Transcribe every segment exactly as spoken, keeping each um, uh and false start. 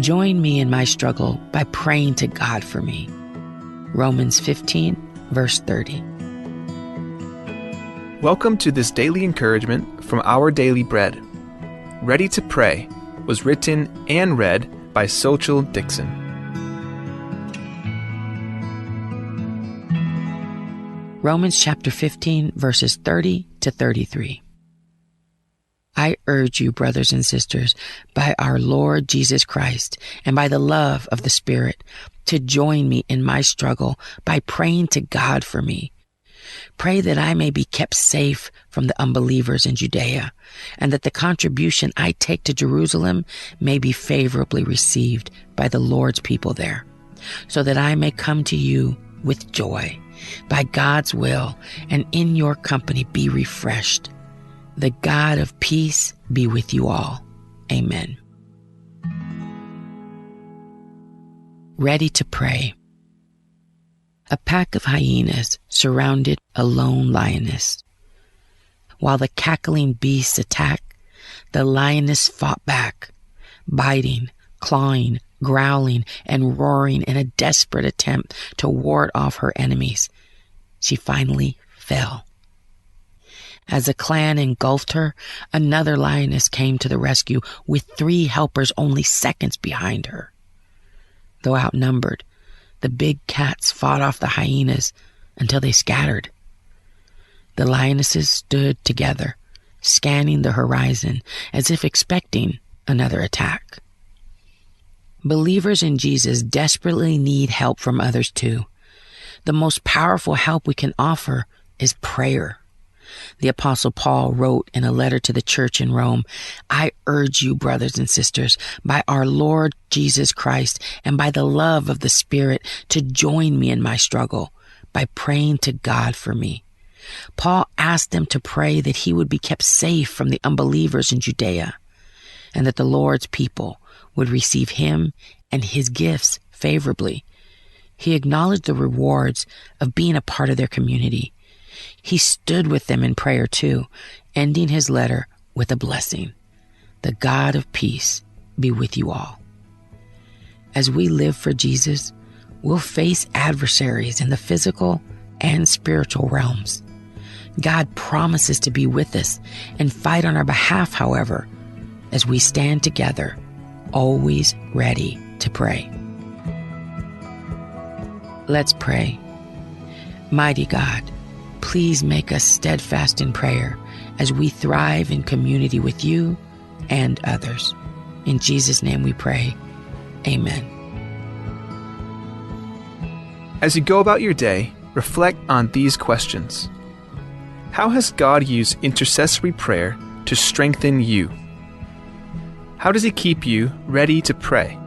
Join me in my struggle by praying to God for me. Romans fifteen, verse thirty. Welcome to this daily encouragement from Our Daily Bread. Ready to Pray was written and read by Sochil Dixon. Romans chapter fifteen, verses thirty to thirty-three. I urge you, brothers and sisters, by our Lord Jesus Christ and by the love of the Spirit, to join me in my struggle by praying to God for me. Pray that I may be kept safe from the unbelievers in Judea, and that the contribution I take to Jerusalem may be favorably received by the Lord's people there, so that I may come to you with joy, by God's will, and in your company be refreshed. The God of peace be with you all. Amen. Ready to Pray. A pack of hyenas surrounded a lone lioness. While the cackling beasts attacked, the lioness fought back, biting, clawing, growling, and roaring in a desperate attempt to ward off her enemies. She finally fell. As the clan engulfed her, another lioness came to the rescue with three helpers only seconds behind her. Though outnumbered, the big cats fought off the hyenas until they scattered. The lionesses stood together, scanning the horizon as if expecting another attack. Believers in Jesus desperately need help from others too. The most powerful help we can offer is prayer. The Apostle Paul wrote in a letter to the church in Rome, "I urge you, brothers and sisters, by our Lord Jesus Christ and by the love of the Spirit, to join me in my struggle by praying to God for me." Paul asked them to pray that he would be kept safe from the unbelievers in Judea, and that the Lord's people would receive him and his gifts favorably. He acknowledged the rewards of being a part of their community. He stood with them in prayer too, ending his letter with a blessing. The God of peace be with you all. As we live for Jesus, we'll face adversaries in the physical and spiritual realms. God promises to be with us and fight on our behalf, however, as we stand together, always ready to pray. Let's pray. Mighty God, please make us steadfast in prayer as we thrive in community with you and others. In Jesus' name we pray. Amen. As you go about your day, reflect on these questions. How has God used intercessory prayer to strengthen you? How does He keep you ready to pray?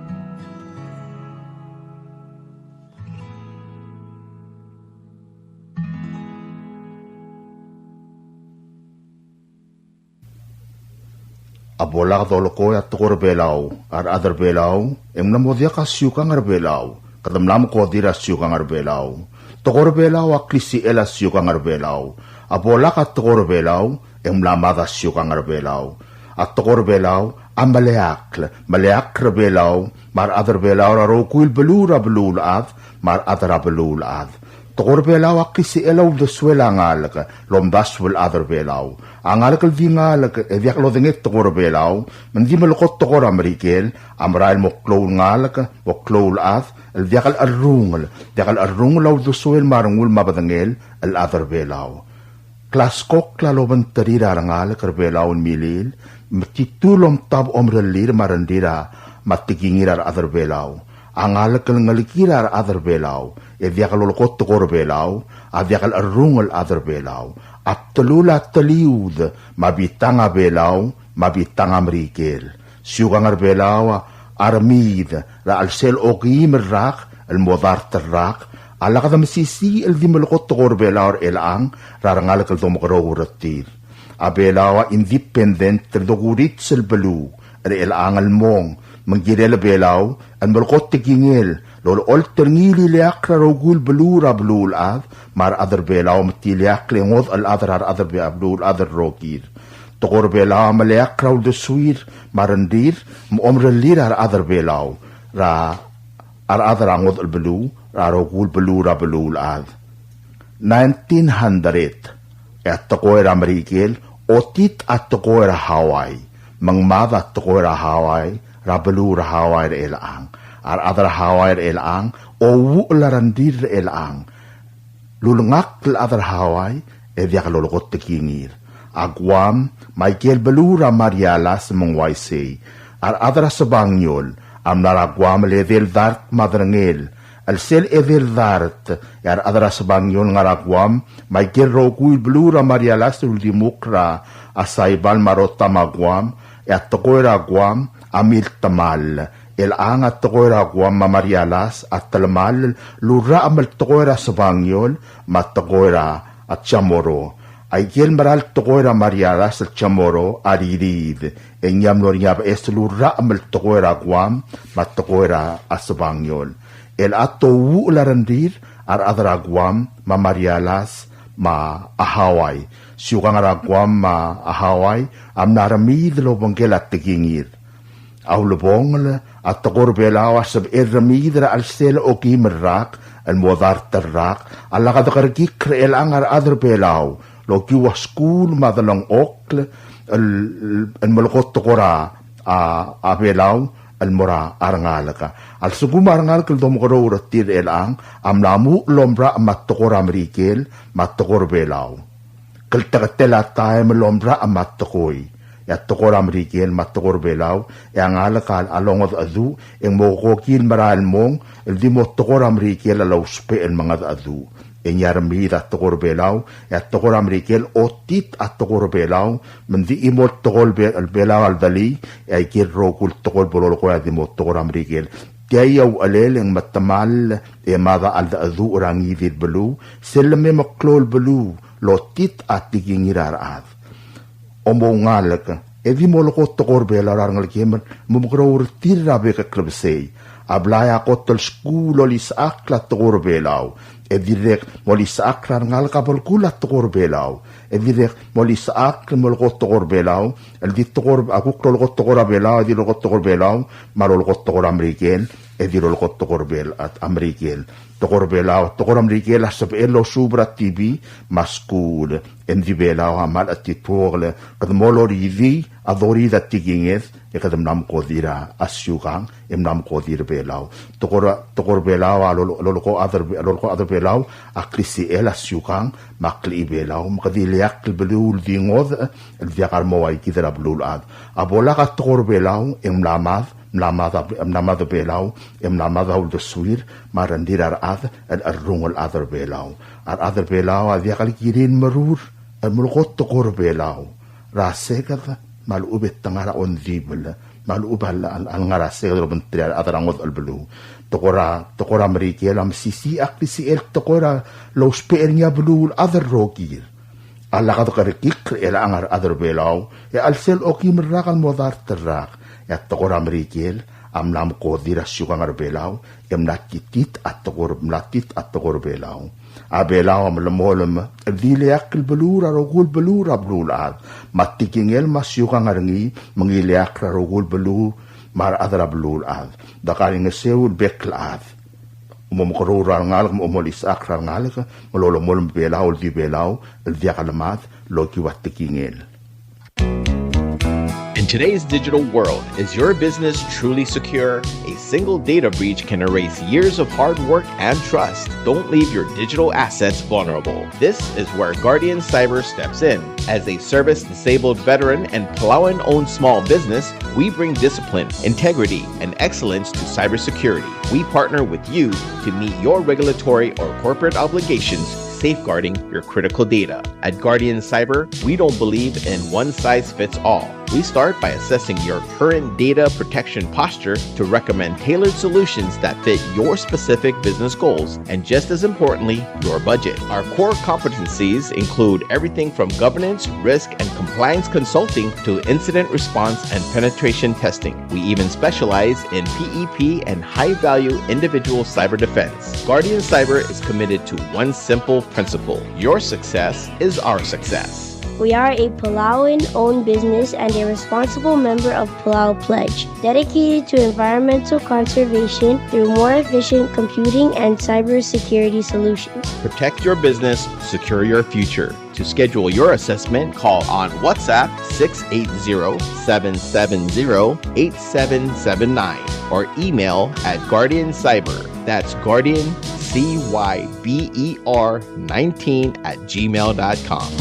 A bo lak dolekoi a tekoi er a Belau, a rechad er a Belau, e ng mla mo diak a siukang er a Belau, kede mla mekodir a siukang er a Belau. Tekoi er a Belau a klisichel a siukang er a Belau. A bo lak a tekoi er a Belau, e ng mla mad a siukang er a Belau. A tekoi er a Belau a meleakl, meleakl er a Belau, me a rechad er a Belau er a rokui el beluu er a beluulechad, me a rechad er a beluulechad. Tekoi er a Belau a klisichel a uldesuel a ngalek el omdasu el chad er a Belau. A ngalek el di ngalek e diak lodengei tekoi er a Belau, me ng di melekoi tekoi er a Merikel, a merael mo klou el ngalek, mo klou el chad, el diak el cherrungel, diak el cherrungel a uldesuel me a rengul me a bedengel el chad er a Belau. Klaskokl a lobengterir a rengalek er a Belau el milil, me titu el omtab omerellir me a rengrir a, me a tekingir a rechad er a Belau. A ngalek el ngelekir a rechad er a Belau, e diak lolekoi tekoi er a Belau, a diak el cherrungel el chad er a Belau. A bdelul a teliud, me a bitang a Belau, me a bitang a Merikel. Siukang er a Belau a remiid er a chelsel okeim el rak el mo dart el rak, a lak de mesisiich el di melekoi tekoi er a Belau er chelechang er a rengalek el domekeroul er tir. A Belau a independent el dokurits el beluu er chelechang el mong, me ng kirel a Belau el melekoi tekingel el olecholt er ngii el ileakl er a rokui el beluu er a beluulechad, me a rechad er a Belau me te ileakl e ngodech el chad er a rechad er a beluulechad el rokir. Tekoi er a Belau a meleakl er a uldesuir me a rengrir me a omerellir a rechad er a Belau. er a, a rechad er a ngodech el beluu er a rokui el beluu er a beluulechad. Nineteen hundred, e a tekoi er a Merikel, otit a tekoi er a Hawaii. Me ng mad a tekoi er a Hawaii er a beluu er a Hawaii er chelechang. A rechad er a Hawaii er chelechang, ouuchel a rengrir er chelechang. Lulengakl el chad er a Hawaii, e diak lolekoi a tekingir. A Guam, me aike el beluu er a Marianas me ng uaisei. A rechad er a Sebangiol a mla er a Guam el edei el dart me a derengel. El sel edei el dart, e a rechad er a Sebangiol ngar er a Guam, me aike el rokui el beluu er a Marianas el uldimukl er a Saipan me a Rota me a Guam, e a tekoi er a Guam a miltemall. Chelechang a tekoi er a Guam me a Marianas a telemall el urrachem el tekoi er a Sebangiol me a tekoi er a Chamorro. Aike el mera el tekoi er a Marianas el Chamorro a ririid, e ng mlo er ngii a beches el urrachem el tekoi er a Guam me a tekoi er a Sebangiol. Chelechang a touuchel a rengrir a rechad er a Guam me a Marianas me a Hawaii. Siukang er a Guam me a Hawaii a mla remiid el obengkel a tekingir. A ulebongel, a tekoi er a Belau a sebechel remiid er a chelsel a okeim el rak el mo dart el rak a lak dekerekikl er chelechang a rechad er a Belau el okiu a skuul me a delengchokl el, el melekoi a tekoi er a, a Belau el mo er a rengalek. A lsekum a rengalek el domekeroul er tir er chelechang a mla muchel el omrachem a tekoi er a Merikel me a tekoi er a Belau. Klteketel a taem el omrachem a tekoi, e a tekoi er a Merikel me a tekoi er a Belau, e a ngalek a longedecheduch, e ng mo kokil merael el mong el di mo tekoi er a Merikel a lousbech el mengedecheduch. E ng remiid a tekoi er a Belau, e a tekoi er a Merikel otit a tekoi er a Belau, me ng di chimo el tekoi er a Be-, Belau a ldulii, e aike el rokui el tekoi el bo lolekoi a di mo tekoi er a Merikel. Tia a uchelel e ng metemall e mad a cheldecheduch er a ngii di el beluu, sel leme meklou el beluu el otit a tekingir a rechad. Omoungalek, e di molekoi a tekoi er a Belau er a rengelekem el mo mekeroul er tir er a bek el klebesei. A blai a kot el skuul el olisechakl a tekoi er a Belau, e dirrek molisechakl a rengalek a belkul a tekoi er a Belau, e dirrek molisechakl el molekoi a tekoi er a Belau, el di tekoi er a, a kuk lolekoi a tekoi er a Belau, e di lolekoi a tekoi er a Belau, me a lolekoi a tekoi er a Merikel, e di lolekoi a tekoi er a Bel-, a, a Merikel. Tekoi er a Belau, tekoi er a Merikel a sebechel el osuub er a T V me a skuul, e ng di Belau a mle chetituokl, kede mo loridii a doridii a tekinged, e kede mla mekodir a siukang, e mla mekodir a Belau. Tekoi er a, tekoi er a Belau a lolo-, lolekoi a chad er, lolekoi a chad er a Belau a klisichel a siukang me a klechibelau, me kede ileakl el beluu el di ngodech el diak a remo ua kid er a beluulechad. A bo lak a tekoi er a Belau e ng mla mad, mla mad a, mla mad a Belau, e mla mad a uldesuir me a rengrir a rechad el cherrungel el chad er a Belau. A rechad er a Belau a diak el kirir el merur el melekoi a tekoi er a Belau er a seked me a lechub e te ngar er a ongdibel, me a lechub a l-, a l-, a lengar er a seked el obengterir a rechad er a ngodech el beluu. Tekoi er a, tekoi er a Merikel a mesisiich a klisichel tekoi er a lousbech er ngii a beluulechad el rokir. A lak dekerekikl er chelechang a rechad er a Belau, e a chelsel a okeim el rak el mo dart el rak, e a tekoi er a Merikel a mla mekodir a siukang er a Belau, e mla titit a tekoi er, mla tit a tekoi er a Belau. A Belau a melemolem el di ileakl el beluu er a rokui el beluu er a beluulechad, me a tekingel me a siukang er ngii me ng ileakl er a rokui el beluu me a rechad er a beluulechad. De kaingeseu el bek el chad. Omomekeroul er a rengalek, me omolisechakl er a rengalek, me lolemolem a Belau el di Belau el diak lemad el okiu a tekingel. In today's digital world, is your business truly secure? A single data breach can erase years of hard work and trust. Don't leave your digital assets vulnerable. This is where Guardian Cyber steps in. As a service disabled veteran, and Palauan owned small business, we bring discipline, integrity, and excellence to cybersecurity. We partner with you to meet your regulatory or corporate obligations, safeguarding your critical data. At Guardian Cyber, we don't believe in one size fits all. We start by assessing your current data protection posture to recommend tailored solutions that fit your specific business goals and, just as importantly, your budget. Our core competencies include everything from governance, risk, and compliance consulting to incident response and penetration testing. We even specialize in P E P and high-value individual cyber defense. Guardian Cyber is committed to one simple principle: your success is our success. We are a Palauan-owned business and a responsible member of Palau Pledge, dedicated to environmental conservation through more efficient computing and cybersecurity solutions. Protect your business, secure your future. To schedule your assessment, call on WhatsApp six eight zero, seven seven zero, eight seven seven nine or email at Guardian Cyber. That's Guardian C Y B E R nineteen at gmail dot com.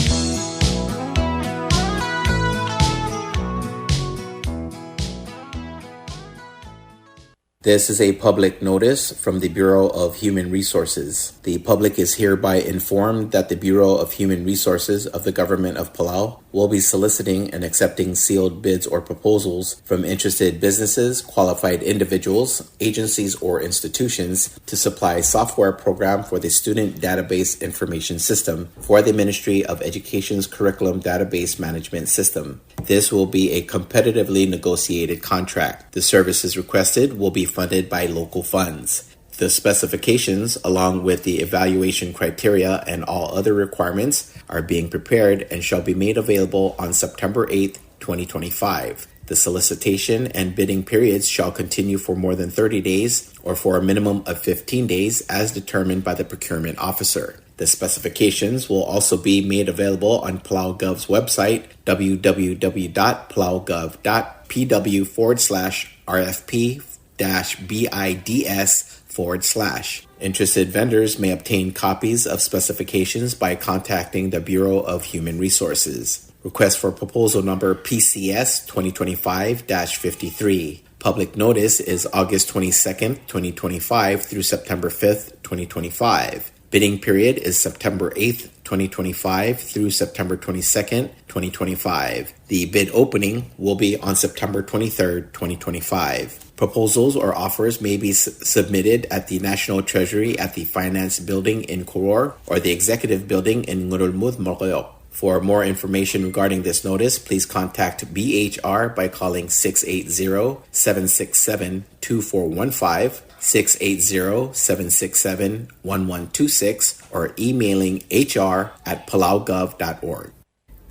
This is a public notice from the Bureau of Human Resources. The public is hereby informed that the Bureau of Human Resources of the Government of Palau will be soliciting and accepting sealed bids or proposals from interested businesses, qualified individuals, agencies, or institutions to supply software program for the Student Database Information System for the Ministry of Education's Curriculum Database Management System. This will be a competitively negotiated contract. The services requested will be funded by local funds. The specifications, along with the evaluation criteria and all other requirements, are being prepared and shall be made available on September eighth, twenty twenty-five. The solicitation and bidding periods shall continue for more than thirty days or for a minimum of fifteen days as determined by the procurement officer. The specifications will also be made available on PalauGov's website, w w w dot palaugov dot p w forward slash r f p dash bids forward slash. Interested vendors may obtain copies of specifications by contacting the Bureau of Human Resources. Request for proposal number P C S twenty twenty-five dash fifty-three. Public notice is August twenty-second, twenty twenty-five through September fifth, twenty twenty-five. Bidding period is September eighth, twenty twenty-five through September twenty-second, twenty twenty-five. The bid opening will be on September twenty-third, twenty twenty-five. Proposals or offers may be s-, submitted at the National Treasury at the Finance Building in Koror or the Executive Building in Ngerulmud, Melekeok. For more information regarding this notice, please contact B H R by calling six eight zero, seven six seven, two four one five, six eight zero, seven six seven, one one two six, or emailing H R at palaugov dot org.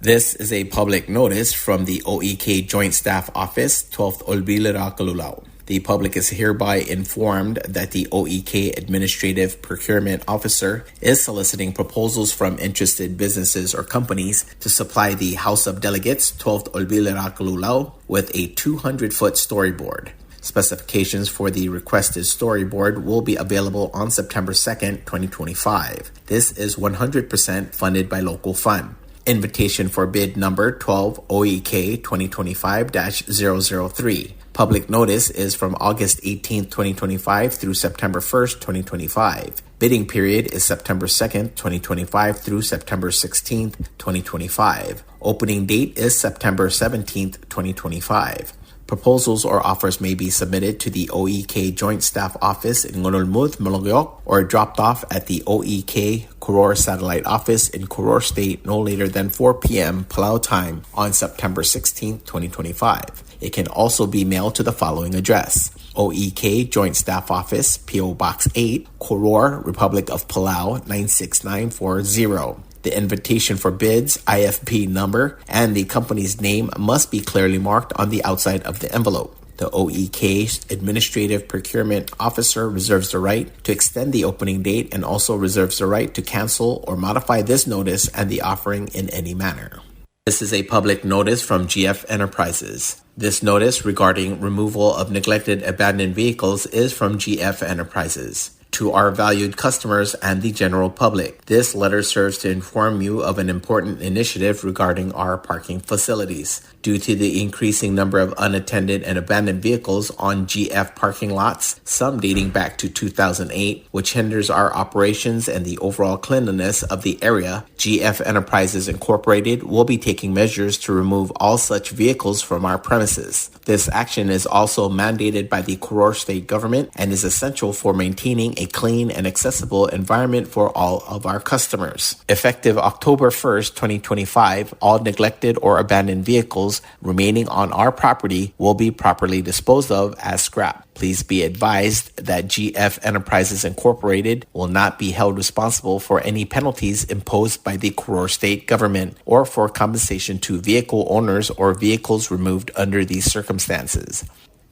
This is a public notice from the O E K Joint Staff Office, Twelfth Olbiil er a Kelulau. The public is hereby informed that the O E K Administrative Procurement Officer is soliciting proposals from interested businesses or companies to supply the House of Delegates, Twelfth Olbiil er a Kelulau, with a two hundred foot storyboard. Specifications for the requested storyboard will be available on September second, twenty twenty-five. This is one hundred percent funded by local fund. Invitation for bid number twelve O E K twenty twenty-five dash zero zero three. Public notice is from August eighteenth, twenty twenty-five through September first, twenty twenty-five. Bidding period is September second, twenty twenty-five through September sixteenth, twenty twenty-five. Opening date is September seventeenth, twenty twenty-five. Proposals or offers may be submitted to the O E K Joint Staff Office in Ngerulmud, Melekeok, or dropped off at the O E K Koror Satellite Office in Koror State no later than four p.m. Palau time on September sixteenth, twenty twenty-five. It can also be mailed to the following address: O E K Joint Staff Office, P O Box eight, Koror, Republic of Palau, nine six nine four zero. The invitation for bids, I F P number, and the company's name must be clearly marked on the outside of the envelope. The O E K Administrative Procurement Officer reserves the right to extend the opening date and also reserves the right to cancel or modify this notice and the offering in any manner. This is a public notice from G F Enterprises. This notice regarding removal of neglected abandoned vehicles is from G F Enterprises. To our valued customers and the general public, this letter serves to inform you of an important initiative regarding our parking facilities. Due to the increasing number of unattended and abandoned vehicles on G F parking lots, some dating back to two thousand eight, which hinders our operations and the overall cleanliness of the area, G F Enterprises Incorporated will be taking measures to remove all such vehicles from our premises. This action is also mandated by the Koror State Government and is essential for maintaining a clean and accessible environment for all of our customers. Effective October first, twenty twenty-five, all neglected or abandoned vehicles remaining on our property will be properly disposed of as scrap. Please be advised that G F Enterprises Incorporated will not be held responsible for any penalties imposed by the Koror State Government or for compensation to vehicle owners or vehicles removed under these circumstances.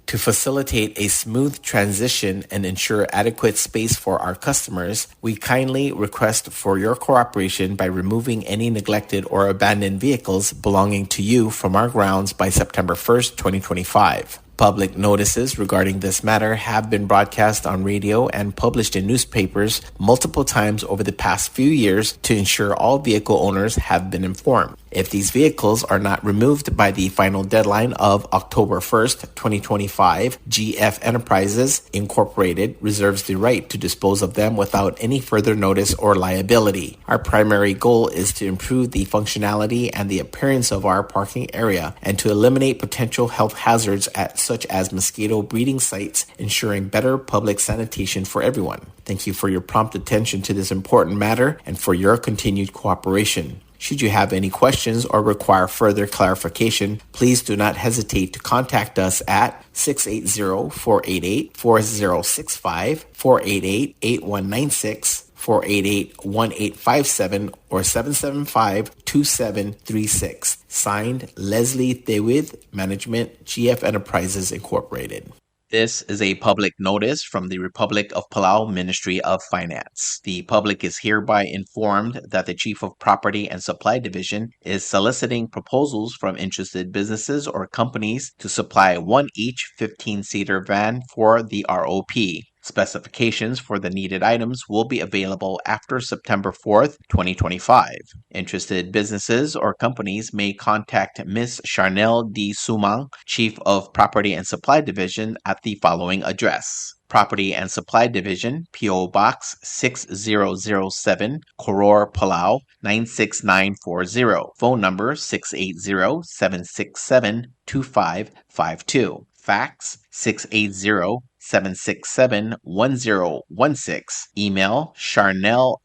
To facilitate a smooth transition and ensure adequate space for our customers, we kindly request for your cooperation by removing any neglected or abandoned vehicles belonging to you from our grounds by September first, twenty twenty-five. Public notices regarding this matter have been broadcast on radio and published in newspapers multiple times over the past few years to ensure all vehicle owners have been informed. If these vehicles are not removed by the final deadline of October first, twenty twenty-five, G F Enterprises Incorporated reserves the right to dispose of them without any further notice or liability. Our primary goal is to improve the functionality and the appearance of our parking area and to eliminate potential health hazards at, such as mosquito breeding sites, ensuring better public sanitation for everyone. Thank you for your prompt attention to this important matter and for your continued cooperation. Should you have any questions or require further clarification, please do not hesitate to contact us at six eight zero, four eight eight, four zero six five, four eight eight, eight one nine six, four eight eight, one eight five seven, or seven seven five, two seven three six. Signed, Leslie Tewid, Management, G F Enterprises Incorporated. This is a public notice from the Republic of Palau Ministry of Finance. The public is hereby informed that the Chief of Property and Supply Division is soliciting proposals from interested businesses or companies to supply one each fifteen-seater van for the R O P. Specifications for the needed items will be available after September fourth, twenty twenty-five. Interested businesses or companies may contact Miss Charnel D. Sumang, Chief of Property and Supply Division, at the following address: Property and Supply Division, P O Box six zero zero seven, Koror, Palau nine six nine four zero. Phone number six eight zero, seven six seven, two five five two. Fax six eight zero, seven six seven, one zero one six. Email charnels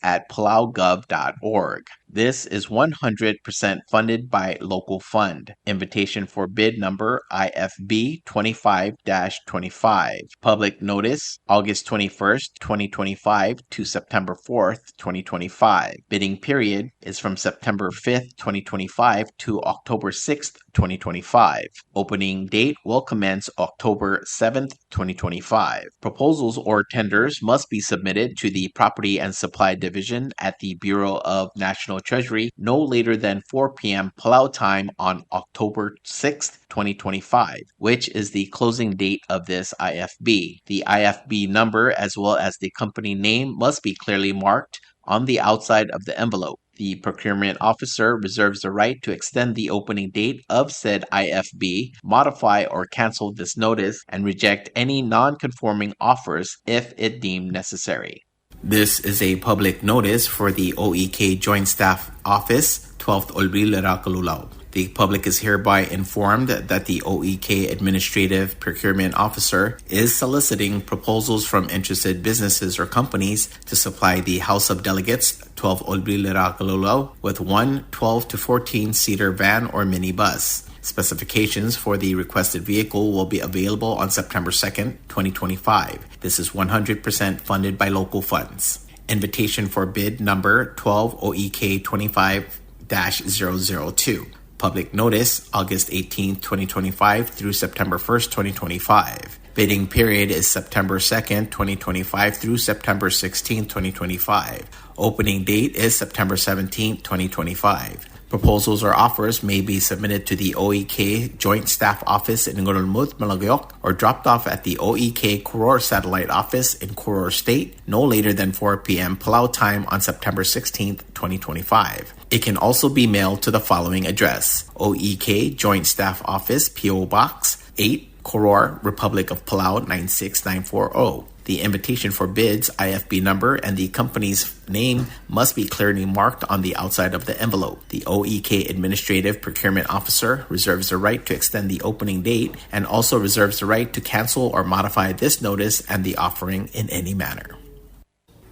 at palaugov dot org. This is one hundred percent funded by local fund. Invitation for bid number I F B twenty-five dash twenty-five. Public notice, August twenty-first, twenty twenty-five to September fourth, twenty twenty-five. Bidding period is from September fifth, twenty twenty-five to October sixth, twenty twenty-five. Opening date will commence October seventh, twenty twenty-five. Proposals or tenders must be submitted to the Property and Supply Division at the Bureau of National Treasury no later than four p.m. Palau time on October sixth, twenty twenty-five, which is the closing date of this I F B. The I F B number as well as the company name must be clearly marked on the outside of the envelope. The procurement officer reserves the right to extend the opening date of said I F B, modify or cancel this notice, and reject any non-conforming offers if it deemed necessary. This is a public notice for the O E K Joint Staff Office, twelfth Olbiil er a Kelulau. The public is hereby informed that the O E K Administrative Procurement Officer is soliciting proposals from interested businesses or companies to supply the House of Delegates, twelfth Olbiil er a Kelulau, with one twelve to fourteen seater van or minibus. Specifications for the requested vehicle will be available on September second, twenty twenty-five. This is one hundred percent funded by local funds. Invitation for bid number twelve O E K twenty-five dash zero zero two. Public notice, August eighteenth, twenty twenty-five through September first, twenty twenty-five. Bidding period is September second, twenty twenty-five through September sixteenth, twenty twenty-five. Opening date is September seventeenth, twenty twenty-five. Proposals or offers may be submitted to the O E K Joint Staff Office in Ngerulmud, Melekeok, or dropped off at the O E K Koror Satellite Office in Koror State no later than four p.m. Palau time on September sixteenth, twenty twenty-five. It can also be mailed to the following address: O E K Joint Staff Office, P.O. Box eight, Koror, Republic of Palau nine six nine four oh. The invitation for bids, I F B number, and the company's name must be clearly marked on the outside of the envelope. The O E K Administrative Procurement Officer reserves the right to extend the opening date and also reserves the right to cancel or modify this notice and the offering in any manner.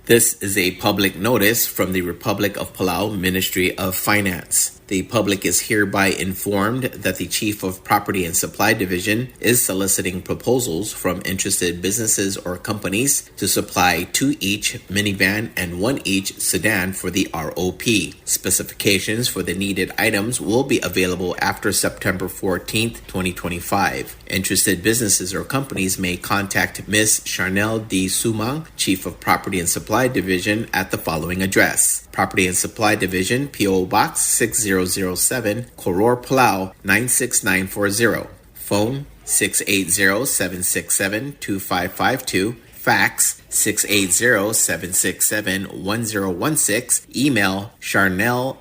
This is a public notice from the Republic of Palau Ministry of Finance. The public is hereby informed that the Chief of Property and Supply Division is soliciting proposals from interested businesses or companies to supply two each minivan and one each sedan for the R O P. Specifications for the needed items will be available after September fourteenth, twenty twenty-five. Interested businesses or companies may contact Miss Charnel D. Sumang, Chief of Property and Supply Division, at the following address: Property and Supply Division, P O Box six zero zero seven, Koror, Palau nine six nine four zero. Phone six eight zero, seven six seven, two five five two. Fax six eight zero, seven six seven, one zero one six. Email charnels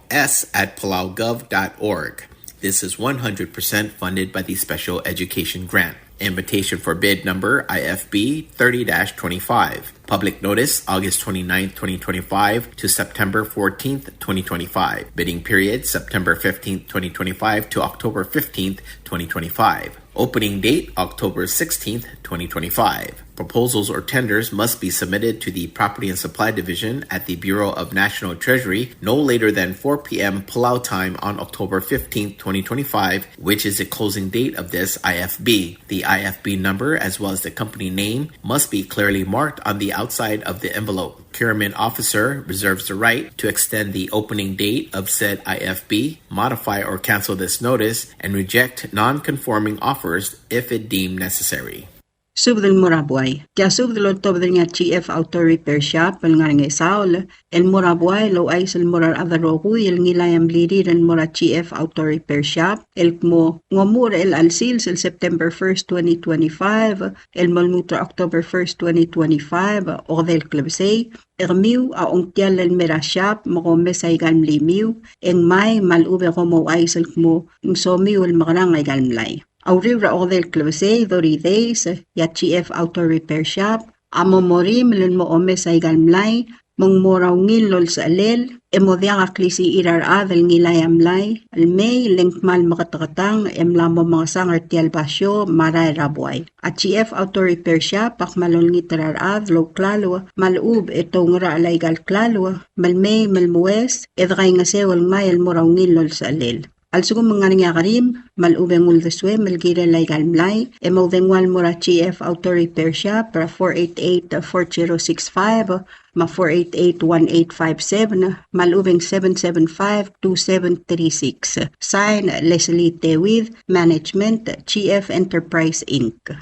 at palaugov dot org. This is one hundred percent funded by the Special Education Grant. Invitation for bid number I F B thirty dash twenty-five. Public notice, August twenty-ninth, twenty twenty-five to September fourteenth, twenty twenty-five. Bidding period, September fifteenth, twenty twenty-five to October fifteenth, twenty twenty-five. Opening date, October sixteenth, twenty twenty-five. Proposals or tenders must be submitted to the Property and Supply Division at the Bureau of National Treasury no later than four p.m. Palau time on October fifteenth, twenty twenty-five, which is the closing date of this I F B. The I F B number, as well as the company name, must be clearly marked on the outside of the envelope. Procurement officer reserves the right to extend the opening date of said I F B, modify or cancel this notice, and reject non-conforming offers if it deemed necessary. Subed el mo er a buai. Tia subed el oltobed er ngii a G F Auto Repair Shop el ngar er a Ngesaol el mo er a buai el ouchais el mo er a rechad el rokui el ngilai a mlirir el mo er a G F Auto Repair Shop el kmo ng omuchel er chelecha el sils el September first, twenty twenty-five, el mo lmuut er a October first, twenty twenty-five, okedei el klebesei, e kemiu a ongtiall el mei er a shop me komes aika el mlimiu, e ngmai me a lechub e kom ouchais el kmo ng somiu el mekerang aika el mlai. A uriul er a okedei el klebesei, thirty days, e a G F Auto Repair Shop a mo morimel el mo omes aika el mlai, me ng mo er a ungil el olsechelel, e mo diak a klisichir a rechad el ngilai a mlai el mei, le ng kmal meketeketang e mla mo mengesang er tia el basio me a rael er a buai. A G F Auto Repair Shop a kmal olengit er a rechad el ouklalo me a lechub e te oungerachel aika el klalo me le mei me le moues e dekaingeseu el ngmai el mo er a ungil el olsechelel. A lsekum ng ngar er ngii a kerim me a lechub e ng uldesuem el kirel aika el mlai, e moudengua el mo er a G F Auto Repair Shop er a four eight eight, four zero six five me a four eight eight, one eight five seven me a lechub e ng seven seven five, two seven three six. Sign, Leslie Tewid, Management, G F Enterprise, Inc.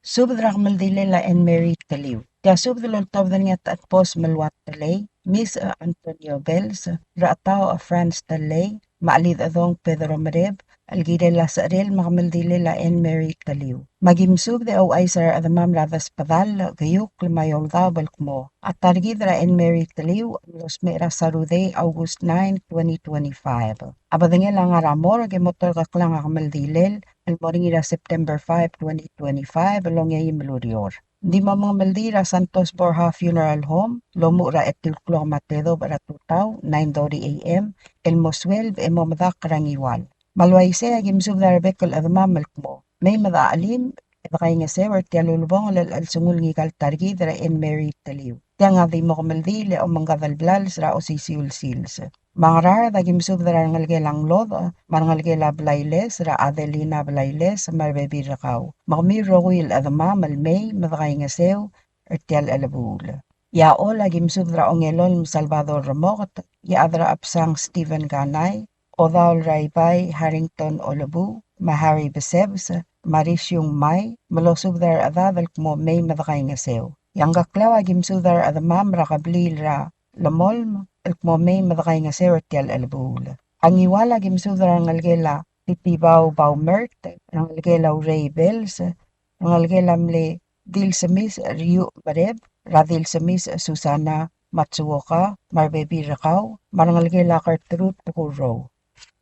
Subed er a kemeldilel a Anne Mary Teliu. Tia subed el oltobed er ngii a Techedbos Meluat Telei, Miss Antonio Bells, Rechetau Franz Telei, me a Chelidechedong Pedro Mereb, el kirel a secherel me a kemeldilel a Anne Mary Teliu. Me aki mesubed e ouchais er a rechedemam er a Desbedall, Keiukl me a Eouldaob el kmo a ta er kid er a Anne Mary Teliu a mlo smecher er a Saturday, August nine, twenty twenty-five. A bedengel a ngar er a morgue e mo terkeklang a kemeldilel el mo er ngii er a September five, twenty twenty-five, el ongeim el ureor. Ng di mo mengemeldiil er a Santos Borja Funeral Home el omuchel er a etiu el klok me a tedobech er a tutau, nine thirty A M, el mo sueleb e mo medakl er a Ngiwal. Me a le uaisei e aki mesubed er a rebek el chedemam el kmo mei me dechachelim e dekaingeseu er tia el ulebongel el chelsengul ngika el ta er kid er a Anne Mary Teliu. Tiang a di mo kemeldiil e omengkad el blals er a osisiu el sils. Me a Ngaraard, aki mesubed er a rengelekel a Nglodech me a rengelekel a Blailes, er a Adelina Blailes me a rebebil er kau. Me kemiu el rokui el chedemam el mei me dekaingeseu er tia el chelebuul. E a Ollei, aki mesubed er a Ongelolem Salvador Remoket, e a chad er a Chebsang Stephen Kanai, Odaol er a Ibai Harrington Olebuu, me a Harry Besebes, me a Risiung Mai, me losubed er a rechedad el kmo mei me dekaingeseu. E a Ngkeklau, aki mesubed er a rechedemam er a kebliil er a Lemolem el kmo mei me dekaingeseu er tia el chelebuul. A Ngiwal, aki mesubed er a rengelekel a Titibau Baumert, rengelekel a Urei Bells, rengelekel a mle Dilsemis Riu Mereb, er a Dilsemis Susana Matsuoka me a rebebil er kau, me a rengelekel a Gertrude Bekurrou.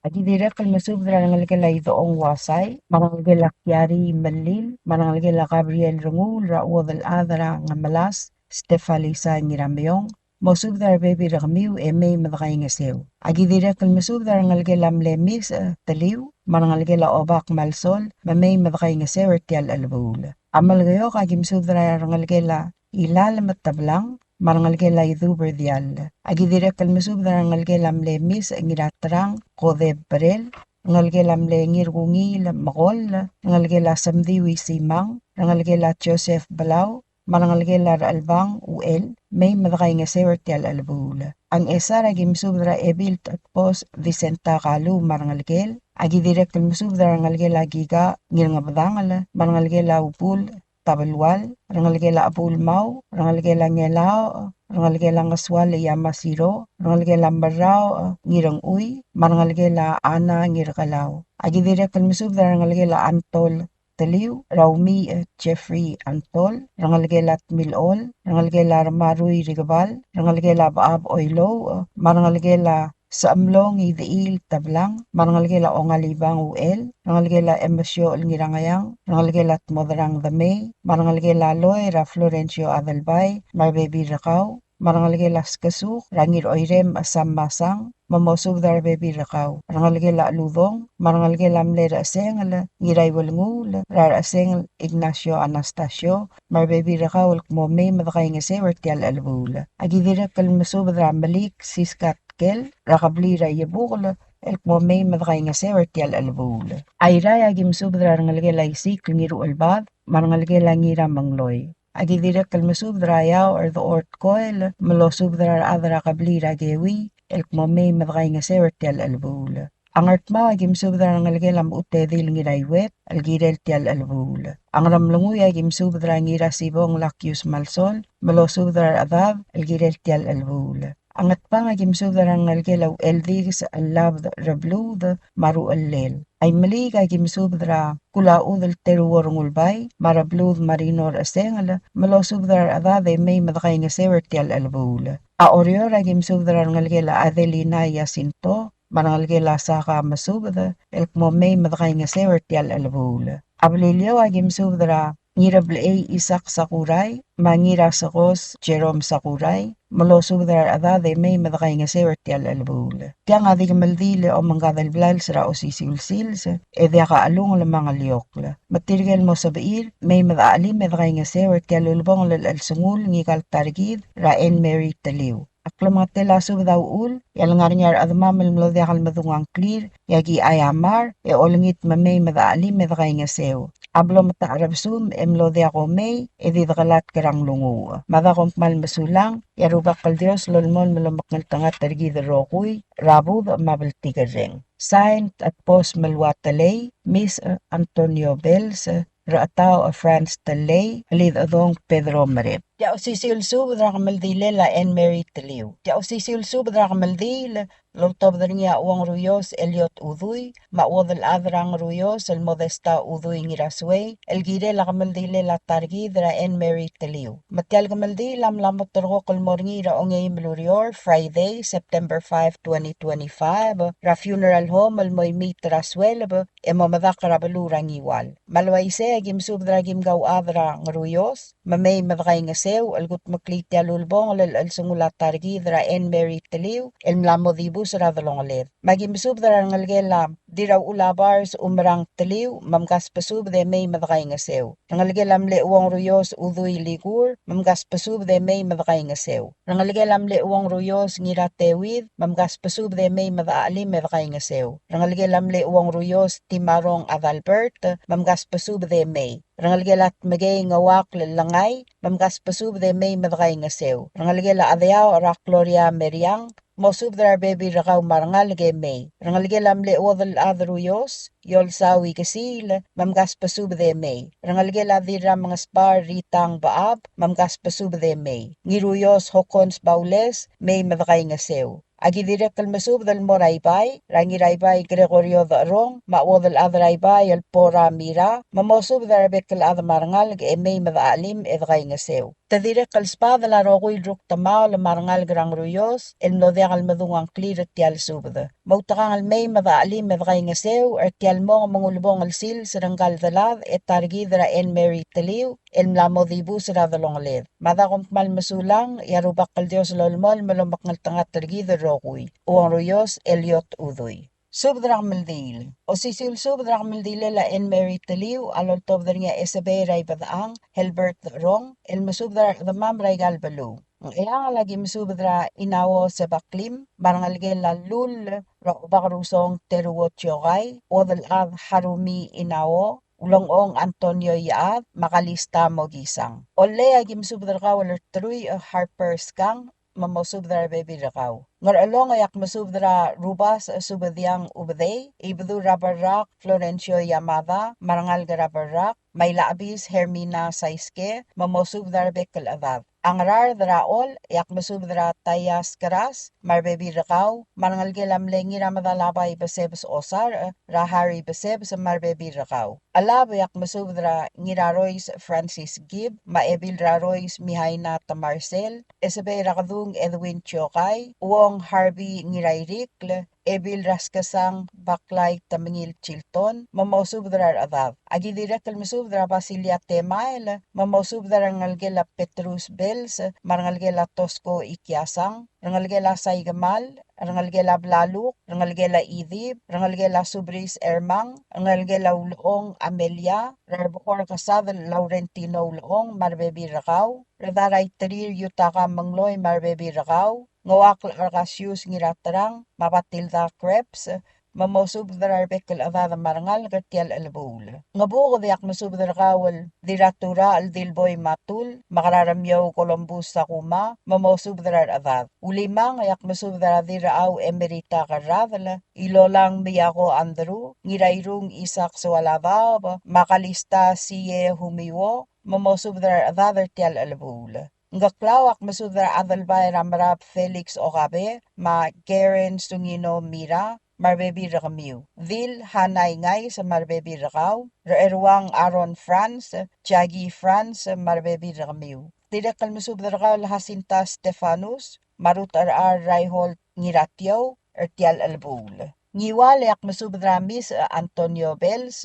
Aki dirrek el mesubed er a rengelekel a Idechong Uasai, me a rengelekel a Kiari Melil, me a rengelekel a Gabriel Renguul, er a chuodel chad er a Ngemelas, Stefalisa Ngirameong, mosubed er a rebebil er kemiu e mei me dekaingeseu. Aki dirrek el mesubed er a rengelekel a mle Misech Teliu, me a rengelekel a Obak Malsol, me mei me dekaingeseu er tial chelebuul. A Melekeok aki mesubed er a rengelekel a Ilal me Teblang, me a rengelekel a Idub er Diall. Aki dirrek el mesubed er a rengelekel a mle Misech Ngiraterang Kodeb Brel, rengelekel a mle Ngirkungiil Mekoll, rengelekel a Semdiu Isimang, rengelekel a Joseph Belau, me a rengelekel a Rechelbang Uchel, mei me dekaingeseu er tial chelebuul. A Ngchesar aki mesubed er a Ebil Techetbos Vicenta Kalu me a rengelekel, aki dirrek el mesubed er a rengelekel a Kika Ngirngebedangel, me a rengelekel a Ubul Tabelual, rengelekel a Chebulmau, rengelekel a Ngelaoch, rengelekel a Ngesual Iamasiro, rengelekel a Merraoch Ngirengchui, me a rengelekel a Ana Ngirkelau. Aki dirrek el mesubed er a rengelekel a Antol Teliu, er a Umiich Jeffrey Antol, rengelekel a Tmilchol, rengelekel a Remarui Rikebal, rengelekel a Bechab Oilouch, me a rengelekel a Sechemlong Idechiil Teblang, me a rengelekel a Ongalibang Uchel, rengelekel a Emesiochel Ngirangeang, rengelekel a Tmoderang Demei, me a rengelekel a Loi er a Florencio Adelbai, me a rebebil er kau, me a rengelekel a Skesuk er a Ngiroirem Sam Masang, me mosubed er a rebebil er kau, rengelekel a Cheludong, me a rengelekel a mle Rechesengel Ngiraiuelenguul, er a Rechesengel Ignacio Anastasio, me a rebebil er kau el kmo mei me dekaingeseu er tial chelebuul. Aki dirrek el mesubed er a Melik Siska Tkel, er a kebliil er a Iebukel, el kmo mei me dekaingeseu er tial chelebuul. Airai aki mesubed er a rengelekel a Isikl Ngiruchelbad, me a rengelekel a Ngiramengloi. Aki dirrek el mesubed er a Eaoch er Dechor Tkoel, me losubed er a rechad er a kebliil er a Keui, el kmo mei me dekaingeseu er tial chelebuul. A Ngardmau aki mesubed er a rengelekel a Mechutedil Ngiraiuet, el kirel tial chelebuul. A Ngeremlengui aki mesubed er a Ngirasibong Lakius Malsol, me losubed er a rechedad, el kirel tial chelebuul. A Ngatpang aki mesubed er a rengelekel a Ucheldikes Llabed Rebluud me a Ruchellel. A Imeliik aki mesubed er a Kulachudel Teruo Rengulbai me a Rebluud Marino Rechesengel, me losubed er a rechedad e mei me dekaingeseu er tial chelebuul. A Oreor aki mesubed er a rengelekel a Adelina Jacinto me a rengelekel a Saka Mesubed, el kmo mei me dekaingeseu er tial chelebuul. A Beliliou aki mesubed er a Ngirablechei Isak Sakurai, me a Ngirasekos Jerome Sakurai, me losubed er a rechedad e mei me dekaingeseu er tial chelebuul. Tiang a di kemeldiil e omengkad el blals er a osisiu el sils, e diak a chelungel me a ngeliokl. Me tirke el mo sebechir, mei me dechachelim e dekaingeseu er tial ulebongel el chelsengul ngika el ta er kid er a Anne Mary Teliu. A klemengetel a subed a uchul, e a lengar er ngii a rechedemam el mlo diak el medung a ngklir, e aki aiamar, e olengit me mei me dechachelim e dekaingeseu. A blo metacherabesum e mlo diak omei, e di dekelatk er a nglunguuch. Mada kom kmal mesulang, e a Rubak el Dios lolemolem el omekngeltengat er kid el rokui, er a budech me a bltikerreng. Signed, Atbos Melua Telei, Miss Antonio Bells, Rechetaoch Franz Telei, Chelidechedong Pedro Merep. Tia osisiu el subed er a kemeldilel a Anne Mary Teliu. Tia osisiu el subed er a kemeldiil el oltobed er ngii a Uongeruios Elliot Udui, me a chuodel chad er a Ngeruios el Modesta Udui Ngirasuei, el kirel a kemeldilel a ta er kid er a Anne Mary Teliu. Me tia el kemeldiil a mla mo terrekokl el mo er ngii er a ongeim el ureor, Friday, September five, twenty twenty-five, er a funeral home el mo imiit er a sueleb, e mo medakl er a beluu er a Ngiwal. Me a le uaisei e aki mesubed er a kim kauchad er a Ngeruios, me mei me dekaingeseu, el kudmeklii tia el ulebongel el chelsengul a ta er kid er a Anne Mary Teliu, el mla mo dibus er a delongeled. Me aki mesubed er a rengelekel a Dirrauchul a Bars Umerang Teliu, me mkasbesubed e mei me dekaingeseu. Rengelekel a mle Uongeruios Udui Likur, me mkasbesubed e mei me dekaingeseu. Rengelekel a mle Uongeruios Ngirateuid, me mkasbesubed e mei me dechachelim e dekaingeseu. Rengelekel a mle Uongeruios Timarong Adalbert, me mkasbesubed e mei. Rengelekel a Tmekei Ngeuakl Lengai, me mkasbesubed e mei me dekaingeseu. Rengelekel a Chedeaoch er a Gloria Meriang, mosubed er a rebebil er kau me a rengalek e mei. Rengelekel a mle chuodel chad er Uios, Iolsau Ikesiil, me mkasbesubed e mei. Rengelekel a Dirramengespar Ritang Bechab, me mkasbesubed e mei. Ngiruios Hokkons Baules, mei me dekaingeseu. Aki dirrek el mesubed el mo er a Ibai, er a Ngiraibai Gregorio Decherong, me a chuodel chad er a Ibai el Pora Mira, me mosubed er a rebek el chad me a rengalek e mei me dechachelim e dekaingeseu. Te dirrek el sbadel a rokui el rukdemaol me a rengalek er a Ngeruios el mlo diak el medung a ngklir er tia el subed. Moutekangel mei me de chelim e de kaingeseu er tia el mong me ng ulebongel sils er ngka el delad e ta er kid er a Anne Mary Teliu el mla mo dibus er a delongeled. Mada kom kmal mesulang, e a Rubak el Dios el olemolem el omekngeltengat er kid el rokui. Uong Ruios, Eliot Udui. Subed er a kemeldiil. Osisiu el subed er a kemeldiil er a Anne Mary Teliu a loltobed er ngii a Esebei er a Ibedechang, Helbert Rong, el mesubed er a rechedemam er aika el beluu. Ngcheangel a ki mesubed er a Inao Sebaklim, me a rengelekel a Lull er a Obakerusong Teruo Tiokai, Uodelchad Harumi Inao, Ulengchong Antonio Iechad, me a Kalista Mokisang. Ollei a ki mesubed er kau el Terui Harper Skang, me mosubed er a rebebil er kau. Ngerchelong e ak mesubed er a Rubas Subediang Ubedei, Ibedul er a Berrak Florencio Yamada, me a rengalek er a Berrak, me a Ilachebis Hermina Saiske, me mosubed er a rebek el chedad. A Ngaraard er a Chol e ak mesubed er a Taias Keras, me a rebebil er kau, me a rengelekel a mle Ngiramedalabai Besebes Osarch, er a Harry Besebes, me a rebebil er kau. Chelab e ak mesubed er a Ngirarois Francis Gibb, me a Ebil er a Rois Mihaina Temarsel, Esebei er a Kedung Edwin Tiokai, Uong Harvey Ngirairikl, Ebil er a Skesang Baklai Temengil Chilton, me mosubed er a rechedad. A ki dirrek el mesubed er a Basilia Temael, me mosubed er a rengelekel a Petrus Bells, me a rengelekel a Tosko Ikiasang, rengelekel a Saikemal, rengelekel a Blaluk, rengelekel a Idib, rengelekel a Subris Ermang, rengelekel a Ulechong Amelia, er a Rebekor Kesadel Laurentino Ulechong me a rebebil er kau, Redar a Iterir Yutaka Mengloi me a rebebil er kau, Ngeuakl Argasius Ngiraterang, me a Batilda Krebs, me mosubed er a rebek el chedad me a rengalek er tia el chelebuul. Ngebuked e ak mesubed er kau el Dirratura el Dilboi Matul, me a Keraremiou Columbus Sakuma, me mosubed er a rechedad. Ulimang e ak mesubed er a Dirrachau Emerita Kerradel, Ilolang Miako Andrew, Ngirairung Isak Soaladaob, me a Kalista Sie Humiwo, me mosubed er a rechedad er tia el chelebuul. Ngkeklau e ak mesubed er a Adelbai er a Merab Felix Okabe, me a Karen Sungino Mira, me a rebebil er kemiu. Dil Hanai Ngais me a rebebil er kau, Recheruang Aaron Franz, Jackie Franz me a rebebil er kemiu. Dirrek el mesubed er kau el Jacinta Stefanus, me a Ruth er a Reinhold Ngiratiou, er tia el chelebuul. Ngiwal e ak mesubed er a Mis Antonio Bells,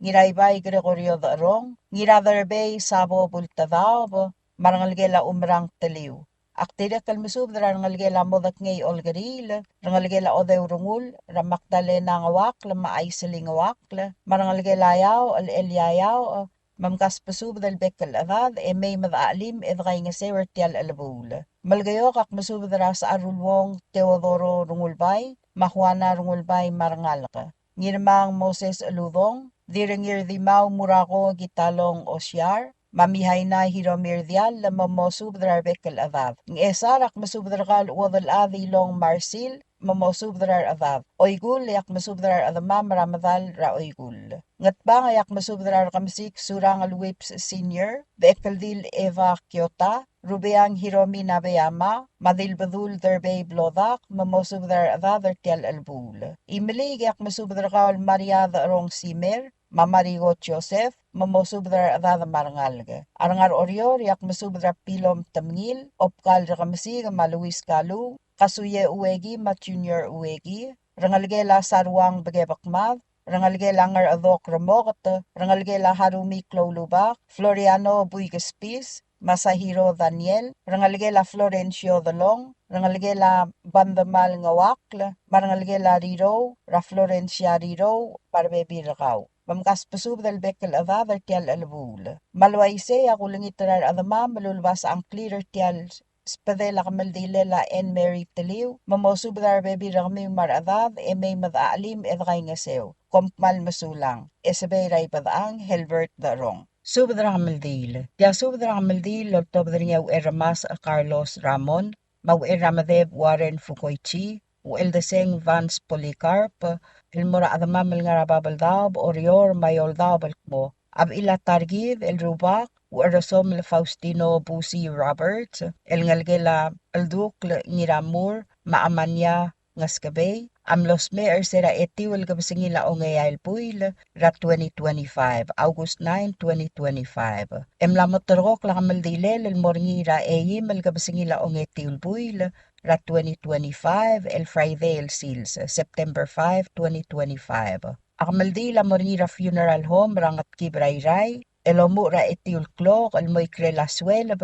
Ngiraibai Gregorio Decherong, Ngiraderbei Sabo Bultedaob, me a rengelekel a Umerang Teliu. Ak dirrek el mesubed er a rengelekel a Modekngei Olkeriil, rengelekel a Odeu Rengul, er a Magdalena Ngeuakl, me a Aisling Ngeuakl, me a rengelekel a Iaoch el Elia Iaoch, me mkasbesubed el bek el chedad, e mei me de chelim e de kaingeseu er tia el chelebuul. Melekeok ak mesubed er a Secharuluong Teodoro Rengulbai, me a Juana Rengulbai me a rengalek. Ngirmang Moses Eludong, Dirrengir Dimau Murako Kitalong Osiar, me a Mihaina Hiromir Diall, me mosubed er a rebek el chedad. Ngchesar ak mesubed er kau el Uodelchad Ilong Marsil, me mosubed er a rechedad. Oikull e ak mesubed er a rechedemam er a medal er a Oikull. Ngetbang e ak mesubed er a Rekemesik Surangel Whipps Senior, Bechekeldil Eva Kiota, Rubeang Hiromi Nabeyama, me a Dilbedul Derbei Blodak, me mosubed er a rechedad er tia el chelebuul. Imeliik e ak mesubed er kau el Maria Decherong Simer, me a Mariko Joseph, me mosubed er a rechedad me a rengalek. A rengar Oreor e ak mesubed er a Pilom Temengil, Obkal Rekemesik, me a Luis Kalu, Kasuye Ueki, me a Junior Ueki, rengelekel a Saruang Bekebekmad, rengelekel a Ngerchedok Remoket, rengelekel a Harumi Kloulubak, Floriano Buikespis, Masahiro Daniel, rengelekel a Florencio Delong, rengelekel a Bandemal Ngeuakl, me a rengelekel a Rirou, er a Florencia Rirou, me a rebebil er kau. Me mkasbesubed el bek el chedad er tia el chelebuul. Me a le uaisei e ak ulengit er a rechedemam el ulebas a ngklir er tia el sbedel a kemeldilel a Anne Mary Teliu, me mosubed er a rebebil er kemiu me a rechedad, e mei me de chelim e de kaingeseu. Kom kmal mesulang. Esebei er a Ibedechang, Helbert Decherong. Subed er a kemeldiil. Tia subed er a kemeldiil el oltobed er ngii a Ucherremasech Carlos Ramon, me a Ucherramedeb Warren Fukoichi, Ucheldeseng Vance Polycarp, el mo er a chedemam el ngar er a Babeldaob, Oreor, me a Eouldaob el kmo a bechil a ta er kid el rubak, Ucherresomel Faustino Busi Roberts, el ngelekel a Cheldukl Ngiramur, me a Amania Ngeskebei, a mlo smecher er se er a etiu el kebesengil a ongeai el buil er a twenty twenty-five, August nine, twenty twenty-five. E mla mo terrekokl a kemeldilel el mo er ngii er a eim el kebesengil a ongetiu el buil er a twenty twenty-five, el Friday el sils, September five, twenty twenty-five. A kemeldiil a mo er ngii er a funeral home er a Ngetkib er a Irrai, el omuchel er a etiu el klok el mo ikrel a sueleb,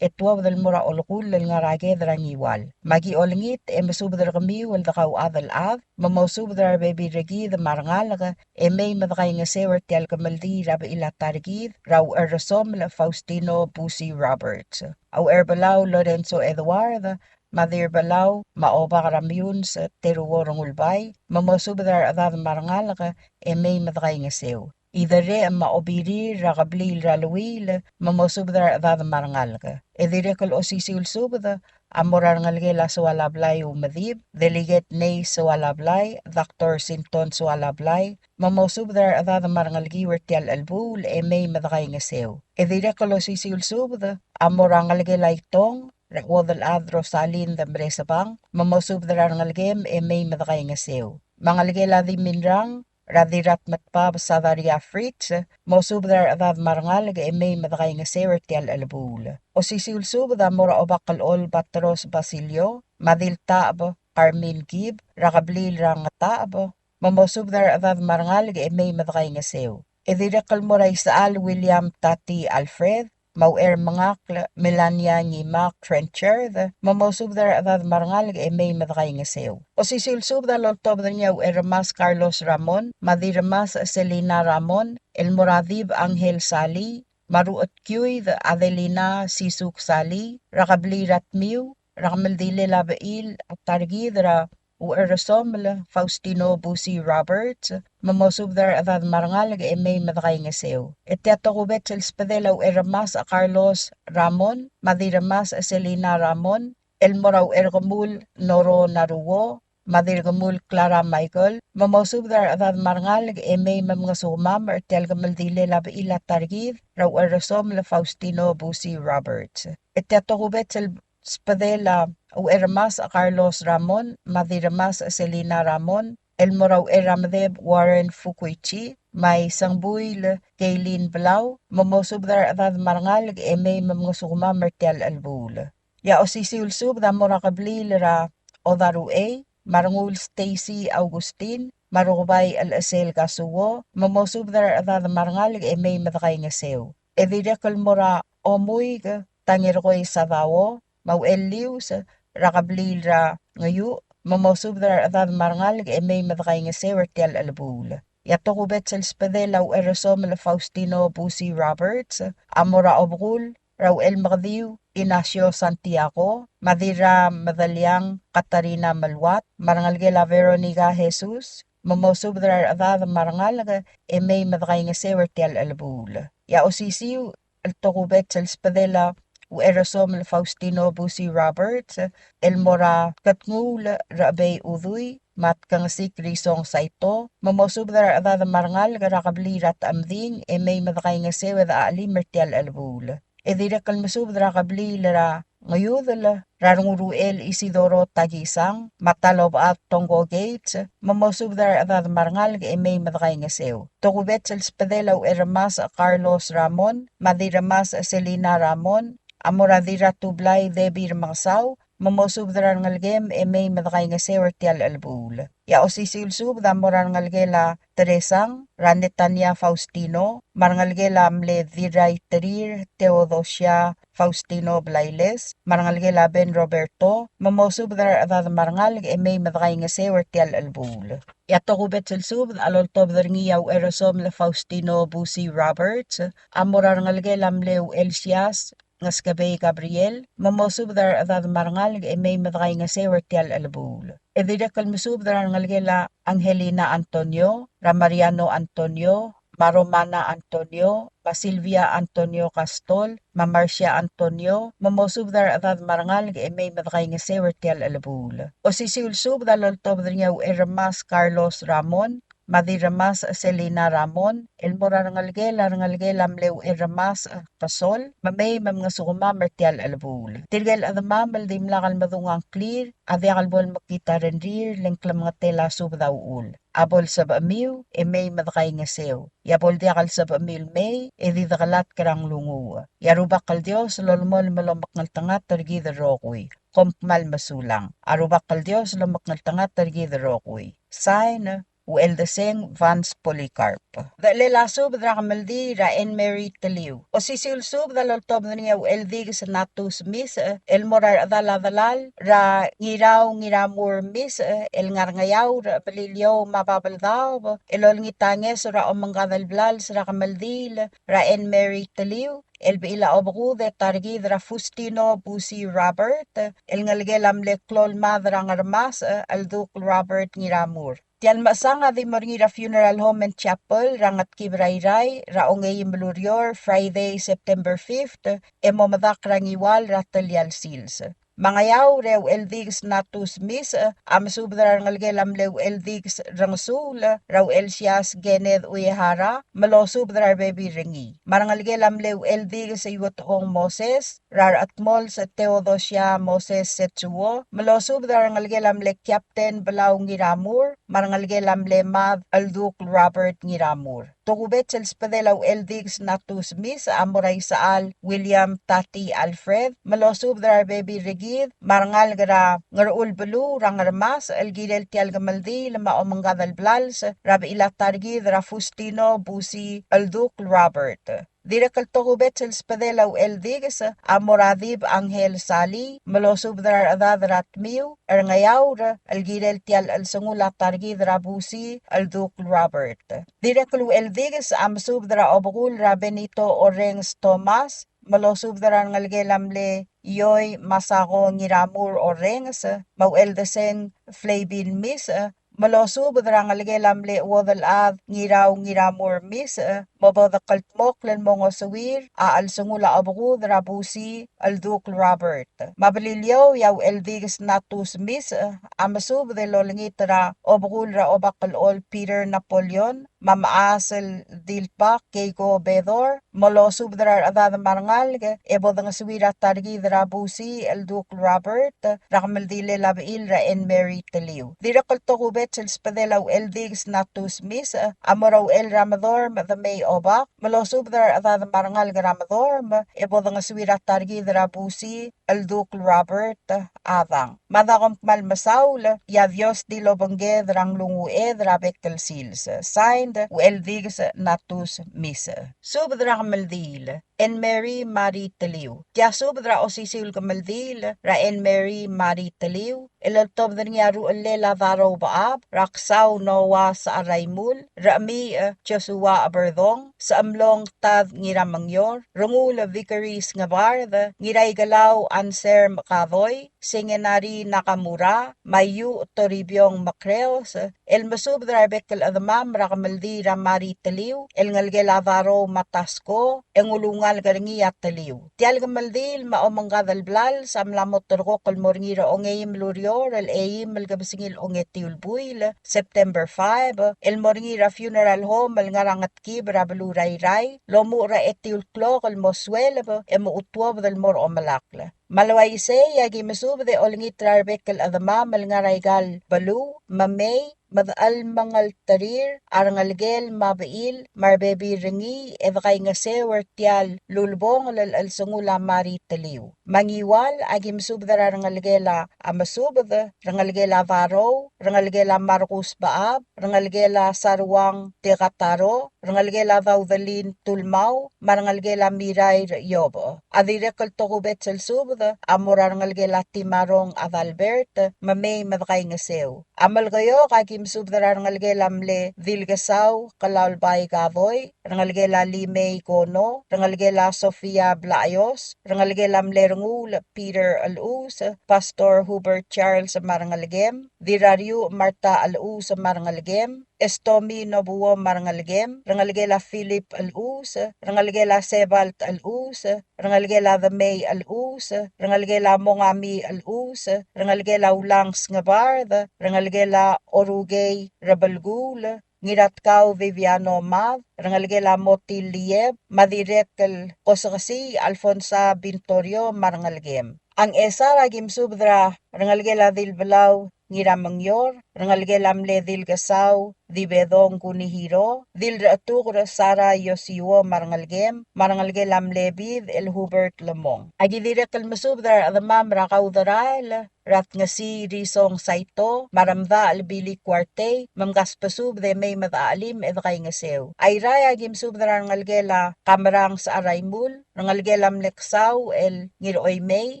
e tuobed el mo er a olekull el ngar er a ked er a Ngiwal. Me aki olengit e mesubed er kemiu el dekauchad el chad, me mosubed er a rebebil er kid me a rengalek, e mei me dekaingeseu er tia el kemeldiil er a bechil a ta er kid er a Ucherresomel Faustino Busi Roberts. A Ucherbelau Lorenzo Edward, me a Dirbelau me a Obak er a Meyuns Teruo Rengulbai, me mosubed er a rechedad me a rengalek, e mei me dekaingeseu. Iderrech me a obirir er a kebliil er a Luil, me mosubed er a rechedad me a rengalek. E dirrek el osisiu el subed a mo er a rengelekel a Soalablai Umedib, Delegate Nei Soalablai, Doctor Sinton Soalablai, me mosubed er a rechedad me a rengelekiu er tia el chelebuul, e mei me dekaingeseu. E dirrek el osisiu el subed a mo er a ngelekel a Itong, er a Uodelchad Rosalind Mresebang, me mosubed er a rengelekem, e mei me dekaingeseu. Me a ngelekel a Dimindrang, er a Dirratmetbab Sadaria Fritz, mosubed er a rechedad me a rengalek, e mei me dekaingeseu er tia el chelebuul. Osisiu el subed a mo er a Obak el Olbatros Basilio, me a Diltacheb Carmen Kib, er a kebliil er a Ngetacheb, me mosubed er a rechedad me a rengalek, e mei me dekaingeseu. E dirrek el mo er a Isechal William Tati Alfred, me a Uchermengakl Melania Ngimak Trenchard, me mosubed er a rechedad me a rengalek, e mei me dekaingeseu. Osisiu el subed a loltobed er ngii a Ucherremas Carlos Ramon, me a Dirremas Selina Ramon, el mo er a Dib Angel Sali, me a Ruchetkiuid Adelina Sisuk Sali, er a kebliil er a Tmiu, er a kemeldilel a bechil a ta er kid er a Ucherresomel Faustino Busi Roberts, me mosubed er a rechedad me a rengalek, e mei me dekaingeseu. E tia tokubets el sbedel a Ucherremas Carlos Ramon, me a Dirremas Selina Ramon, el mo er a Ucherkemul Noro Naruo, me a Dirkemul Clara Michael, me mosubed er a rechedad me a rengalek, e mei me mngesukemam er tia el kemeldilel a bechil a ta er kid er a Ucherresomel Faustino Busi Roberts. E tia tokubets el sbedel a Ucherremas Carlos Ramon, me a Dirremas Selina Ramon, el mo er a Ucherramedeb Warren Fukuichi, me a Isengbuil Keilin Blau, me mosubed er a rechedad me a rengalek, e mei me mngesukemam er tia el chelebuul. E a osisiu el subed a mo er a kebliil er a Odaruchei, me a Rengul Stacy Augustin, me a Rukebai Chelsel Kasuo, me mosubed er a rechedad me a rengalek, e mei me dekaingeseu. E dirrek el mo er a Omuik Tangerkoi Sadao, me a Uchellius er a kebliil er a Ngeiuch, me mosubed er a rechedad me a rengalek, e mei me dekaingeseu er tia el chelebuul. E a tokubets el sbedel a Ucherresomel Faustino Busi Roberts a mo er a Obekul er a Uchelmekediu Ignacio Santiago, me a Dirramedeliang Katarina Meluat, me a rengelekel a Veronica Jesus, me mosubed er a rechedad me a rengalek, e mei me dekaingeseu er tia el chelebuul. E a osisiu el tokubets el sbedel a Ucherresomel Faustino Busi Roberts, el mo er a Ketnguul Rechebei Udui, me a Tkengesik Risong Saito, me mosubed er a rechedad me a rengalek er a kebliil er a Techemding, e mei me dekaingeseu e dechachelim er tia el chelebuul. E dirrek el mesubed er a kebliil er a Ngeiudel, er a Renguruchel Isidoro Takisang, me a Talobechad Tongko Gates, me mosubed er a rechedad me a rengalek, e mei me dekaingeseu. Tokubets el sbedel a Ucherremas Carlos Ramon, me a Dirremas Selina Ramon, a mo er a Dirratublai Debbie Remengesau, me mosubed er a rengelekem, e mei me dekaingeseu er tia el chelebuul. E a osisiu el subed a mo er a rengelekel a Teresang, er a Netania Faustino, me a rengelekel a mle Dirraiterir Theodosia Faustino Blailes, me a rengelekel a Ben Roberto, me mosubed er a rechedad me a rengalek, e mei me dekaingeseu er tia el chelebuul. E a tokubets el subed a loltobed er ngii a Ucherresomel Faustino Busi Roberts a mo er a rengelekel a mle Uchelsias Ngeskebei Gabriel, me mosubed er a rechedad me a rengalek, e mei me dekaingeseu er tia el chelebuul. E dirrek el mesubed er a rengelekel a Angelina Antonio, er a Mariano Antonio, me a Romana Antonio, me a Silvia Antonio Kastol, me a Marcia Antonio, me mosubed er a rechedad me a rengalek, e mei me dekaingeseu er tia el chelebuul. Osisiu el subed a loltobed er ngii a Ucherremas Carlos Ramon me a Dirremasech Selina Ramon, el mo er a rengelekel a rengelekel a mle Ucherremasech Kesol, me mei me mngesukemam er tia el chelebuul. Tirke el chedemam el dimlak el medung a ngklir a diak el bo lemekngit a rengrir, le ng klemengetel a subed a uchul. A bo lsebechemiu e mei me dekaingeseu. E a bo ldiak el sebechemiu el mei e di dekelatk er a nglunguuch. E a Rubak el Dios lolemolem el omekngeltengat er kid el rokui. Kom kmal mesulang. A Rubak el Dios lomekngeltengat er kid el rokui. Sign, Ucheldeseng Vance Polycarp. Dechelel a subed er a kemeldiil er a Anne Mary Teliu. Osisiu el subed a loltobed er ngii a Ucheldikes Natus Misech, el mo er a rechedal a delal er a Ngirau Ngiramur Misech, el ngar er a Ngeaur, Beliliou me a Babeldaob, el olengit a ngeso er a omengkad el blals er a kemeldiil er a Anne Mary Teliu, el bechil a obekudel e ta er kid er a Fustino Busi Robert, el ngelekel a mle klou el mad er a Ngermasech, el Duk Robert Ngiramur. Tia el mechesang a di mo er ngii er a Funeral Home and Chapel er a Ngetkib er a Irrai er a ongeim el ureor, Friday, September fifth, e mo medakl er a Ngiwal er a telia el sils. Me a Ngeaur e a Ucheldikes Natus Misech a mesubed er a rengelekel a mle Ucheldikes Rengesuul er a Uchelsias Kenneth Uehara, me losubed er a rebebil er ngii. Me a rengelekel a mle Ucheldikes Iuetechong Moses, er a Rechedmols Theodosia Moses Setsuo, me losubed er a rengelekel a mle Captain Belau Ngiramur, me a rengelekel a mle Mad el Duk Robert Ngiramur. Tokubets el sbedel a Ucheldikes Natus Misech a mo er a Isechal William Tati Alfred, me losubed er a rebebil er kid, me a rengalek er a Ngerchul beluu er a Ngermasech el kirel tia el kemeldiil me a omengkad el blals er a bechil a ta er kid er a Fustino Busi el Duk Robert. Dirrek el tokubets el sbedel a Ucheldikes a mo er a Dib Angel Sali, me losubed er a rechedad er a Tmiu er a Ngeaur el kirel tia el chelsengul a ta er kid er a Busi el Duk Robert. Dirrek el Ucheldikes a mesubed er a obekul er a Benito Orrenges Thomas, me losubed er a rengelekel a mle Ioi Masako Ngiramur Orrenges, me a Ucheldeseng Flavin Misech, me losubed er a ngelekel a mle chuodel chad Ngirau Ngiramur Misech, me bo dekldmokl el mo ngosuir a chelsengul a obekudel er a Busi el Duk Robert. Me a Beliliou e a Ucheldikes Natus Misech a mesubed el olengit er a obekul er a Obak el Chol Peter Napoleon, me a mechas el Dilbak Keiko Bedor, me losubed er a rechedad me a rengalek, e bo dengesuir a ta er kid er a Busi el Duk Robert er a kemeldilel a bechil er a Anne Mary Teliu. Dirrek el tokubets el sbedel a Ucheldikes Natus Misech a mo er a Uchel er a Medorm Demei Obak, me losubed er a rechedad me a rengalek er a Medorm, e bo dengesuir a ta er kid er a Busi el Duk Robert Adang. Mada kom kmal mesaul, e a Dios di lobengked er a nglunguched er a bek el sils. Signed, Ucheldikes Natus Misech. Subed er a kemeldiil, Anne Mary Mari Teliu. Tia subed er a osisiu el kemeldiil er a Anne Mary Mari Teliu, el oltobed er ngii a ruchellel a Darou Bechab, er a Ksau Noah Secharaimul, Rechemiich Joshua Cheberdong, Sechemlong Tad Ngiramengior, Rengul Vickery Sngebard, Ngiraikelau Anser Mekadoi, Sengenari Nakamura, me a Iuch Toribiong Mekreos, el mesubed er a rebek el chedemam er a kemeldiil er a Mari Teliu, el ngelekel a Darou Matasko, e ng ulungalek er ngii a Teliu. Tia el kemeldiil me a omengkad el blals a mla mo terrekokl el mo er ngii er a ongeim el ureor el eim el kebesengil ongetiu el buil, September five, el mo er ngii er a funeral home el ngar er a Ngetkib er a beluu er a Irrai, el omuchel er a etiu el klok el mo sueleb, e mochu tuobed el mo er a omelakl. Me a le uaisei, e aki mesubed e olengit er a rebek el chedemam el ngar er aika el beluu, me mei, me dechelmengelterir a rengelekel me a bechil me a rebebil er ngii e dekaingeseu er tia el ulebongel el chelsengul a Mari Teliu. Me a Ngiwal, aki mesubed er a rengelekel a Mesubed, rengelekel a Darou, rengelekel a Markus Bechab, rengelekel a Saruang Tekataro, rengelekel a Daudelin Tulmau, me a rengelekel a Mirair Iobech. A dirrek el tokubets el subed a mo er a rengelekel a Timarong Adalbert, me mei me dekaingeseu. A Melekeok, aki mesubed er a rengelekel a mle Dilkesau Kelaulbai Kadoi, rengelekel a Limei Kono, rengelekel a Sofia Blaios, rengelekel a mle Rengul Peter Elus, Pastor Hubert Charles me a rengelekem, Dirrariuch Martha Elus me a rengelekem, Estomi Nobuo me a rengelekem, rengelekel a Philip Elus, rengelekel a Sebalt Elus, rengelekel a Demei Elus, rengelekel a Mongami Elus, rengelekel a Ulang Sngebard, rengelekel a Orukei Rebelkuul, Ngiratkau Viviano Mad, rengelekel a Motil Lieb, me a dirrek el Kosekesii Alfonsa Bintorio me a rengelekem. A Ngchesar a ki mesubed er a rengelekel a Dilbelau Ngiramengior, rengelekel a mle Dilkesau Dibedong Kunihiro, Dilrechetuker Sara Yosiwo me a rengelekem, me a rengelekel a mle Bid el Hubert Lemong. A ki dirrek el mesubed er a rechedemam er a Kauderael, er a Tngesii Risong Saito, me a Remdachel Billy Kuartei, me mkasbesubed e mei me dechachelim e dekaingeseu. Airai a ki mesubed er a rengelekel a Kamerang Secharaimul, rengelekel a mle Ksau el Ngiroimei,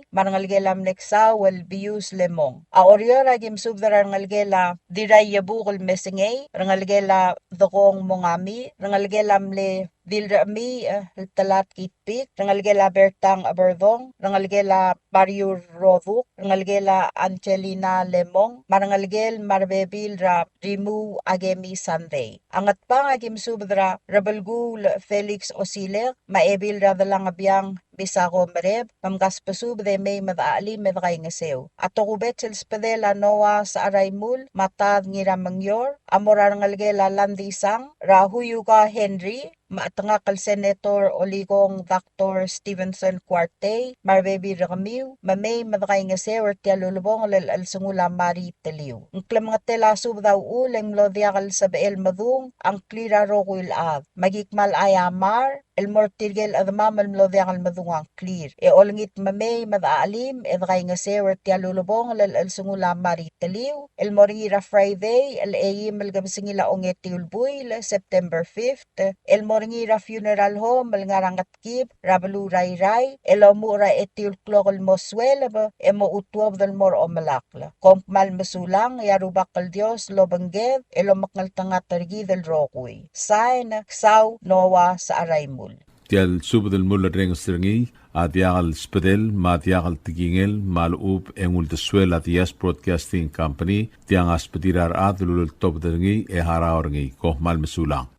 me a rengelekel a mle Ksau el Bius Lemong. A Oreor a ki mesubed er a rengelekel a Diraiebuk el Mesengei, rengelekel a Dekong Mongami, rengelekel a mle Dilrechemii, eh, el Telat Kitpik, rengelekel a Bertang Eberdong, rengelekel a Mariur Roduk, rengelekel a Angelina Lemong, me a rengelekel me a rebebil er a Rimuu Akemi Sandei. A Ngatpang a ki mesubed er a Rebelkuul Felix Osilek, me a Ebil er a Delangebiang Misako Mereb, me mkasbesubed e mei me dechachelim e dekaingeseu. A tokubets el sbedel a Noah Secharaimul, me a Tad Ngiramengior, a mo er a rengelekel a Landisang, er a Huyuka Henry, me a chetengakl el Senator Olikong Doctor Stevenson Kuartei, me a rebebil er kemiu, me mei me dekaingeseu er tia el ulebongel el chelsengul a Mari Teliu. Ng klemengetel a subed a uchul e ng mlo diak el sebechel medung a ngklir a rokui el chad. Me ki kmal aiamar, el mo er tirke el chedemam el mlo diak el medung a ngklir. E olengit me mei me dechachelim e dekaingeseu er tia el ulebongel el chelsengul a Mari Teliu, el mo er ngii er a Friday, el eim el kebesengil a ongetiu el buil, September fifth, el mo er ngii er a funeral home el ngar er a Ngetkib, er a beluu er a Irrai, el omuchel er a etiu el klok el mo sueleb, e mo tuobed el mo er a omelakl. Kom kmal mesulang, e a Rubak el Dios lobengked, el omekngeltengat er kid el rokui. Sain, Ksau Noah Secharaimul. Tia el subed el mulerrenges er ngii a diak el sbedel me a diak el tekingel me a lechub e ng uldesuel a Diaz Broadcasting Company, tiang a sbedir a rechad el uleltobed er ngii e harau er ngii. Kom kmal mesulang.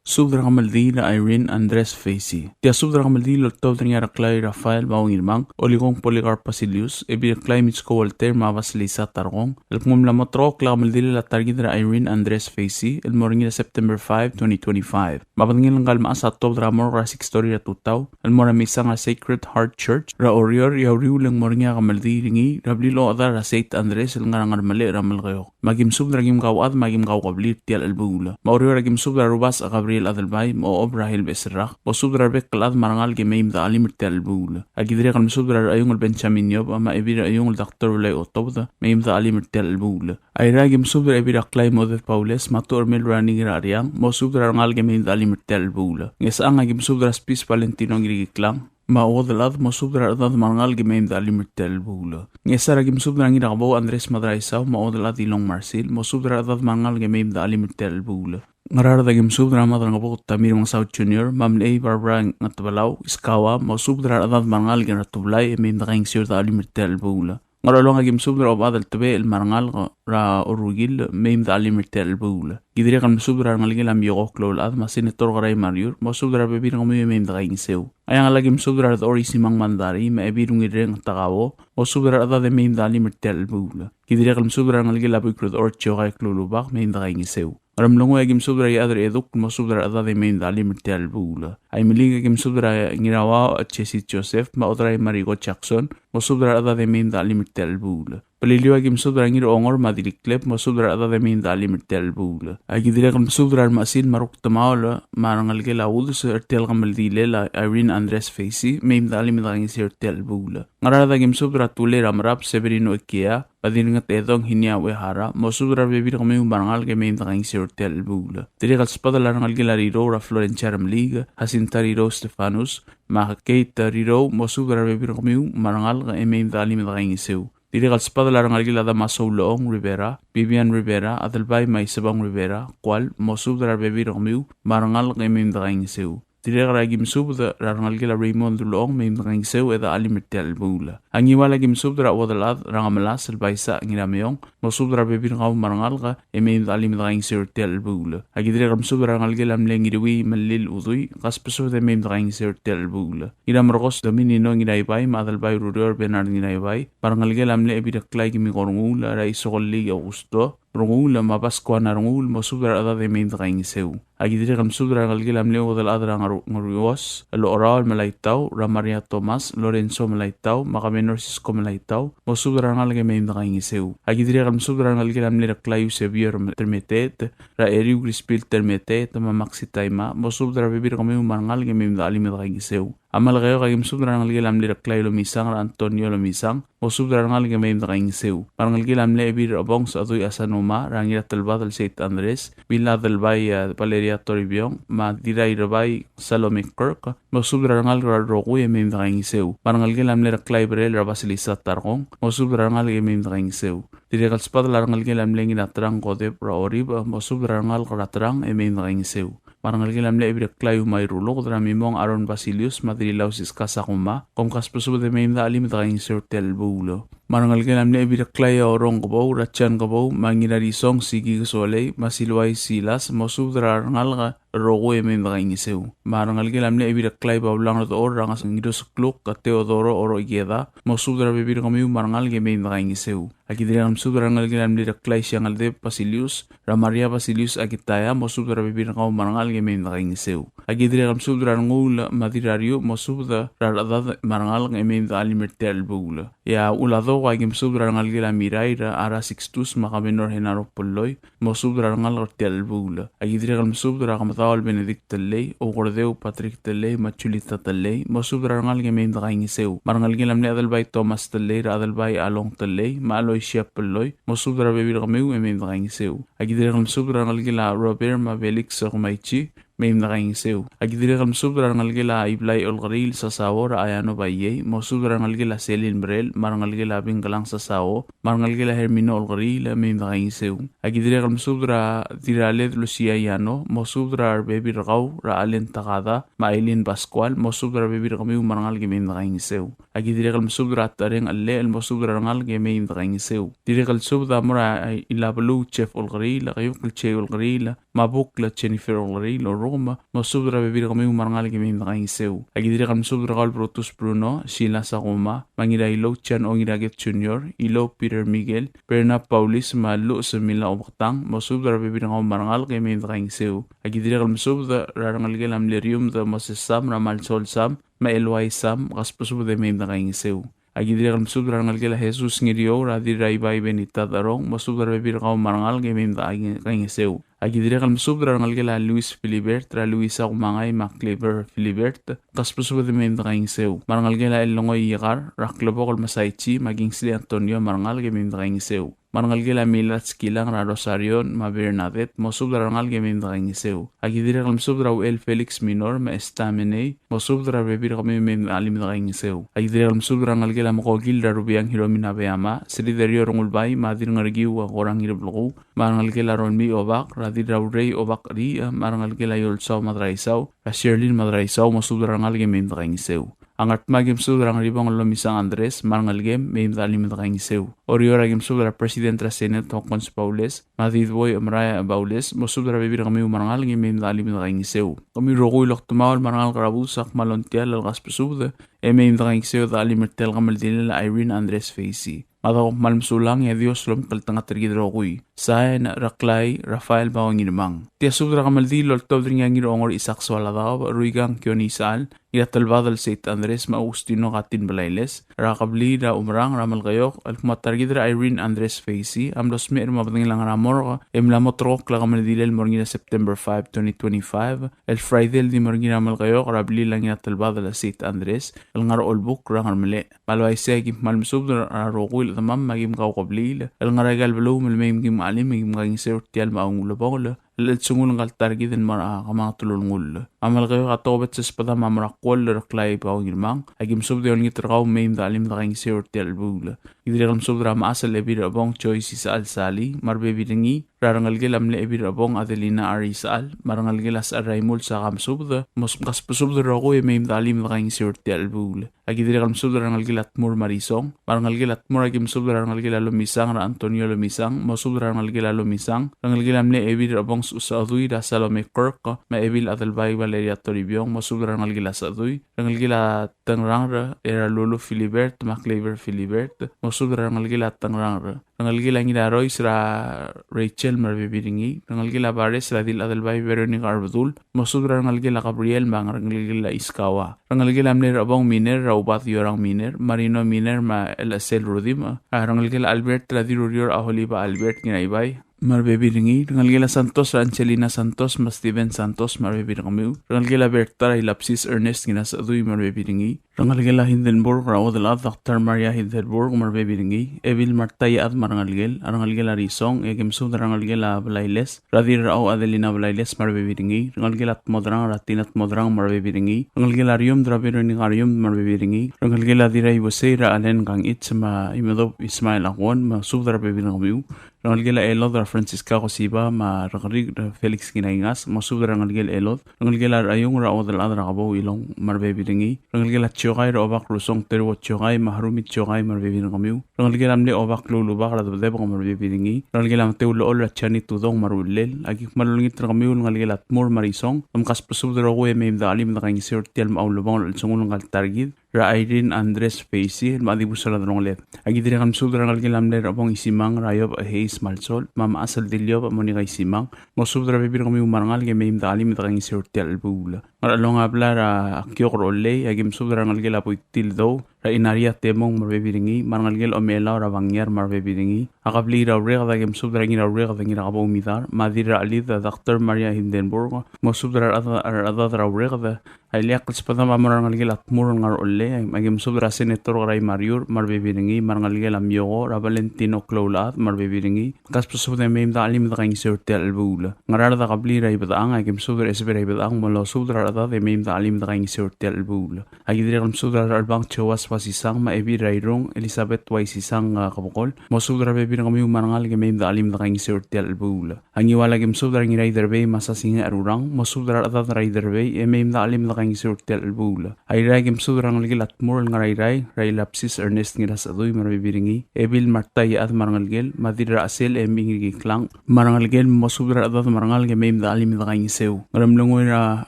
Subed er a kemeldiil a Irene Andres Facey. Tia subed er a kemeldiil el oltobed er ngii a Reklai Rafael Bao Ngirmang, Olikong Polycarp Basilius, Ebil Reklai Mitsko Walter me a Basilisa Tarkong, el kmo ng mla mo terrekokl a kemeldiil a ta er kid er a Irene Andres Facey, el mo er ngii er a September five, twenty twenty-five. Me a bedengel ngka el mechas a tuobed er a morgue er a six thirty er a tutau, el mo er a misang er a Sacred Heart Church er a Oreor, e a uriul e ng mo er ngii a kemeldiil er ngii er a blil ochedal er a Saint Andres el ngar er a Ngermelech er a Melekeok. Me a ki mesubed er a kim kauchad me a kim kaukebliil er tia el chelebuul. Me a Oreor a ki mesubed er a Rubasech Gabriel Adelbai, me a Ochob Rahel Beserrak, mosubed er a rebek el chad me a rengalek e mei me dechelim er tia el chelebuul. A ki dirrek el mesubed er a Rechaiung el Benjamin Yob, me a Ebil er a Rechaiung el Doctor Ulai Otobed, mei me dechelim er tia el chelebuul. Airai a ki mesubed er a Ebil er a Klai Moded Paules, me a Tuchermel Rani Ngirariang, mosubed er a rengalek e mei me dechelim er tia el chelebuul. Ngesechang a ki mesubed er a Spis Valentino Ngirikiklang, me a Uodelchad, mosubed er a rechedad me a rengalek e mei me dechelim er tia el chelebuul. Ngchesar a ki mesubed er a Ngirakebou Andres Madraisau, me a Uodelchad Ilong Marsil, mosubed er a rechedad me a rengalek e mei me dechelim er tia el chelebuul. Ngaraard a ki mesubed er a Madrangebuked Tamir Mengsau Junior, me a Mlechei Barbara Ngetebelau Iskawa, mosubed er a rechedad me a rengalek er a Tublai e mei me dekaingeseu e dechelim er tia el chelebuul. Ngerchelong a ki mesubed er a Obechad el Tebechel me a rengalek er a Orukil, mei me dechelim er tia el chelebuul. Ki dirrek el mesubed er a rengelekel a Mioko Kloulechad me a Senator Kerai Mariur, mosubed er a rebebil er kemiu e mei me dekaingeseu. Aiangel a ki mesubed er a Redechor Isimang Mandari me a Ebil Ungilreng Takao, mosubed er a rechedad e mei me dechelim er tia el chelebuul. Ki dirrek el mesubed er a rengelekel a Buik Redechor Chiokai Kloulubak, mei me dekaingeseu. Ngeremlengui a ki mesubed er a Iechad er a Eduk, mosubed er a rechedad e mei me dechelim er tia el chelebuul. Aimeliik a ki mesubed er a Ngiraua Jesse Joseph, me a Odrai Mariko Jackson, mosubed er a rechedad e mei me dechelim er tia el chelebuul. Beliliou a ki mesubed er a Ngirongor me a Dilikleb, mosubed er a rechedad e mei me dechelim er tia el chelebuul. A ki dirrek el mesubed er a Remechesil me a Rukdemaol me a rengelekel a Udes er tia el kemeldiil er a Irene Andres Facey, mei me dechelim e dekaingeseu er tia el chelebuul. Ngaraard a ki mesubed er a Tulei er a Merab Severino Ekea, me a Dirngetedong Hinia Uehara, mosubed er a rebebil er kemiu me a rengalek e mei me dekaingeseu er tia el chelebuul. Dirrek el sbedel a rengelekel a Rirou er a Florencia Remeliik, Jacinta Rirou Stefanus, me a Kate Rirou, mosubed er a rebebil er kemiu me a rengalek e mei me dechelim e dekaingeseu. Dirrek el sbedel a rengelekel a Damaso Ulechong Rivera, Vivian Rivera, Adelbai me a Isebong Rivera, Kual, mosubed er a rebebil er kemiu me a rengalek e mei me dekaingeseu. Dirrek er a ki mesubed er a rengelekel a Raymond Ulechong, mei me dekaingeseu e dechelim er tia el chelebuul. A Ngiwal a ki mesubed er a Uodelchad er a Ngemelas el Baisach Ngirameong, mosubed er a rebebil er kau me a rengalek e mei me de chelim e de kaingeseu er tia el chelebuul. A ki dirrek el mesubed er a rengelekel a mle Ngiriuii Melil Udui, kasbesubed e mei me de kaingeseu er tia el chelebuul. Ngiramerkos Dominino Ngiraibai me a Adelbai Rurior Bernard Ngiraibai, me a rengelekel a mle Ebil Reklai Kimiko Renguul, er a Isokelii Augusto Renguul, me a Pascuana Renguul, mosubed er a rechedad e mei me de kaingeseu. A ki dirrek el mesubed er a rengelekel a mle Uodelchad er a Ngeru-, Ngeruios, el Oraol Melaitau, er a Maria Thomas, Lorenzo Melaitau, me a Governor Cisco Melaitau, mosubed er a rengalek e mei me de kaingeseu. A ki dirrek el mesubed er a rengelekel a mle Reklai Eusebio Termeteet, er a Eriu Crispin Termeteet, me a Maxi Taima, mosubed er a rebebil er kemiu me a rengalek e mei me de chelim e de kaingeseu. A Melekeok a ki mesubed er a rengelekel a mle Reklai Lomisang, er a Antonio Lomisang, mosubed er a rengalek e mei me de kaingeseu. Me a rengelekel a mle Ebil er a Bong Sadui Asanuma, er a Ngiratelbadel Saint Andres, Bill Adelbai, eh, Valeria Toribiong, me a Dirairebai Salome Kirk, mosubed er a rengalek er a rokui e mei me de kaingeseu. Me a rengelekel a mle Reklai Berel er a Basilisa Tarkong, mosubed er a rengalek e mei me de kaingeseu. Dirrek el sbadel a rengelekel a mle Ngiraterang Kodep er a Oribech, mosubed er a rengalek er a Terang e mei me de kaingeseu. Me a rengelekel a mle Ebil Reklai Umai Ruluked er a Mimong Aaron Basilius me a Dirilau Siska Sakuma, kom kasbesubed e mei me de chelim e de kaingeseu er tia el chelebuul. Me a rengelekel a mle Ebil Reklai Orong Kebou, er a Jan Kebou, me a Ngirarisong Siki Kesolei, me a Siluai Silas, mosubed er a rengalek el rokui e mei me de kaingeseu. Me a rengelekel a mle Ebil Reklai Baulang Redechor, er a Ngas-, Ngirusekluk, a Teodoro Oro Ikeda, mosubed er a rebebil er kemiu me a rengalek e mei me de kaingeseu. A ki dirrek el mesubed er a rengelekel a mle Reklai Siangeldeb Basilius, er a Maria Basilius Akitaya, mosubed er a rebebil er kau me a rengalek e mei me de kaingeseu. A ki dirrek el mesubed er a Renguul me a Dirrariu, mosubed er a rechedad me a rengalek e mei me de chelim er tia el chelebuul. E a Uladok a ki mesubed er a rengelekel a Mirair, er a Sixtus me a Governor Genaro Polloi, mosubed er a rengalek er tia el chelebuul. A ki dirrek el mesubed er a Kemedaol Benedict Tellei, Oukerdeu Patrick Tellei, me a Julita Tellei, mosubed er a rengalek e mei me de kaingeseu. Me a rengelekel a mle Adelbai Thomas Tellei, er a Adelbai Along Tellei, me a Aloisia Polloi, mosubed er a rebebil er kemiu e mei me de kaingeseu. A ki dirrek el mesubed er a rengelekel a Robert me a Felix Komaichi, mei me de kaingeseu. A ki dirrek el mesubed er a rengelekel a Iblai Olkeriil Sasao, er a Ayano Baiei, mosubed er a rengelekel a Selin Brel, me a rengelekel a Bingkelang Sasao, me a rengelekel a Hermino Olkeriil, mei me de kaingeseu. A ki dirrek el mesubed er a Dirraled Lucia Yano, mosubed er a rebebil er kau, er a Allen Takada, me a Aileen Pascual, mosubed er a rebebil er kemiu me a rengalek e mei me de kaingeseu. A ki dirrek el mesubed er a Tareng Alle, el mosubed er a rengalek e mei me de kaingeseu. Dirrek el subed a mo er a Ilabeluu Jeff Olkeriil, a Keiukl Jay Olkeriil, me a Bukl Jennifer Olkeriil, Orrukem, mosubed er a rebebil er kemiu me a rengalek e mei me de kaingeseu. A ki dirrek el mesubed er kau el Brutus Bruno, Sheila Sakuma, me a Ngirailou Jan O. Ngiraked Junior, Ilou Peter Miguel, Bernard Paulis, me a Luches Mila Obektang, mosubed er a rebebil er kau me a rengalek e mei me de kaingeseu. A ki dirrek el mesubed er a rengelekel a mle Riumd Moses Sam, er a Malsol Sam, me a Eluai Sam, kasbesubed e mei me de kaingeseu. A ki dirrek el mesubed er a rengelekel a Jesus Ngiriou, er a Dirraibai Benita Darong, mosubed er a rebebil er kau me a rengalek e mei me de kaingeseu. A ki dirrek el mesubed er a rengelekel a Luis Philibert, er a Luisa Kumangai, me a Clever Philibert, kasbesubed e mei me de kaingeseu. Me a rengelekel a Elongoi Ikar, er a Klebokel Masaichi, me a Kingsley Antonio, me a rengalek e mei me de kaingeseu. Me a rengelekel a Milat Skilang, er a Rosarion, me a Bernadette, mosubed er a rengalek e mei me de kaingeseu. A ki dirrek el mesubed er a Uchel Felix Minor, me a Esta Menei, mosubed er a rebebil er kemiu e mei me de chelim e de kaingeseu. A ki dirrek el mesubed er a rengelekel a Mekokil, er a Rubiang Hiromi Nabeyama, Sriderio Rengulbai, me a Dirngerkiu, a Korang Ireblekuu, me a rengelekel a Rolmii Obak, er a Dirraurei Obak Rii, me a rengelekel a Iolsau Madraisau, er a Sherlyn Madraisau, mosubed er a rengalek e mei me de kaingeseu. A Ngardmau a ki mesubed er a Ngeribong el Lomisang Andres, me a rengelekem, mei me de chelim e de kaingeseu. Oreor a ki mesubed er a President er a Senate Hokkons Baules, me a Didboi Emeraia Baules, mosubed er a rebebil er kemiu me a rengalek e mei me de chelim e de kaingeseu. Kemiu el rokui el Okdemaol me a rengalek er a Budus a kmal ongtiall el kasbesubed e mei me de kaingeseu e de chelim er tia el kemeldilel a Irene Andres Feisi. Me a dekuk kmal mesulang e a Dios a lomekngeltengat er kid el rokui. Sain, Reklai Rafael Bao Ngirmang. Tia subed er a kemeldiil el oltobed er ngii a Ngirongor Isaac Soaladaob, Ruikang Kione Isechal, Ngiratelbadel Saint Andres me a Augustino Katin Blailes, er a kebliil er a Umerang er a Melekeok, el kmo a ta er kid er a Irene Andres Feisi a mlo smecher me a bedengel a ngar er a morgue, e mla mo terrekokl a kemeldilel el mo er ngii er a September five, twenty twenty-five, el Friday el di mo er ngii er a Melekeok er a blil a Ngiratelbadel Saint Andres, el ngar er a Olbuk er a Ngermelech. Me a le uaisei e a ki kmal mesubed er a rokui el chedemam me a ki mkaukebliil el ngar er aika el beluu me le mei me ki mchelim e ki mkaingeseu er tia el mo ulebongel el chelsengul ngka el ta er kid el mo er a kemanget el ulengull. A Melekeok a tokubets el sbedam a mo er a Kuoll er a Klai Bao Ngirmang, aki mesubed e olengit er kau me mei me de chelim de kaingeseu er tia el chelebuul. Ki dirrek el mesubed er a mechas el Ebil er a Bong Joyce Isechal Sali, me a rebebil er ngii, er a rengelekel a mle Ebil er a Bong Adelina R. Isechal, me a rengelekel a Sechal Raimul Saka Mesubed, mos-, mkasbesubed el rokui e mei me de chelim de kaingeseu er tia el chelebuul. Aki dirrek el mesubed er a rengelekel a Tmur Marisong, me a rengelekel a Tmur aki mesubed er a rengelekel a Lomisang er a Antonio Lomisang, mosubed er a rengelekel a Lomisang, rengelekel a mle Ebil er a Bong Sechedui er a Salome Kirk, me a Ebil Adelbai Valeria Toribiong, mosubed er a rengelekel a Sechedui, rengelekel a Tengrang er a Lulu Philibert, me a Claver Philibert, mosubed er a rengelekel a Tengrang er a rengelekel a Ngirarois er a Rachel me a rebebil er ngii, rengelekel a Bares er a Dil Adelbai Veronica Arbedul, mosubed er a rengelekel a Gabriel me a rengelekel a Iskawa. Rengelekel a mle Rebong Miner er a Ubad Yorang Miner, Marino Miner me a Elesel Rudim, a rengelekel a Albert er a Dirurior a Holiba Albert Ngiraibai, me a rebebil er ngii, rengelekel a Santos er a Angelina Santos me a Steven Santos me a rebebil er kemiu, rengelekel a Berta er a Ilapsis Ernest Ngirasechedui me a rebebil er ngii, rengelekel a Hindenburg er a Odelad Doctor Maria Hindenburg me a rebebil er ngii, Ebil Marta Iechad me a rengelekel, a rengelekel a Risong, e ki mesubed er a rengelekel a Blailes, er a Dirrau Adelina Blailes me a rebebil er ngii, rengelekel a Tmodrang er a Tina Tmodrang me a rebebil er ngii, rengelekel a Rium er a Veronica Rium me a rebebil er ngii, rengelekel a Dirraiuesei er a Allen Kangichi me a Imedub Ismael Aguon, mosubed er a rebebil er kemiu, rengelekel a Elod er a Francisca Kosiba me a Rekerik er a Felix Ngiraingas, mosubed er a rengelekel a Elod, rengelekel a Raiung er a Odelad er a Kebou Ilong me a rebebil er ngii, rengelekel a Tiokai er a Obak Rusong Teruo Tiokai me a Harumi Tiokai me a rebebil er kemiu, rengelekel a mle Obak Lulubak er a Debedebek me a rebebil er ngii, rengelekel a Mateu Lool er a Jani Tudong me a rullel, aki kmal olengit er kemiu el ngelekel a Tmur me a Risong, me mkasbesubed el rokui e mei me de chelim de kaingeseu er tia el mo ulebongel el chelsengul ngka el ta er kid, er a Irene Andres Feisi, el mla dibus er a delongeled. Aki dirrek el mesubed er a rengelekel a mle Rebong Isimang, er a Iob Hayes Malsol, me a mechas el Diliob Monica Isimang, mosubed er a rebebil er kemiu me a rengalek e mei me de chelim de kaingeseu er tia el chelebuul. Ngerchelong a blai er a Kiok er a Ollei, aki mesubed er a rengelekel a Buitil Dou, er a Inaria Temong me a rebebil er ngii, me a rengelekel a Omelau er a Bangiar me a rebebil er ngii. A kebliil er a Ureked, aki mesubed er a Ngiraureked Ngirakebou Midar, me a Dirrachelid Doctor Maria Hindenburg, mosubed er a rechedad, rechedad er a Ureked, A ileakl el sbedam a mo er a rengelekel a Tmur el ngar er a Ollei, me aki mesubed er a Senator Kerai Mariur me a rebebil er ngii, me a rengelekel a Mioko, er a Valentino Kloulechad me a rebebil er ngii, kasbesubed e mei me de chelim de kaingeseu er tia el chelebuul. Ngaraard a kebliil er a Ibedechang, aki mesubed er a Esebei er a Ibedechang, me losubed er a rechedad e mei me de chelim de kaingeseu er tia el chelebuul. Aki dirrek el mesubed er a Ralbang Joas Basisang me a Ebil er a Irung, Elizabeth Waisisang, a, Kebekol, mosubed er a rebebil er kemiu me a rengalek e mei me de chelim de kaingeseu er tia el chelebuul. A Ngiwal aki mesubed er a Ngiraiderbei me a Sasingech er a Rurang, mosubed er a rechedad er a Iderbei, e mei me de chelim de kaingeseu er tia el chelebuul. A Irrai aki mesubed er a rengelekel a Tmur el ngar er a Irrai, er a Ilapsis Ernest Ngirasechedui me a rebebil er ngii, Ebil Marta Iechad me a rengelekel, me a Dirrachesel Emi Ngirkiklang me a rengelekel, mosubed er a rechedad me a rengalek e mei me de chelim de kaingeseu. Ngeremlengui er a,